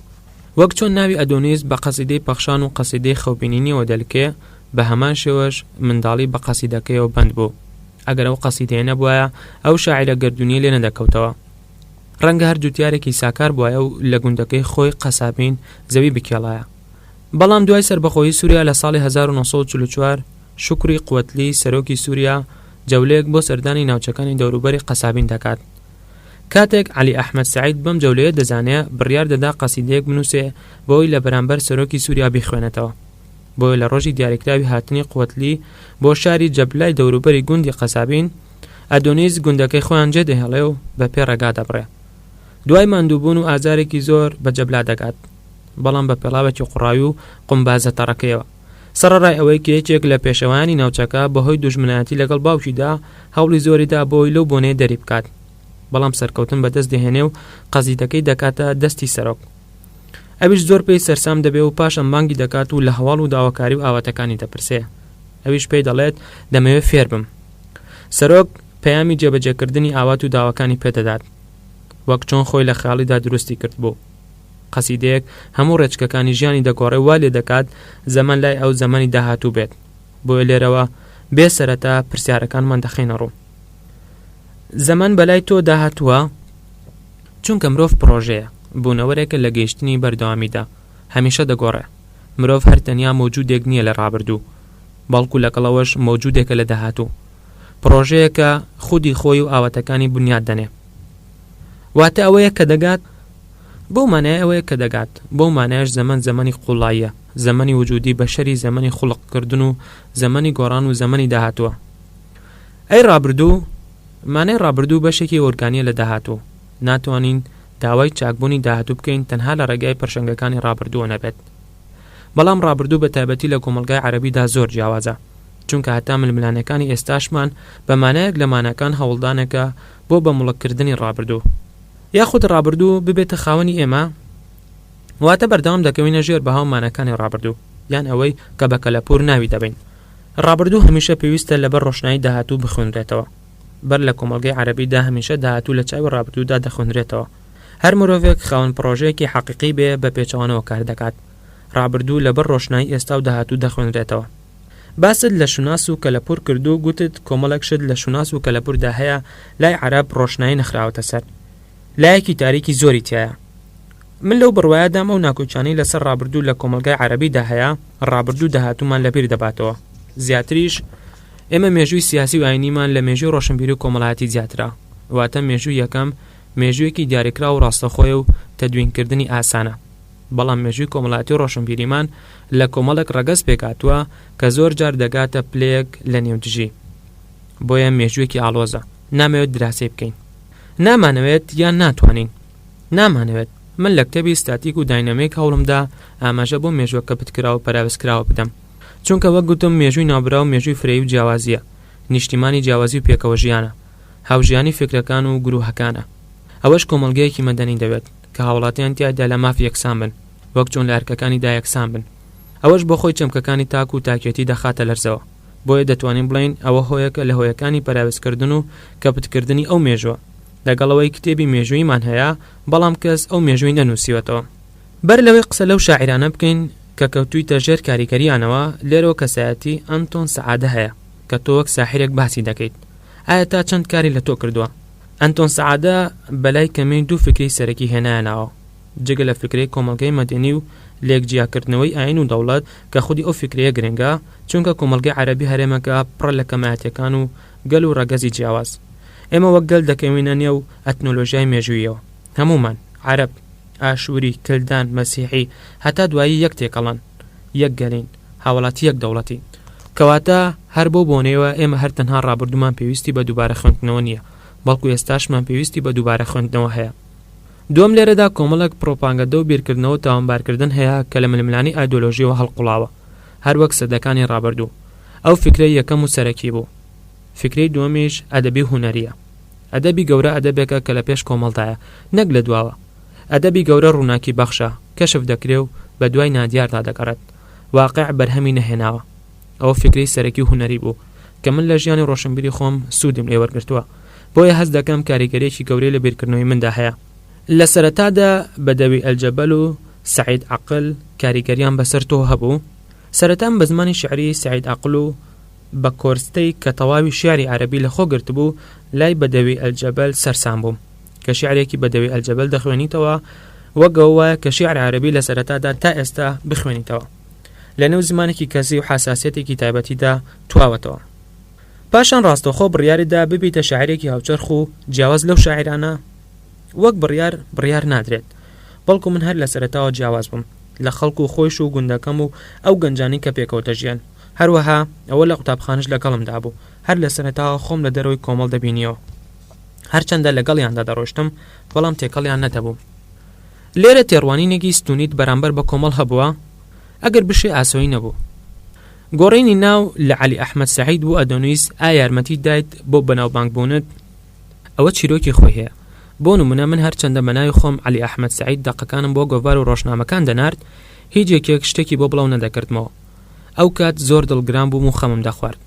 وەک چۆن ناوی ئەدۆنیس بە قەسیدەی پەخشان و قەسیدەی خەوبینینیەوە دەلکێ، بە هەمان شێوەش منداڵی بە قەسیدەکەیەوە بەند بوو. ئەگەر ئەو قەسیدەیە نەبوایە، ئەو شاعیرە گەردوونییە لێ نەدەکەوتەوە. ڕەنگە هەر جوتیارێکی ساکار بوایە و لە گوندەکەی خۆی قەسابین زەوی بکێڵایە. بەڵام دوای سەربەخۆیی سوریا لە ساڵی 1944 شوکری قوەتلی سەرۆکی سوریا جەولەیەک بۆ سەردانی ناوچەکانی دەوروبەری قەسابین دەکات. کاتێک عەلی ئەحمەد سەعید بەم جەولەیە دەزانێ بڕیار دەدا قەسیدەیەک بنووسێ بۆی لە بەرامبەر سەرۆکی سوریا بیخوێنێتەوە. بۆیە لە ڕۆژی دیاریکراوی هاتنی قوەتلی بۆ شاری جەبلای دەوروبەری گوندی قەسابین، ئەدۆنیس گوندەکەی خۆیان جێدەهێڵێ و بە پێ ڕێگا دەبڕێ. دوای ماندووبوون و ئازارێکی زۆر بە جەبلا دەگات، بەڵام بە پێڵاوێکی قوڕاوی و قومبازە تەڕەکەیەوە. سەڕەڕای ئەوەی کە یەکێک لە پێشەوایانی ناوچەکە بەهۆی دوژمنایەتی لەگەڵ باوکیدا هەوڵی زۆری دا بۆی لەو بۆنەیە دەری بکات، بەڵام سەرکەوتن بەدەست دەهێنێ و قەزیدەکەی دەکاتە دەستی سەرۆک. ئەویش زۆر پێی سەرسام دەبێ و پاشان بانگی دەکات و لە هەواڵ و داواکاری و ئاواتەکانی دەپرسێ. ئەویش پێی دەڵێت دەمەوێ فێر بم. سەرۆک پەیامی جێبەجێکردنی ئاوات و داواکانی پێ دەدات. وەک چۆن خۆی لە خەیاڵیدا دروستی کردبوو. قەسیدەیەک هەموو ڕێچکەکانی ژیانی دەگۆڕێ و وا لێ دەکات زەمەن لای ئەو زەمەنی داهاتوو بێت. بۆیە لێرەوە بێ سەرەتا پرسیارەکانمان دەخەینە ڕوو. زەمەن بەلای تۆ داهاتووە؟ چونکە مرۆڤ پڕۆژەیە، بوونەوەرێکە لە گەیشتنی بەردەوامیدا، هەمیشە دەگۆڕێ. مرۆڤ هەر تەنیا مەوجودێک نییە لە ڕابردوو، بەڵکو لەگەڵ ئەوەش مەوجودێکە لە داهاتوو. پڕۆژەیەکە خودی خۆی و ئاواتەکانی بنیات دەنێ. واتە ئەوەیە کە دەگات، بەو مانایە ئەوەیە کە دەگات، بەو مانایەش زەمەن زەمەنی قووڵاییە، زەمەنی وجودی بەشەری زەمەنی خوڵقکردن و زەمەنی گۆڕان و زەمەنی داهاتووە. ئەی ڕابردوو؟ مانای ڕابردوو بەشێکی ئۆرگانییە لە داهاتوو. ناتوانین داوای چاکبوونی داهاتوو بکەین تەنها لە ڕێگای پرشنگەکانی ڕابردووە نەبێت. بەڵام ڕابردوو بە تایبەتی لە کۆمەڵگای عەرەبیدا زۆر جیاوازە. چونکە هەتا ململانێکانی ئێستاشمان بە مانایەک لە ماناکان هەوڵدانێکە بۆ بە موڵککردنی ڕابردوو. یاخود ڕابردوو ببێتە خاوەنی ئێمە، واتە بەردەوام دەکەوینە ژێر بەها و ماناکانی ڕابردوو، یان ئەوەی کە بە کەلەپوور ناوی دەبەین. ڕابردوو هەمیشە پێویستە لەبەر ڕۆشنایی داهاتوو بخوێنرێتەوە. بەر لە کۆمەڵگەی عەرەبیدا هەمیشە داهاتوو لە چاوی ڕابردوودا دەخوێنرێتەوە. هەر مرۆڤێک خاوەن پڕۆژەیەکی حەقیقی بێ بە پێچەوانەوە کار دەکات. ڕابردوو لەبەر ڕۆشنایی ئێستا و داهاتوو دەخوێنرێتەوە. باست لە شوناس و کەلەپوور کرد و گوتت کۆمەڵێک شت لە شوناس و کەلەپووردا هەیە لای عەرەب ڕۆشنایی نەخراوەتە سەر. لایەکی تاریکی زۆری تیایە. من لەو بڕوایەدام ئەو ناکۆکیانەی لەسەر ڕابردوو لە کۆمەڵگای عەرەبیدا هەیە، ڕابردوو داهاتوومان لەبیر دەباتەوە. زیاتریش، ئێمە مێژووی سیاسی و ئایینیمان لە مێژووی ڕۆشنبیری و کۆمەڵایەتی زیاترە. واتە مێژووی یەکەم، مێژوویەکی دیاریکراو و ڕاستەوخۆیە و تەدوینکردنی ئاسانە. بەڵام مێژووی کۆمەڵایەتی و ڕۆشنبیریمان لە کۆمەڵێک ڕەگەز پێکهاتووە کە زۆر جار دەگاتە پلەیەک لە نێودژی. بۆیە مێژوویەکی ئاڵۆزە. نامەوێت دراسەی بکەین. نامانەوێت یان ناتوانین؟ نامانەوێت. من لە کتێبی ستاتیک و داینامیک هەوڵمدا ئاماژە بۆ مێژووە کەپتکراو و پەراوێزکراوە بدەم. چونکە وەک گوتم مێژووی ناوبراو مێژووی فرەیی و جیاوازییە، نیشتیمانی جیاوازی و پێکەوەژیانە، هاوژیانی فیکرەکان و گرووهەکانە. ئەوەش کۆمەڵگەیەکی مەدەنی دەوێت کە هاوڵاتیان تیایدا لە ماف یەکسان بن، وەک چۆن لە ئەرکەکانیدا یەکسان بن. ئەوەش بۆ خۆی چەمکەکانی تاک و تاکێتی دەخاتە لەرزەوە. بۆیە دەتوانین بڵێین ئەوە هۆیەکە لە هۆیەکانی پەراوێزکردن و کەپتکردنی ئەو مێژووە. لەگەڵ ئەوەی کتێبی مێژووییمان هەیە، بەڵام کەس ئەو مێژووی نەنووسیوەتەوە. بەر لەوەی قسە لەو شاعیرانە بکەین کە کەوتوویتە ژێر کاریگەرییانەوە، لێرەوە کەسایەتی ئەنتۆن سەعادە هەیە کە تۆ وەک ساحیرێک باسی دەکەیت. ئایا تا چەند کاری لە تۆ کردووە؟ ئەنتۆن سەعادە بەلای کەمی دوو فیکرەی سەرەکی هێنایە ناوە. جگە لە فیکرەی کۆمەڵگەی مەدەنی و لێک جیاکردنەوەی ئایین و دەوڵەت کە خودی ئەو فیکرەیە گرنگە، چونکە کۆمەڵگەی عەرەبی هەرێمەکە پڕە لە کەمایەتیەکان و گەل و ڕەگەزی جیاواز. ئێمە وەک گەل دەکەوینە نێو ئەتنۆلۆژیای مێژووییەوە. هەموومان، عەرەب، ئاشووری، کلدان، مەسیحی، هەتا دوایی یەک تێکەڵەن، یەک گەلین، هاوڵاتی یەک دەوڵەتین. کەواتە هەر بەو بۆنەیەوە ئێمە هەر تەنها ڕابردوومان پێویستی بە دووبارە خوێندنەوە نییە، بەڵکو ئێستاشمان پێویستی بە دووبارە خوێندنەوە هەیە. دووەم لێرەدا کۆمەڵێک پڕۆپاگەندە و بیرکردنەوە و تاوانبارکردن هەیە کە لە ململانێی ئایدۆلۆژییەوە هەڵقوڵاوە، هەر وەک سەدەکانی ڕابردوو. ئەو فیکرەی یەکەم و سەرەکی بوو. فیکرەی دووەمیش ئەدەبی و هونەرییە. ئەدەبی گەورە ئەدەبێکە کە لە پێش کۆمەڵدایە، نەک لە دواوە. ئەدەبی گەورە ڕووناکی بەخشە، کەشف دەکرێ و بە دوای نادیاردا دەگەڕێت. واقیع بەرهەمی نەهێناوە. ئەوە فیکرەی سەرەکی و هونەری بوو، کە من لە ژیانی ڕۆشنبیری خۆم سوودم لێ وەرگرتووە. بۆیە هەست دەکەم کاریگەرییەکی گەورەی لە بیرکردنەوەی مندا هەیە. لە سەرەتادا بەدەوی ئەلجەبەل و سەعید عەقل کاریگەرییان بەسەر تۆ هەبوو؟ سەرەتا من بە زمانی شیعری سەعید عەقل و بە کۆرستەی کە تەواوی شیعری عەرەبی لە خۆ گرتبوو لای بەدەوی ئەلجەبەل سەرسام بووم. کە شیعرێکی بەدەوی ئەلجەبەل دەخوێنیتەوە وەک ئەوە وایە کە شیعری عەرەبی لە سەرەتادا تا ئێستا بخوێنیتەوە. لە نێو زمانێکی کەسی و حەساسیەتێکی تایبەتیدا تواوەتەوە. پاشان ڕاستەوخۆ بڕیارت دا ببیتە شاعیرێکی هاوچەرخ و جیاواز لەو شاعیرانە؟ وەک بڕیار، بڕیار نادرێت. بەڵکو من هەر لە سەرەتاوە جیاواز بووم لە خەڵک و خۆیش و گوندەکەم و ئەو گەنجانەی کە پێکەوە دەژیان. هەروەها ئەوە لە قوتابخانەش لەگەڵمدا بوو. هەر لە سەرەتاوە خۆم لە دەرەوەی کۆمەڵ دەبینیەوە. هەرچەندە لەگەڵیاندا دەڕۆیشتم، بەڵام تێکەڵیان نەدەبووم. لێرە تێڕوانینێکی ستوونیت بەرامبەر بە کۆمەڵ هەبووە؟ ئەگەر بشێ ئاسۆیی نەبوو. گۆڕینی ناو لە عەلی ئەحمەد سەعید بۆ ئەدۆنیس ئایا یارمەتیت دایت بۆ بەناوبانگبوونت؟ ئەوە چیرۆکی خۆی هەیە. بۆ نمونە من هەرچەندە بە ناوی خۆم عەلی ئەحمەد سەعید دەقەکانم بۆ گۆڤار و ڕۆژنامەکان دەنارد، هیچ یەکێک شتێکی بۆ بڵاو نەدەکردمەوە. ئەو کات زۆر دڵگران بووم و خەمم دەخوارد.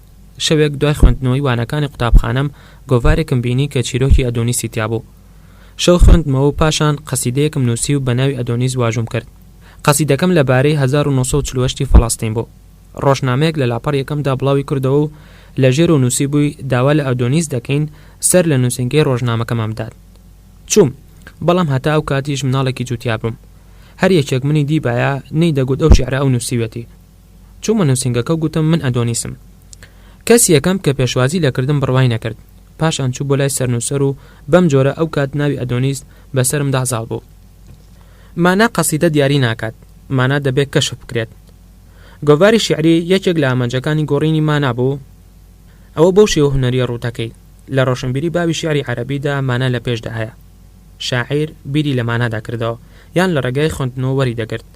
شەوێک دوای خوێندنەوەی وانەکانی قوتابخانەم گۆڤارێکم بینی کە چیرۆکی ئەدۆنیسی تیا بوو. شەو خوێندمەوە و پاشان قەسیدەیەکم نووسی و بە ناوی ئەدۆنیس واژووم کرد. قەسیدەکەم لە بارەی 1948 ی فەڵەستین بوو. ڕۆژنامەیەک لە لاپەڕ یەکەمدا بڵاوی کردەوە و لە ژێرەوە نووسیبووی داوا لە ئەدۆنیس دەکەین سەر لە نووسینگەی ڕۆژنامەکەمان بدات. چووم، بەڵام هەتا ئەو کاتیش مناڵێکی جووتیار بووم. هەر یەکێک منی دیبایە نەیدەگوت ئەو شیعرە ئەو نووسیویەتی. چوومە نووسینگەکە و گوتم من ئەدۆنیسم. کەسی یەکەم کە پێشوازی لێ کردم بڕوای نەکرد. پاشان چوو بۆ لای سەرنووسەر و بەم جۆرە ئەو کات ناوی ئەدۆنیس بە سەرمدا زاڵ بوو. مانا قەسیدە دیاری ناکات، مانا دەبێ کەشف بکرێت. گۆڤاری شیعری یەکێک لە ئامانجەکانی گۆڕینی مانا بوو؟ ئەوە بەو شێوە هونەرییە ڕووتەکەی، لە ڕۆشنبیری باوی شیعری عەرەبیدا مانا لە پێشدا هەیە. شاعیر بیری لە مانادا کردەوە، یان لە ڕێگای خوێندنەوە وەری دەگرت،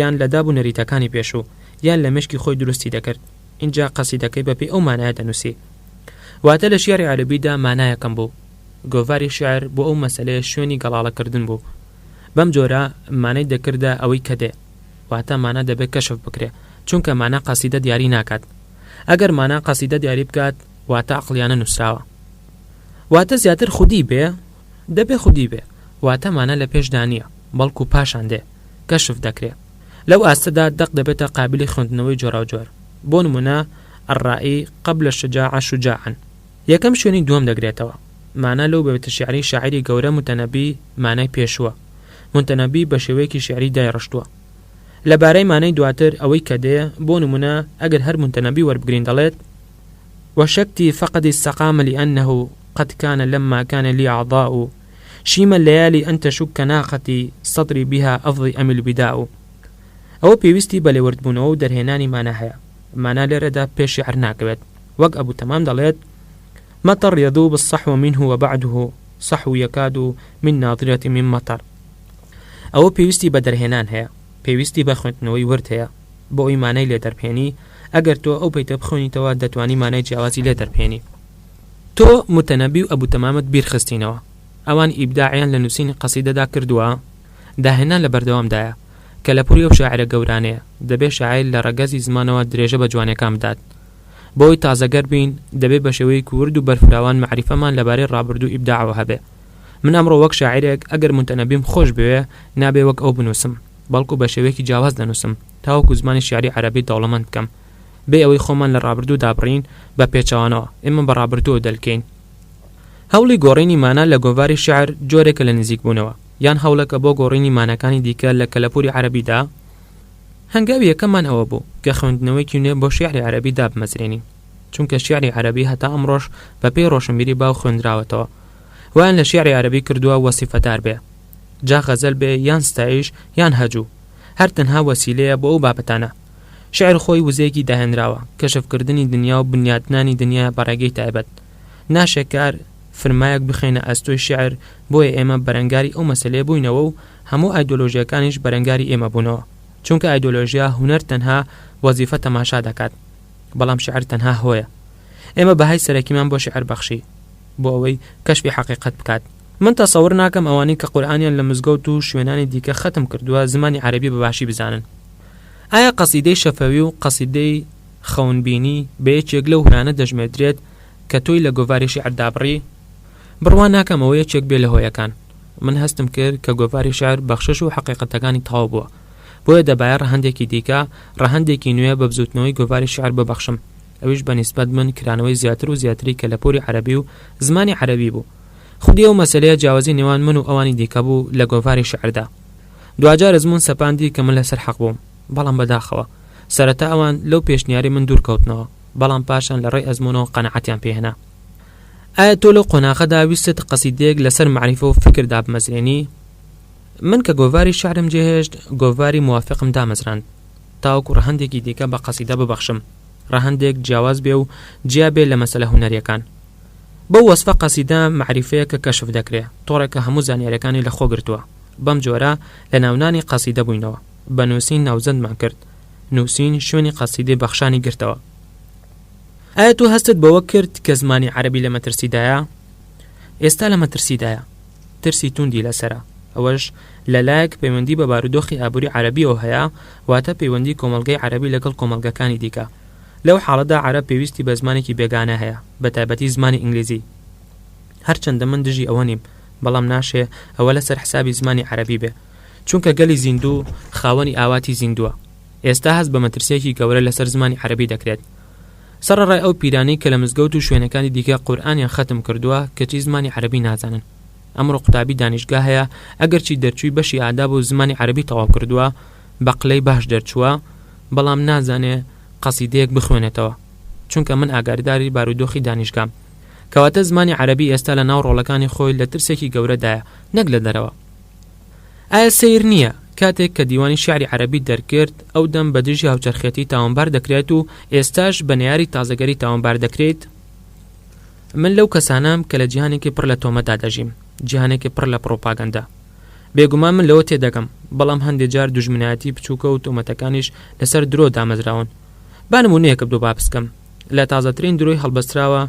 یان لە داب و نەریتەکانی پێشوو، یان لە مێشکی خۆی دروستی دەکرد، ئینجا قەسیدەکەی بە پێی ئەو مانایە دەنووسی. واتە لە شیعری عەرەبیدا مانا یەکەم بوو. گۆڤاری شیعر بۆ ئەو مەسەلەیە شوێنی گەڵاڵەکردن بوو. بەم جۆرە مانای دەکردە ئەوەی کە دێ. واتە مانا دەبێ کەشف بکرێ، چونکە مانا قەسیدە دیاری ناکات. ئەگەر مانا قەسیدە دیاری بکات، واتە عەقڵیانە نووسراوە. واتە زیاتر خودی بێ، دەبێ خودی بێ، واتە مانا لە پێشدا نییە، بەڵکو پاشان دێ، کەشف دەکرێ. لەو ئاستەدا دەق دەبێتە قابیلی خوێندنەوەی جۆراوجۆر. بۆ نموونە، الرای قبل الشجاعە شجاعا. یەکەم شوێنی دووەم دەگرێتەوە. مانا لەو بەیتە شیعرەی شاعیری گەورە موتەنەبی مانای پێشووە. مونتەنەبی بە شێوەیەکی شیعری دایڕشتووە. لە بارەی مانای دواتر ئەوەی کە دێ، بۆ نموونە ئەگەر هەر مونتەنەبی وەربگرین دەڵێت، وشکتی فقدی السقام لأنه قد كان لما كان لي أعضاء شيم الليالي أن تشك ناقتي صدري بها أفضي أم الوداع. ئەوە پێویستی بە لێوردبوونەوە و دەرهێنانی مانا هەیە. مانا لێرەدا پێش شیعر ناکەوێت. وەک ئەبو تەمام دەڵێت، مطر يذوب الصحو منه وبعده صحو يكاد من ناظرة من مطر. ئەوە پێویستی بە دەرهێنان هەیە، پێویستی بە خوێندنەوەی ورد هەیە بۆ ئەوی مانای لێ دەربهێنی، ئەگەر تۆ ئەو بەیتە بخوێنیتەوە دەتوانی مانای جیاوازی لێ دەربهێنی. تۆ موتەنەبی و ئەبو تەمامت بیر خستینەوە، ئەوان ئیبداعیان لە نووسینی قەسیدەدا کردووە؟ داهێنان لە بەردەوامدایە، کەلەپووری ئەو شاعیرە گەورانەیە، دەبێ شاعیر لە ڕەگەزی زمانەوە درێژە بە جوانیەکان بدات. بۆ ئەوەی تازەگەر بین، دەبێ بە شێوەیەکی ورد و بەرفراوان مەعریفەمان لەبارەی ڕابردوو ئیبداعەوە هەبێ. من ئەمڕۆ وەک شاعیرێک ئەگەر موتەنەبیم خۆش بوێ، نابێ وەک ئەو بنووسم، بەڵکو بە شێوەیەکی جیاواز دەنووسم، تاوەکو زمانی شیعری عەرەبی دەوڵەمەند بکەم. بێ ئەوەی خۆمان لە ڕابردوو دابڕین، بە پێچەوانەوە، ئێمە بە ڕابردووەوە دەلکێین. هەوڵی گۆڕینی مانا لە گۆڤاری شیعر جۆرێکە لە نزیکبوونەوە، یان هەوڵێکە بۆ گۆڕینی ماناکانی دیکە لە کەلەپووری عەرەبیدا؟ هەنگاوی یەکەممان ئەوە بوو کە خوێندنەوەیەکی نوێ بۆ شیعری عەرەبی دابمەزرێنین، چونکە شیعری عەرەبی هەتا ئەمڕۆش بە پێی ڕۆشنبیری باو خوێندراوەتەوە. وایان لە شیعری عەرەبی کردووە وەسیفەدار بێ، جا غەزەل بێ یان ستایش یان هەجوو، هەر تەنها وەسیلەیە بۆ ئەو بابەتانە. شیعر خۆی وزەیەکی داهێنراوە، کەشفکردنی دنیا و بنیاتنانی دنیایە بە ڕێگەی تایبەت. ناشێ کار فرمایەک بخەینە ئەستۆی شیعر، بۆیە ئێمە بەرەنگاری ئەو مەسەلەیە بووینەوە و هەموو ئایدۆلۆژیاکانیش بەرەنگاری ئێمە بوونەوە، چونکە ئایدۆلۆژیا هونەر تەنها وەزیفە تەماشا دەکات، بەڵام شیعر تەنها هۆیە. ئێمە بەهای سەرەکیمان بۆ شیعر بەخشی، بۆ ئەوەی کەشفی حەقیقەت بکات. من تەسەور ناکەم ئەوانەی کە قورئانیان لە مزگەوت و شوێنانی دیکە خەتم کردووە زمانی عەرەبی بە باشی بزانن. ئایا قەسیدەی شەفەوی و قەسیدەی خەونبینی بە یەکێک لەو هۆیانە دەژمێردرێت کە تۆی لە گۆڤاری شیعر دابڕی؟ بڕوا ناکەم ئەوە یەکێک بێ لە هۆیەکان. من هەستم کرد کە گۆڤاری شیعر بەخشش و حەقیقەتەکانی تەواو بووە. بۆیە دەبایە ڕەهەندێکی دیکە، ڕەهەندێکی نوێ بە بزووتنەوەی گۆڤاری شیعر ببەخشم. ئەویش بە نیسبەت من کرانەوەی زیاتر و زیاتری کەلەپووری عەرەبی و زمانی عەرەبی بوو. خودی ئەو مەسەلەیە جیاوازی نێوان من و ئەوانی دیکە بوو لە گۆڤاری شیعردا. دواجار ئەزموون سەپاندی کە من لەسەر حەق بووم. بەڵام بەداخەوە. سەرەتا ئەوان لەو پێشنیارەی من دوور کەوتنەوە. بەڵام پاشان لە ڕێی ئەزموونەوە قەناعەتیان پێ هێنا. ئایا تۆ لەو قۆناغەدا ویستت قەسیدەیەک لەسەر مەعریفە و فیکر دابمەزرێنی؟ من کە گۆڤاری شیعرم جێهێشت، گۆڤاری موافقم دامەزراند. تاوەکو ڕەهەندێکی دیکە بە قەسیدە ببەخشم. ڕەهەندێک جیاواز بێ و جیا بێ لە مەسەلە هونەرییەکان. بەو وەسفە قەسیدە مەعریفەیەکە کەشف دەکرێ، تۆڕێکە هەموو زانیارییەکانی لە خۆ گرتووە. بەم جۆرە لە ناونانی قەسیدە بووینەوە. بە نووسین ناوزەندمان کرد. نووسین شوێنی قەسیدەی بەخشانی گرتەوە. ئایا تۆ هەستت بەوە کرد کە زمانی عەرەبی لە مەترسیدایە؟ ئێستا لە مەترسیدایە. ترسی توندی لەسەرە، ئەوەش لە لایەک پەیوەندی بە بارودۆخی ئابووری عەرەبییەوە هەیە، واتە پەیوەندی کۆمەڵگەی عەرەبی لەگەڵ کۆمەڵگەکانی دیکە. لەو حاڵەدا عەرەب پێویستی بە زمانێکی بێگانە هەیە، بەتایبەتی زمانی ئینگلیزی. هەرچەندە من دژی ئەوە نیم، بەڵام ناشێ ئەوە لەسەر حسابی زمانی عەرەبی بێ. چونکە گەلی زیندوو خاوەنی ئاواتی زیندووە. ئێستا هەست بە مەترسییەکی گەورە لەسەر زمانی عەرەبی دەکرێت. سەڕەڕای ئەو پیرانەی کە لە مزگەوت و شوێنەکانی دیکە قورئانیان خەتم کردووە، کەچی زمانی عەرەبی نازانن. ئەمڕۆ قوتابی دانیشگا هەیە ئەگەرچی دەرچووی بەشی ئاداب و زمانی عەرەبی تەواو کردووە، بە قلەی باش دەرچووە، بەڵام نازانێ قەسیدەیەک بخوێنێتەوە. چونکە من ئاگارداری بارودۆخی دانیشگام. کەواتە زمانی عەرەبی ئێستا لە ناو ڕۆڵەکانی خۆی لە ترسێکی گەورەدایە نەک لە دەرەوە. ئایا سەیر نییە کاتێک کە دیوانی شیعری عەرەبیت دەرکرد ئەو دەم بە دژی هاوچەرخێتی تاوانبار دەکرێت و ئێستاش بە نەیاری تازەگەری تاوانبار دەکرێیت؟ من لەو کەسانەم کە لە جیهانێکی پڕ لە تۆمەتدا دەژیم، جیهانێکی پڕ لە پڕوپاگەندە. بێگومان من لەوە تێدەگەم، بەڵام هەندێ جار دوژمنایەتی بچووکە و تۆمەتەکانیش لەسەر درۆ دامەزراون. با نموونەیەکت بۆ باس بکەم لە تازەترین درۆی هەڵبەستراوە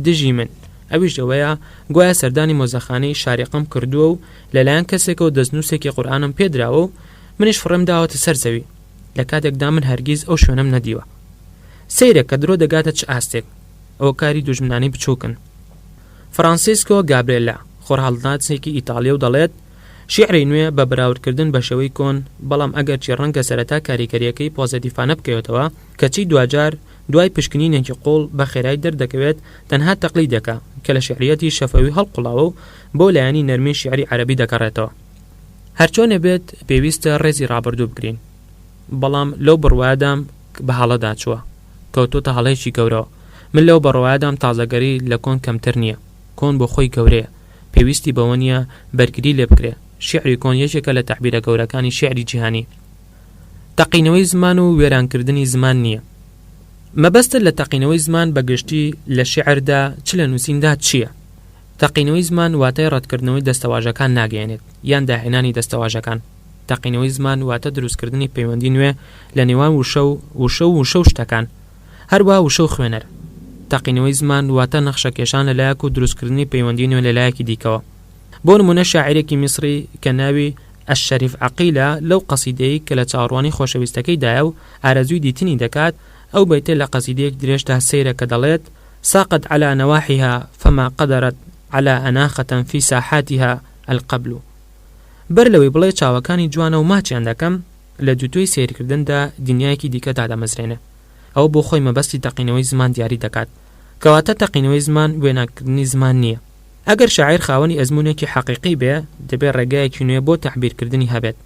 دژی من، ئەویش ئەوەیە گوایە سەردانی مۆزەخانەی شاریقەم کردووە و لەلایەن کەسێکەوە دەستنووسێکی قورئانم پێدراوە و منیش فڕێم داوەتە سەر زەوی، لە کاتێکدا من هەرگیز ئەو شوێنەم نەدیوە. سەیرە کە درۆ دەگاتە چ ئاستێک. ئەوە کاری دوژمنانی بچووکن. فرانسیسکۆ گابرێلا، خۆرهەڵناسێکی ئیتاڵییە و دەڵێت، شیعری نوێ بە بەراوردکردن بە شێوەی کۆن، بەڵام ئەگەرچی ڕەنگە سەرەتا کاریگەرییەکەی پۆزەتیفانە بکەوێتەوە، کەچی دواجار دوای پشکنینێکی قووڵ بە خێرایی دەردەکەوێت تەنها تەقلیدێکە کە لە شیعرییەتی شەفەوی هەڵقوڵاوە و بۆ لایەنی نەرمی شیعری عەرەبی دەگەڕێتەوە. هەرچۆنێ بێت پێویستە ڕێزی ڕابردوو بگرین، بەڵام لەو بڕوایەدام بە هەڵەدا چووە. کەوتۆتە هەڵەیەکی گەورەوە. من لەو بڕوایەدام تازەگەری لە کۆن کەمتر نییە. کۆن بۆ خۆی گەورەیە. پێویستی بەوە نییە بەرگری لێ بکرێ. شیعری کۆن یەکێکە لە تەعبیرە گەورەکانی شیعری جیهانی. تەقینەوەی زمان و وێرانکردنی زمان نییە. مەبەستت لە تەقینەوەی زمان بە گشتی لە شیعردا چ لە نووسیندا چییە؟ تەقینەوەی زمان واتای ڕەتکردنەوەی دەستەواژەکان ناگەیەنێت یان داهێنانی دەستەواژەکان. تەقینەوەی زمان واتە دروستکردنی پەیوەندی نوێ لە نێوان وشە و وشە و وشە و شتەکان. هەروەها وشە و خوێنەر. تەقینەوەی زمان واتە نەخشەکێشان لە لایەک و دروستکردنی پەیوەندی نوێ لە لایەکی دیکەوە. بۆ نموونە شاعیرێکی میسری کە ناوی، الشریف عقیل، ە لەو قەسیدەیەی کە لە چاوەڕوانی خۆشەویستەکەیدایە و ئارەزووی دیتنی دەکات، ئەو بەیتە لە قەسیدەیەکی درێژدا سەیرە کە دەڵێت، ساقت علی نواحیها فما قدرت علی اناخة فی ساحاتها القبل. بەر لەوەی بڵێ چاوەکانی جوانە و ماچیان دەکەم، لە دووتوێی سەیرکردندا دنیایەکی دیکە دادەمەزرێنێ. ئەوە بۆ خۆی مەبەستی تەقینەوەی زمان دیاری دەکات. کەواتە تەقینەوەی زمان وێناکردنی زمان نییە. ئەگەر شاعیر خاوەنی ئەزموونێکی حەقیقی بێ، دەبێ ڕێگایەکی نوێ بۆ تەعبیرکردنی هەبێت.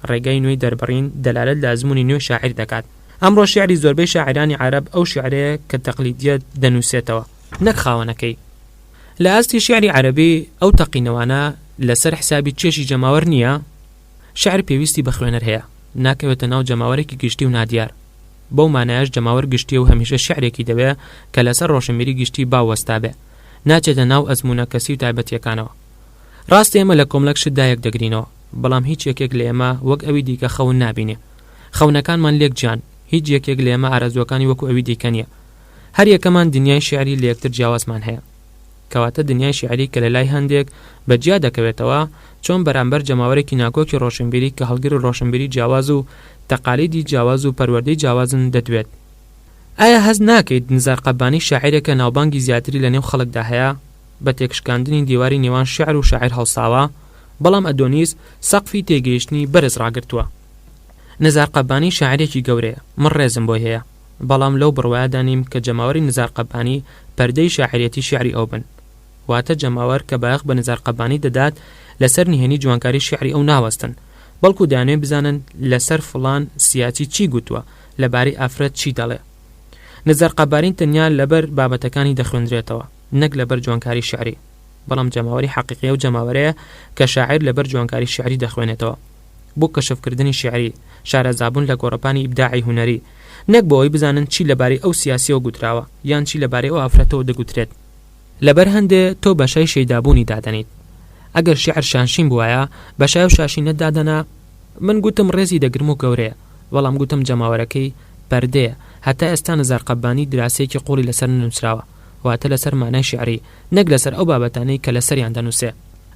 ڕێگای نوێی دەربڕین دەلالەت لە ئەزموونی نوێی شاعیر دەکات. ئەمڕۆ شیعری زۆربەی شاعیرانی عەرەب ئەو شیعرەیە کە تەقلیدییەت دەنووسێتەوە، نەک خاوەنەکەی. لە ئاستی شیعری عەرەبی ئەو تەقینەوانە لەسەر حسابی چێژی جەماوەر نییە؟ شیعر پێویستی بە خوێنەر هەیە، ناکەوێتە ناو جەماوەرێکی گشتی و نادیار. بەو مانایەش جەماوەر گشتییە و هەمیشە شیعرێکی دەوێ کە لەسەر ڕۆشنبیری گشتی باو وەستابێ، ناچێتە ناو ئەزموونە کەسی و تایبەتییەکانەوە. ڕاستە ئێمە لە کۆمەڵێک شتدا یەک دەگرینەوە، بەڵام هیچ یەکێک لە ئێمە وەک ئەوی دیکە خەون نابینێ. خەونەکانمان لێک جیان، هیچ یەکێک لە ئێمە ئارەزووەکانی وەکو ئەوی دیکە نییە. هەر یەکەمان دنیای شیعری لە یەکتر جیاوازمان هەیە. کەواتە دنیای شیعری کە لە لای هەندێک بە جیا دەکەوێتەوە، چۆن بەرامبەر جەماوەرێکی ناکۆکی ڕۆشنبیری کە هەڵگری ڕۆشنبیری جیاواز و تەقالیدی جیاواز و پەروەردەی جیاوازن دەدوێت؟ ئایا هەست ناکەیت نزار قەبانی شاعیرێکە ناوبانگی زیاتری لە نێو خەڵکدا هەیە، بە تێکشکاندنی دیواری نێوان شیعر و شاعیر هەڵساوە، بەڵام ئەدۆنیس سەقفی تێگەیشتنی بەرز ڕاگرتووە. نزار قەبانی شاعیرێکی گەورەیە، من ڕێزم بۆی هەیە، بەڵام لەو بڕوایەدا نیم کە جەماوەری نزار قەبانی پەردەی شاعیرێتی شیعری ئەو بن. واتە جەماوەر کە بایەخ بە نزار قەبانی دەدات لەسەر نهێنی جوانکاری شیعری ئەو ناوەستن، بەڵکو دەیانەوێ بزانن لەسەر فڵان سیاسی چی گوتووە، لەبارەی ئافرەت چی دەڵێ. نزار قەبانی تەنیا لەبەر بابەتەکانی دەخوێندرێتەوە، نەک لەبەر جوانکاری شیعری. بەڵام جەماوەری حەقیقی ئەو جەماوەرەیە کە شاعیر لەبەر جوانکاری شیعری دەخوێنێتەوە. بۆ کەشفکردنی شیعری، شارەزابوون لە گۆڕەپانی ئیبداعی هونەری، نەک بۆ ئەوەی بزانن چی لەبارەی ئەو سیاسییەوە گوتراوە، یان چی لەبارەی ئەو ئافرەتەوە دەگوترێت. لەبەر هەندێ تۆ بە شای شەیدابوونی دادەنێیت. ئەگەر شیعر شانشین بوایە، بە شای و شاشینت دادەنا؟ من گوتم ڕێزی دەگرم و گەورەیە، بەڵام گوتم جەماوەرەکەی پەردەیە، هەتا ئێستا نزار قەبانی دراسەیەکی قووڵی لەسەر نەنووسراوە، واتە لەسەر مانای شیعری، نەک لەسەر ئەو بابەتانەی کە لەسەریان دەنووسێ.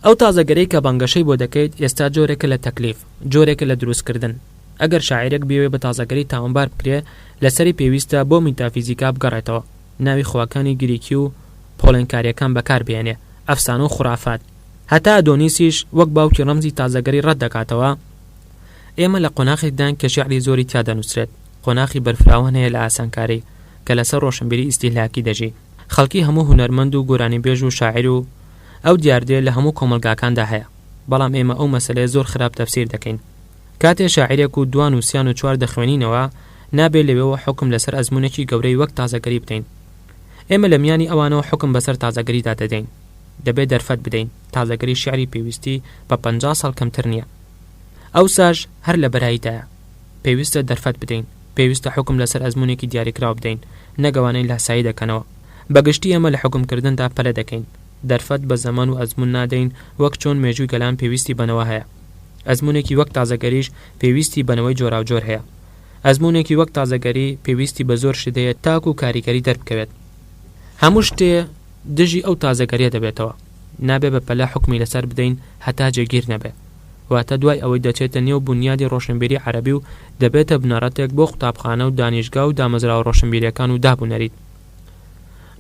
ئەو تازەگەرەی کە بانگەشەی بۆ دەکەیت ئێستا جۆرێکە لە تەکلیف، جۆرێکە لە دروستکردن. ئەگەر شاعیرێک بیەوێ بە تازەگەری تاوانبار بکرێ، لەسەری پێویستە بۆ میتافیزیکا بگەڕێتەوە، ناوی خواکانی گریکی و پۆڵێنکارییەکان بەکار بهێنێ، ئەفسانە و خورافات. هەتا ئەدۆنیسیش وەک باوکی ڕەمزی تازەگەری ڕەت دەکاتەوە. ئێمە لە قۆناخێکداین کە شیعری زۆری تیا دەنووسرێت، قۆناخی بەرفراوان هەیە لە ئاسانکاری، کە لەسەر ڕۆشنبیری ئیستیهلاکی دەژی. خەڵکی هەموو هونەرمەند و گۆرانیبێژ و شاعیر و ئەو دیاردەیە لە هەموو کۆمەڵگاکاندا هەیە، بەڵام ئێمە ئەو مەسەلەیە زۆر خراپ تەفسیر دەکەین. کاتێ شاعیرێک و دوان و سیان و چوار دەخوێنینەوە، نابێ لەوێوە حوکم لەسەر ئەزموونێکی گەورەی وەک تازەگەری بدەین. ئێمە لە میانی ئەوانەوە حوکم بەسەر تازەگەریدا دەدەین. دەبێ دەرفەت بدەین، تازەگەری شیعری پێویستی بە 50 ساڵ کەمتر نییە. ئەوساش هەر لە بەراییدایە. پێویستە دەرفەت بدەین. پێویستە حوکم لەسەر ئەزموونێکی دیاریکراو بدەین، نەک ئەوانەی لاسایی دەکەنەوە. بە گشتی ئێمە لە حوکمکردندا پەلە دەکەین. دەرفەت بە زەمەن و ئەزموون نادەین وەک چۆن مێژووی گەلان پێویستی بە نەوە هەیە. ئەزموونێکی وەک تازەگەریش پێویستی بە نەوەی جۆراوجۆر هەیە. ئەزموونێکی وەک تازەگەری پێویستی بە زۆر شت هەیە تاکوو کاریگەری دەربکەوێت. هەموو شتێ دژی ئەو تازەگەرییە دەبێتەوە. نابێ بە پەلە حوکمی لەسەر بدەین هەتا جێگیر نەبێ. واتە دوای ئەوەی دەچێتە نێو بونیادی ڕۆشنبیری عەرەبی و دەبێتە بنەڕەتێک بۆ قوتابخانە و دانیشگا و دامەزراوە ڕۆشنبیریەکان و داب و نەریت.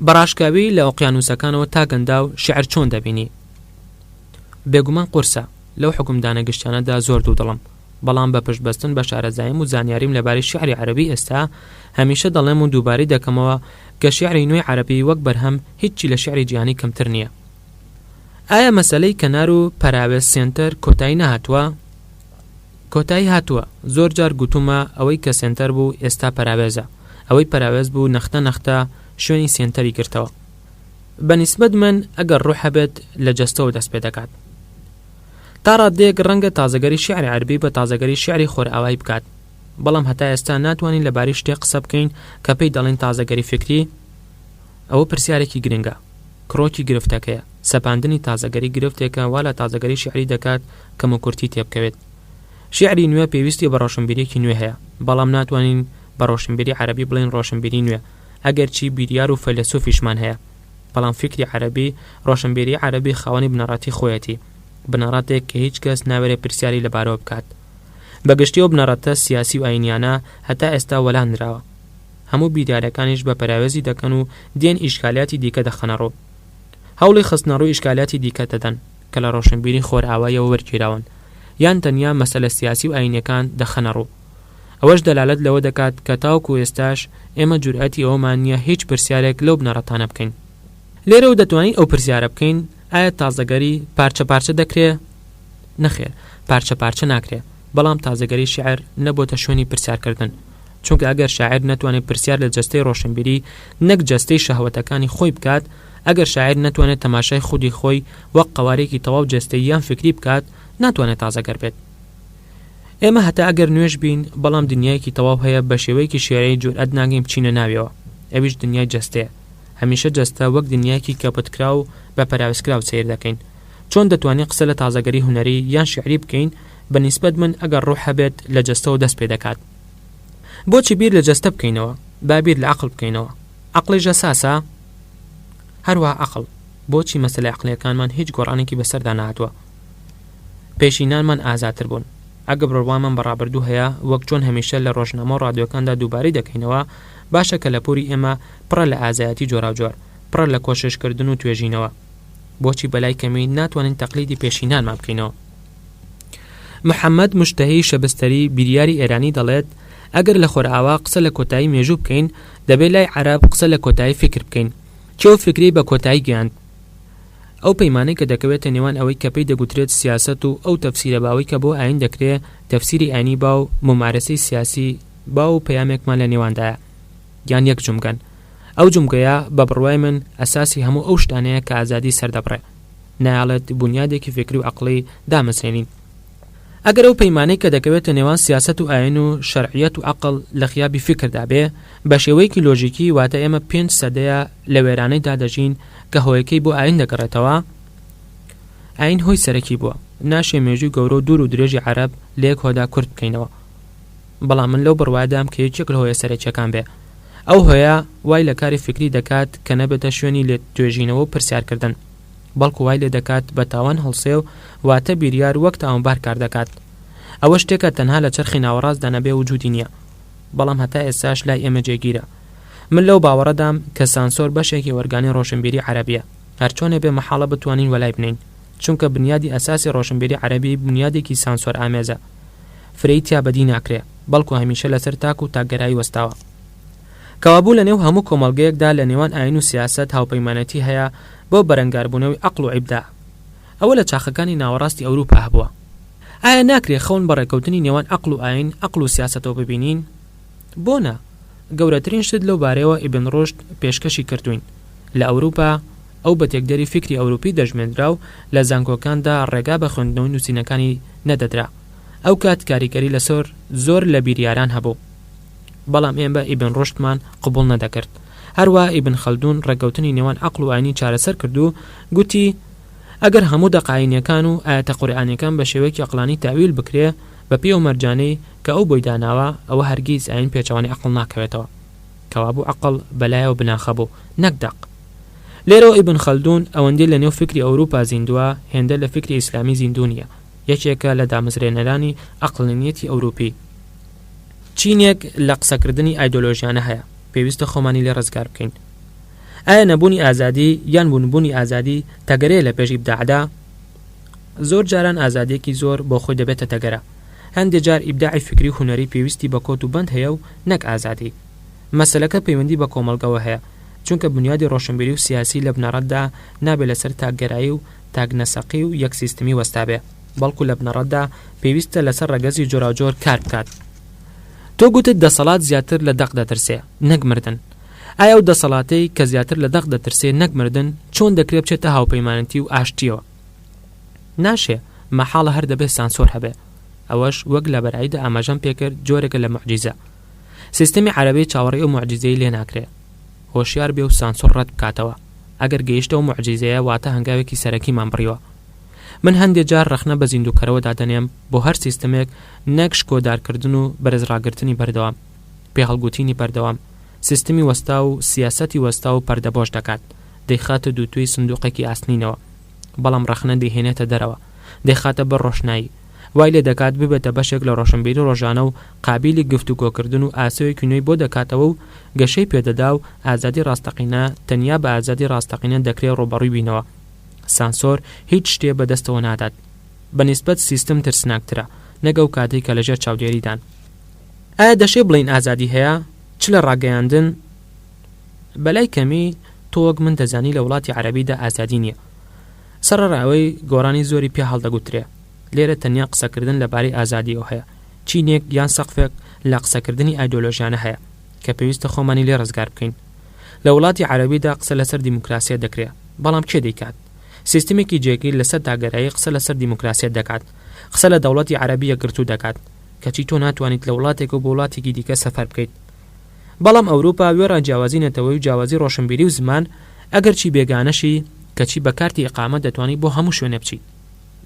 بە ڕاشکاوی لە ئۆقیانوسەکانەوە تا گەنداو شیعر چۆن دەبینی؟ بێگومان قورسە، لەو حوکمدانە گشتیانەدا زۆر دوودڵم، بەڵام بە پشتبەستن بە شارەزاییم و زانیاریم لەبارەی شیعری عەرەبی ئێستا، هەمیشە دەڵێم و دووبارەی دەکەمەوە کە شیعری نوێی عەرەبی وەک بەرهەم هیچی لە شیعری جیهانی کەمتر نییە. ئایا مەسەلەی کەنار و پەراوێز سێنتەر کۆتایی نەهاتووە؟ کۆتایی هاتووە، زۆر جار گوتوومە ئەوەی کە سێنتەر بوو ئێستا پەراوێزە، ئەوەی پەراوێز بوو نەختە نەختە شوێنی سێنتەری گرتەوە. بە نیسبەت من ئەگەر ڕوح هەبێت لە جەستەوە دەست پێ دەکات. تا ڕاددەیەک ڕەنگە تازەگەری شیعری عەربی بە تازەگەری شیعری خۆرئاوایی بگات، بەڵام هەتا ئێستا ناتوانین لەبارەی شتێک قسە بکەین کە پێی دەڵێن تازەگەری فیکری؟ ئەوە پرسیارێکی گرنگە. کرۆکی گرفتەکەیە. سەپاندنی تازەگەری گرفتێکە وا لە تازەگەری شیعری دەکات کەموکورتی تێبکەوێت. شیعری نوێ پێویستی بە ڕۆشنبیرییەکی نوێ هەیە، بەڵام ناتوانین بە ڕۆشنبیری عەرەبی بڵێین ڕۆشنبیری نوێ، ئەگەرچی بیریار و فەیلەسوفیشمان هەیە، بەڵام فیکری عەرەبی، ڕۆشنبیریی عەرەبی خاوەنی بنەڕەتی خۆیەتی، بنەڕەتێک کە هیچ کەس ناوێرێ پرسیاری لەبارەوە بکات. بە گشتی ئەو بنەڕەتە سیاسی و ئایینیانە هەتا ئێستا وەلا نراوە. هەموو بیریارەکانیش بە پەراوێزی دەکەن و دێن ئیشکالیاتی دیکە دەخەنە ڕوو. هەوڵی خستنەڕووی ئیشکالیاتی دیکە دەدەن کە لە ڕۆشنبیری خۆرئاواییەوە وەرگیراون یان تەنیا مەسەلە سیاسی و ئایینیەکان دەخەنە ڕوو. ئەوەش دەلالەت لەوە دەکات کە تاوەکو ئێستاش ئێمە جورئەتی ئەوەمان نییە هیچ پرسیارێک لەو بنەڕەتانە بکەین. لێرەوە دەتوانین ئەو پرسیارە بکەین، ئایا تازەگەری پارچە پارچە دەکرێ؟ نەخێر، پارچە پارچە ناکرێ، بەڵام تازەگەری شیعر نەبۆتە شوێنی پرسیارکردن. چونکە ئەگەر شاعیر نەتوانێت پرسیار لە جەستەی ڕۆشنبیری نەک جەستەی شەهوەتەکانی خۆی بکات، ئەگەر شاعیر نەتوانێت تەماشای خودی خۆی وەک قەوارەیەکی تەواو جەستەیی یان فیکری بکات، ناتوانێت تازەگەر بێت. ئێمە هەتا ئەگەر نوێش بین، بەڵام دنیایەکی تەواو هەیە بە شێوەیەکی شیعری جورئەت ناکەین بچینە ناویەوە، ئەویش دنیای جەستەیە. هەمیشە جەستە وەک دنیایەکی کەپتکراو و بە پەراوێزکراو سەیر دەکەین. چۆن دەتوانین قسە لە تازەگەری هونەری یان شیعری بکەین، بە نیسبەت من ئەگەر ڕوح هەبێت لە جەستەوە دەست پێ دەکات. بۆچی بیر لە جەستە بکەینەوە، با بیر لە عەقڵ بکەینەوە. عەقڵیش ئەساسە؟ هەروەها عەقڵ، بۆچی مەسەلە عەقڵییەکانمان هیچ گۆڕانێکی بەسەردا نەهاتووە؟ پێشینانمان ئازاتر بوون. ئەگە بڕوامان بە ڕابردوو هەیە، وەک چۆن هەمیشە لە ڕۆژنامە و ڕادیۆکاندا دووبارەی دەکەینەوە، باشە کەلەپووری ئێمە پڕە لە ئازایەتی جۆراوجۆر، پڕە لە کۆششکردن و توێژینەوە. بۆچی بەلای کەمی ناتوانین تەقلیدی پێشینانمان بکەینەوە؟ محەممەد موجتەهی شەبستەری بیریاری ئێرانی دەڵێت، ئەگەر لە خۆرئاوا قسە لە کۆتایی مێژوو بکەین، دەبێ لای عەرەب قسە لە کۆتایی فیکر بکەین. کێ ئەو فیکرەی بە کۆتایی گەیاند؟ ئەو پەیمانەی کە دەکەوێتە نێوان ئەوەی کە پێی دەگوترێت سیاسەت و ئەو تەفسیرە باوەی کە بۆ ئایین دەکرێ، تەفسیری ئایینی باو، مومارەسەی سیاسی باو و پەیامێکمان لە نێواندایە. یان یەک جومگەن. ئەو جومگەیە، بە بڕوای من، ئەساسی هەموو ئەو شتانەیە کە ئازادی سەردەبڕێ. نایەڵێت بونیادێکی فیکری و عەقڵی دامەزرێنین. ئەگەر ئەو پەیمانەی کە دەکەوێتە نێوان سیاسەت و ئایین و شەرعیەت و عەقڵ لە غیابی فیکردا بێ، بە شێوەیەکی لۆژیکی واتە ئێمە پێنج سەدەیە لە وێرانەیدا دەژین کە هۆیەکەی بۆ ئایین دەگەڕێتەوە، ئایین هۆی سەرەکی بووە، ناشێ مێژووی گەورە و دوور و درێژی عەرەب لە یەک هۆدا کورت بکەینەوە. بەڵام من لەو بڕوایەدام کە یەکێک لە هۆیە سەرەکییەکان بێ. ئەو هۆیە وای لە کاری فیکری دەکات کە نەبێتە شوێنی لێ توێژینەوە و پرسیارکردن. بەڵکو وای لێ دەکات بە تاوان هەڵسێ و واتە بیریار وەک تاوانبار کار دەکات. ئەوە شتێکە تەنها لە چەرخی ناوەڕاستدا نەبێ وجودی نییە. بەڵام هەتا ئێستاش لای ئێمە جێگیرە. من لەو باوەڕەدام کە سانسۆر بەشێکی ئۆرگانی ڕۆشنبیری عەرەبییە. هەرچۆنێ بێ مەحاڵە بتوانین وەلای بنێین. چونکە بنیادی ئەساسی ڕۆشنبیری عەرەبی بنیادێکی سانسۆرئامێزە. فرەیی تیا بەدی ناکرێ، بەڵکو هەمیشە لەسەر تاک و تاکگەرایی وەستاوە. کەوابوو لەنێو هەموو کۆمەڵگەیەکدا لە نێوان ئایین و سیاسەت هاوپەیمانێتی هەیە بۆ بەرەنگاربوونەوەی عەقڵ و ئیبداع. ئەوە لە چاخەکانی ناوەڕاستی ئەوروپا هەبووە. ئایا ناکرێ خەون بە ڕێکەوتنی نێوان عەقڵ و ئایین، عەقڵ و سیاسەتەوە ببینین؟ بۆ نا؟ گەورەترین شت لەو بارەیەوە ئیبن ڕوشد پێشکەشی کردووین. لە ئەوروپا ئەو بە تێکدەری فیکری ئەوروپی دەژمێندرا و لە زانکۆکاندا ڕێگا بە خوێندنەوەی نووسینەکانی نەدەدرا. ئەو کات کاریگەری لەسەر زۆر لە بیریاران هەبوو. بەڵام ئێمە ئیبن ڕوشدمان قبوڵ نەدەکرد. هەروەها ئیبن خەلدون ڕێکەوتنی نێوان عەقڵ و ئاینی چارەسەر کرد و گوتی، ئەگەر هەموو دەقە ئاینیەکان و ئایەتە قورئانیەکان بە شێوەیەکی عەقڵانی تەئویل بکرێ بە پێی ئەو مەرجانەی کە ئەو بۆی داناوە ئەوە هەرگیز ئاین پێچەوانەی عەقڵ ناکەوێتەوە. کەوابوو عەقڵ بەلایەوە بناخە بوو نەک دەق. لێرەوە ئیبن خەلدون ئەوەندەی لە نێو فیکری ئەوروپا زیندووە هێندە لە فیکری ئیسلامی زیندوو نیە. یەکێکە لە دامەزرێنەرانی عەقڵانیەتی ئەوروپی. چینێک لە قسەکردنی ئایدۆلۆژیانە هەیە پێویستە خۆمانی لێ ڕزگار بکەین. ئایا نەبوونی ئازادی یان بوونبوونی ئازادی تەگەرەیە لە پێش ئیبداعدا؟ زۆر جاران ئازادییەکی زۆر بۆ خۆی دەبێتە تەگەرە. هەندێ جار ئیبداعی فیکری و هونەری پێویستی بە کۆت و بەند هەیە و نەک ئازادی. مەسەلەکە پەیوەندی بە کۆمەڵگەوە هەیە، چونکە بونیادی ڕۆشنبیری و سیاسی لە بنەڕەتدا نابێ لەسەر تاکگەرایی و تاکنەسەقی و یەک سیستمی وەستابێ، بەڵکو لە بنەڕەتدا پێویستە لەسەر ڕەگەزی جۆراوجۆر کار بکات. تۆ گوتت دەسەڵات زیاتر لە دەق دەترسێ نەک مردن. ئایا ئەو دەسەڵاتەی کە زیاتر لە دەق دەترسێ نەک مردن، چۆن دەکرێ بچێتە هاوپەیمانەتی و ئاشتییەوە؟ ناشێ، مەحاڵە هەر دەبێ سانسۆر هەبێ. ئەوەش وەک لە بەراییدا ئاماژەم پێکرد جۆرێکە لە موعجیزە. سیستەمی عەرەبی چاوەڕێی ئەو موعجیزەی لێ ناکرێ. هۆشیار بێ و سانسۆر ڕەت بکاتەوە. ئەگەر گەیشتە ئەو موعجیزەیە واتە هەنگاوێکی سەرەکیمان بڕیوە. من هەندێ جار ڕەخنە بە زیندووکەرەوە دادەنێم بۆ هەر سیستەمێک نەک شکۆدارکردن و بەرزڕاگرتنی بەردەوام. پێهەڵگوتینی بەردەوام، سیستمی وەستاو و سیاسەتی وەستاو پەردەپۆش دەکات، دەیخاتە دووتوێی سندوقێکی ئاسنینەوە. بەڵام ڕەخنە دەیهێنێتە دەرەوە، دەیخاتە بەر ڕۆشنایی. وای لێ دەکات ببێتە بەشێک لە ڕۆشنبیری ڕۆژانە و قابیلی گفتوگۆکردن و ئاسۆیەکی نوێی بۆ دەکاتەوە و گەشەی پێدەدا و ئازادی ڕاستەقینە تەنیا بە ئازادی ڕاستەقینە دەکرێ ڕووبەڕووی بینەوە. سانسۆر هیچ شتێ بە دەستەوە نادات. بە نیسبەت سیستم ترسناکترە، نەک ئەو کاتەی کە لەژێر چاودێریدان. ئایا دەشێ بڵێین ئازادی هەیە؟ چ لە ڕاگەیاندن؟ بەلای کەمی تۆ وەک من دەزانی لە وڵاتی عەرەبیدا ئازادی نییە. سەڕەڕای ئەوەی گۆرانی زۆری پیا هەڵدەگوترێ. لێرە تەنیا قسەکردن لەبارەی ئازادییەوە هەیە. چینێک یان سەقفێک لە قسەکردنی ئایدۆلۆژیانە هەیە کە پێویستە خۆمانی لێ ڕزگار بکەین. لە وڵاتی عەرەبیدا قسە لەسەر دیموکراسیەت دەکرێ، بەڵام کێ دەیکات؟ سیستمێکی جێگیر لەسەر تاکگەرایی قسە لەسەر دیموکراسیەت دەکات، قسە لە دەوڵەتی عەرەبی یەکگرتوو دەکات، کەچی تۆ ناتوانیت لە وڵاتێکەوە بۆ وڵاتێکی دیکە سەفەر بکەیت. بەڵام ئەوروپا وێڕای جیاوازی نەتەوەیی و جیاوازی ڕۆشنبیری و زمان، ئەگەرچی بێگانەشی، کەچی بە کارتی ئیقامە دەتوانی بۆ هەموو شوێنێ بچیت.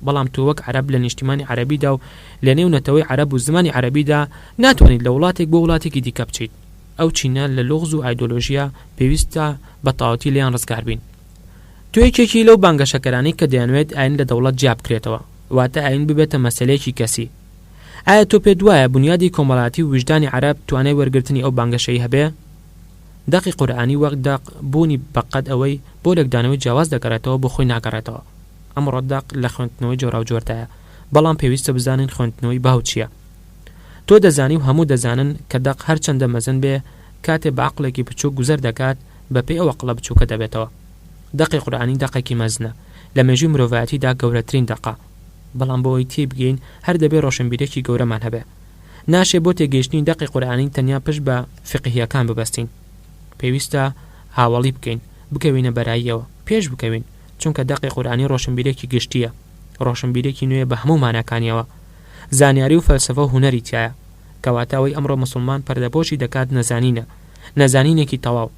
بەڵام تۆ وەک عەرەب لە نیشتیمانی عەرەبیدا و لە نێو نەتەوەی عەرەب و زمانی عەرەبیدا ناتوانیت لە وڵاتێک بۆ وڵاتێکی دیکە بچیت. ئەو چینە لە لوغز و ئایدۆلۆژیا پێویستە بە تەواوەتی لێیان ڕزگار بین. تۆ یەکێکی لەو بانگەشەکەرانەی کە دەیانوێت ئاین لە دەوڵەت جیا بکرێتەوە، واتە ئاین ببێتە مەسەلەیەکی کەسی. ئایا تۆ پێت وایە بونیادی کۆمەڵایەتی و ویژدانی عەرەب توانای وەرگرتنی ئەو بانگەشەی هەبێ؟ دەقی قورئانی وەک دەق بوونی بە قەد ئەوەی بۆ لێکدانەوەی جیاواز دەگەڕێتەوە بۆ خۆی ناگەڕێتەوە. ئەمڕۆ دەق لە خوێندنەوەی جۆراوجۆردایە، بەڵام پێویستە بزانین خوێندنەوەی باو چییە. تۆ دەزانی و هەموو دەزانن کە دەق هەرچەندە مەزن بێ کاتێ بە عەقڵێکی بچووک گوزەر دەکات بە پێی ئەو عەقڵە بچووکە دەبێتەوە. دەقی قورئانی دەقێکی مەزنە، لە مێژووی مرۆڤایەتیدا گەورەترین دەقە. بەڵام بۆ ئەوەی تێی بگەین هەر دەبێ ڕۆشنبیرێکی گەورەمان هەبێ. ناشێ بۆ تێگەیشتنی دەقی قورئانی تەنیا پشت بە فیقهییەکان ببەستین. پێویستە هاوەڵی بکەین، بکەوینە بەراییەوە، پێش بکەوین، چونکە دەقی قورئانی ڕۆشنبیرێکی گشتییە، ڕۆشنبیرێکی نوێیە بە هەموو ماناکانییەوە. زانیاری و فەلسەفە و هونەری تیایە. کەواتە ئەوەی ئەمڕۆ موسڵمان پەردەپۆشی دەکات نەزانینە. نەزانینێکی تەواو.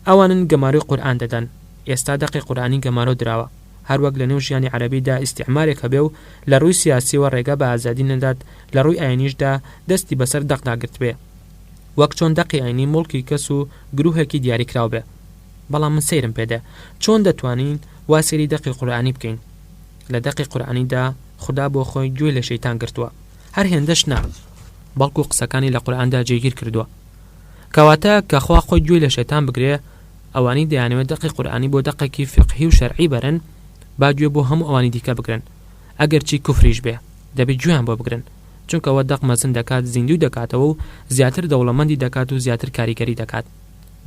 ئەوانن گەمارۆی قورئان دەدەن. ئێستا دەقی قورئانی گەمارۆ دراوە. هەروەک لەنێو ژیانی عەرەبیدا ئیستیعمارێک هەبێ و لە ڕووی سیاسیەوە ڕێگا بە ئازادی نەدات لە ڕووی ئاینیشدا دەستی بەسەر دەقدا گرتبێ وەک چۆن دەقی ئاینی موڵکی کەس و گروهێکی دیاریکراو بێ بەڵام من سەیرم پێدێ چۆن دەتوانین وا سەیری دەقی قورئانی بکەین. لە دەقی قورئانیدا خودا بۆ خۆی گوێی لە شەیتان گرتووە. هەر هێندەش نا، بەڵکو قسەکانی لە قورئاندا جێگیر کردووە. کەواتە کە خوا خۆی گوێی لە شەیتان بگرێ، ئەوانەی دەیانەوێت دەقی قورئانی بۆ دەقێکی فیقهی و شەرعی بەرن، با گوێ بۆ هەموو ئەوانی دیکە بگرن، ئەگەرچی کوفریش بێ، دەبێ گوێیان بۆ بگرن، چونکە ئەوە دەق مەزن دەکات، زیندووی دەکاتەوە و زیاتر دەوڵەمەندی دەکات و زیاتر کاریگەری دەکات.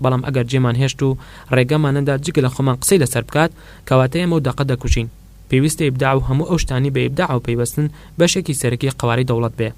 بەڵام ئەگەر جێمان هێشت و ڕێگەمان نەدا جگە لە خۆمان قسەی لەسەر بکات، کەواتە ئێمە ئەو دەقە دەکوژین. پێویستە ئیبداع و هەموو ئەو شتانەی بە ئیبداعەوە پەیوەستن بەشێکی سەرەکی قەوارەی دەوڵەت بێ.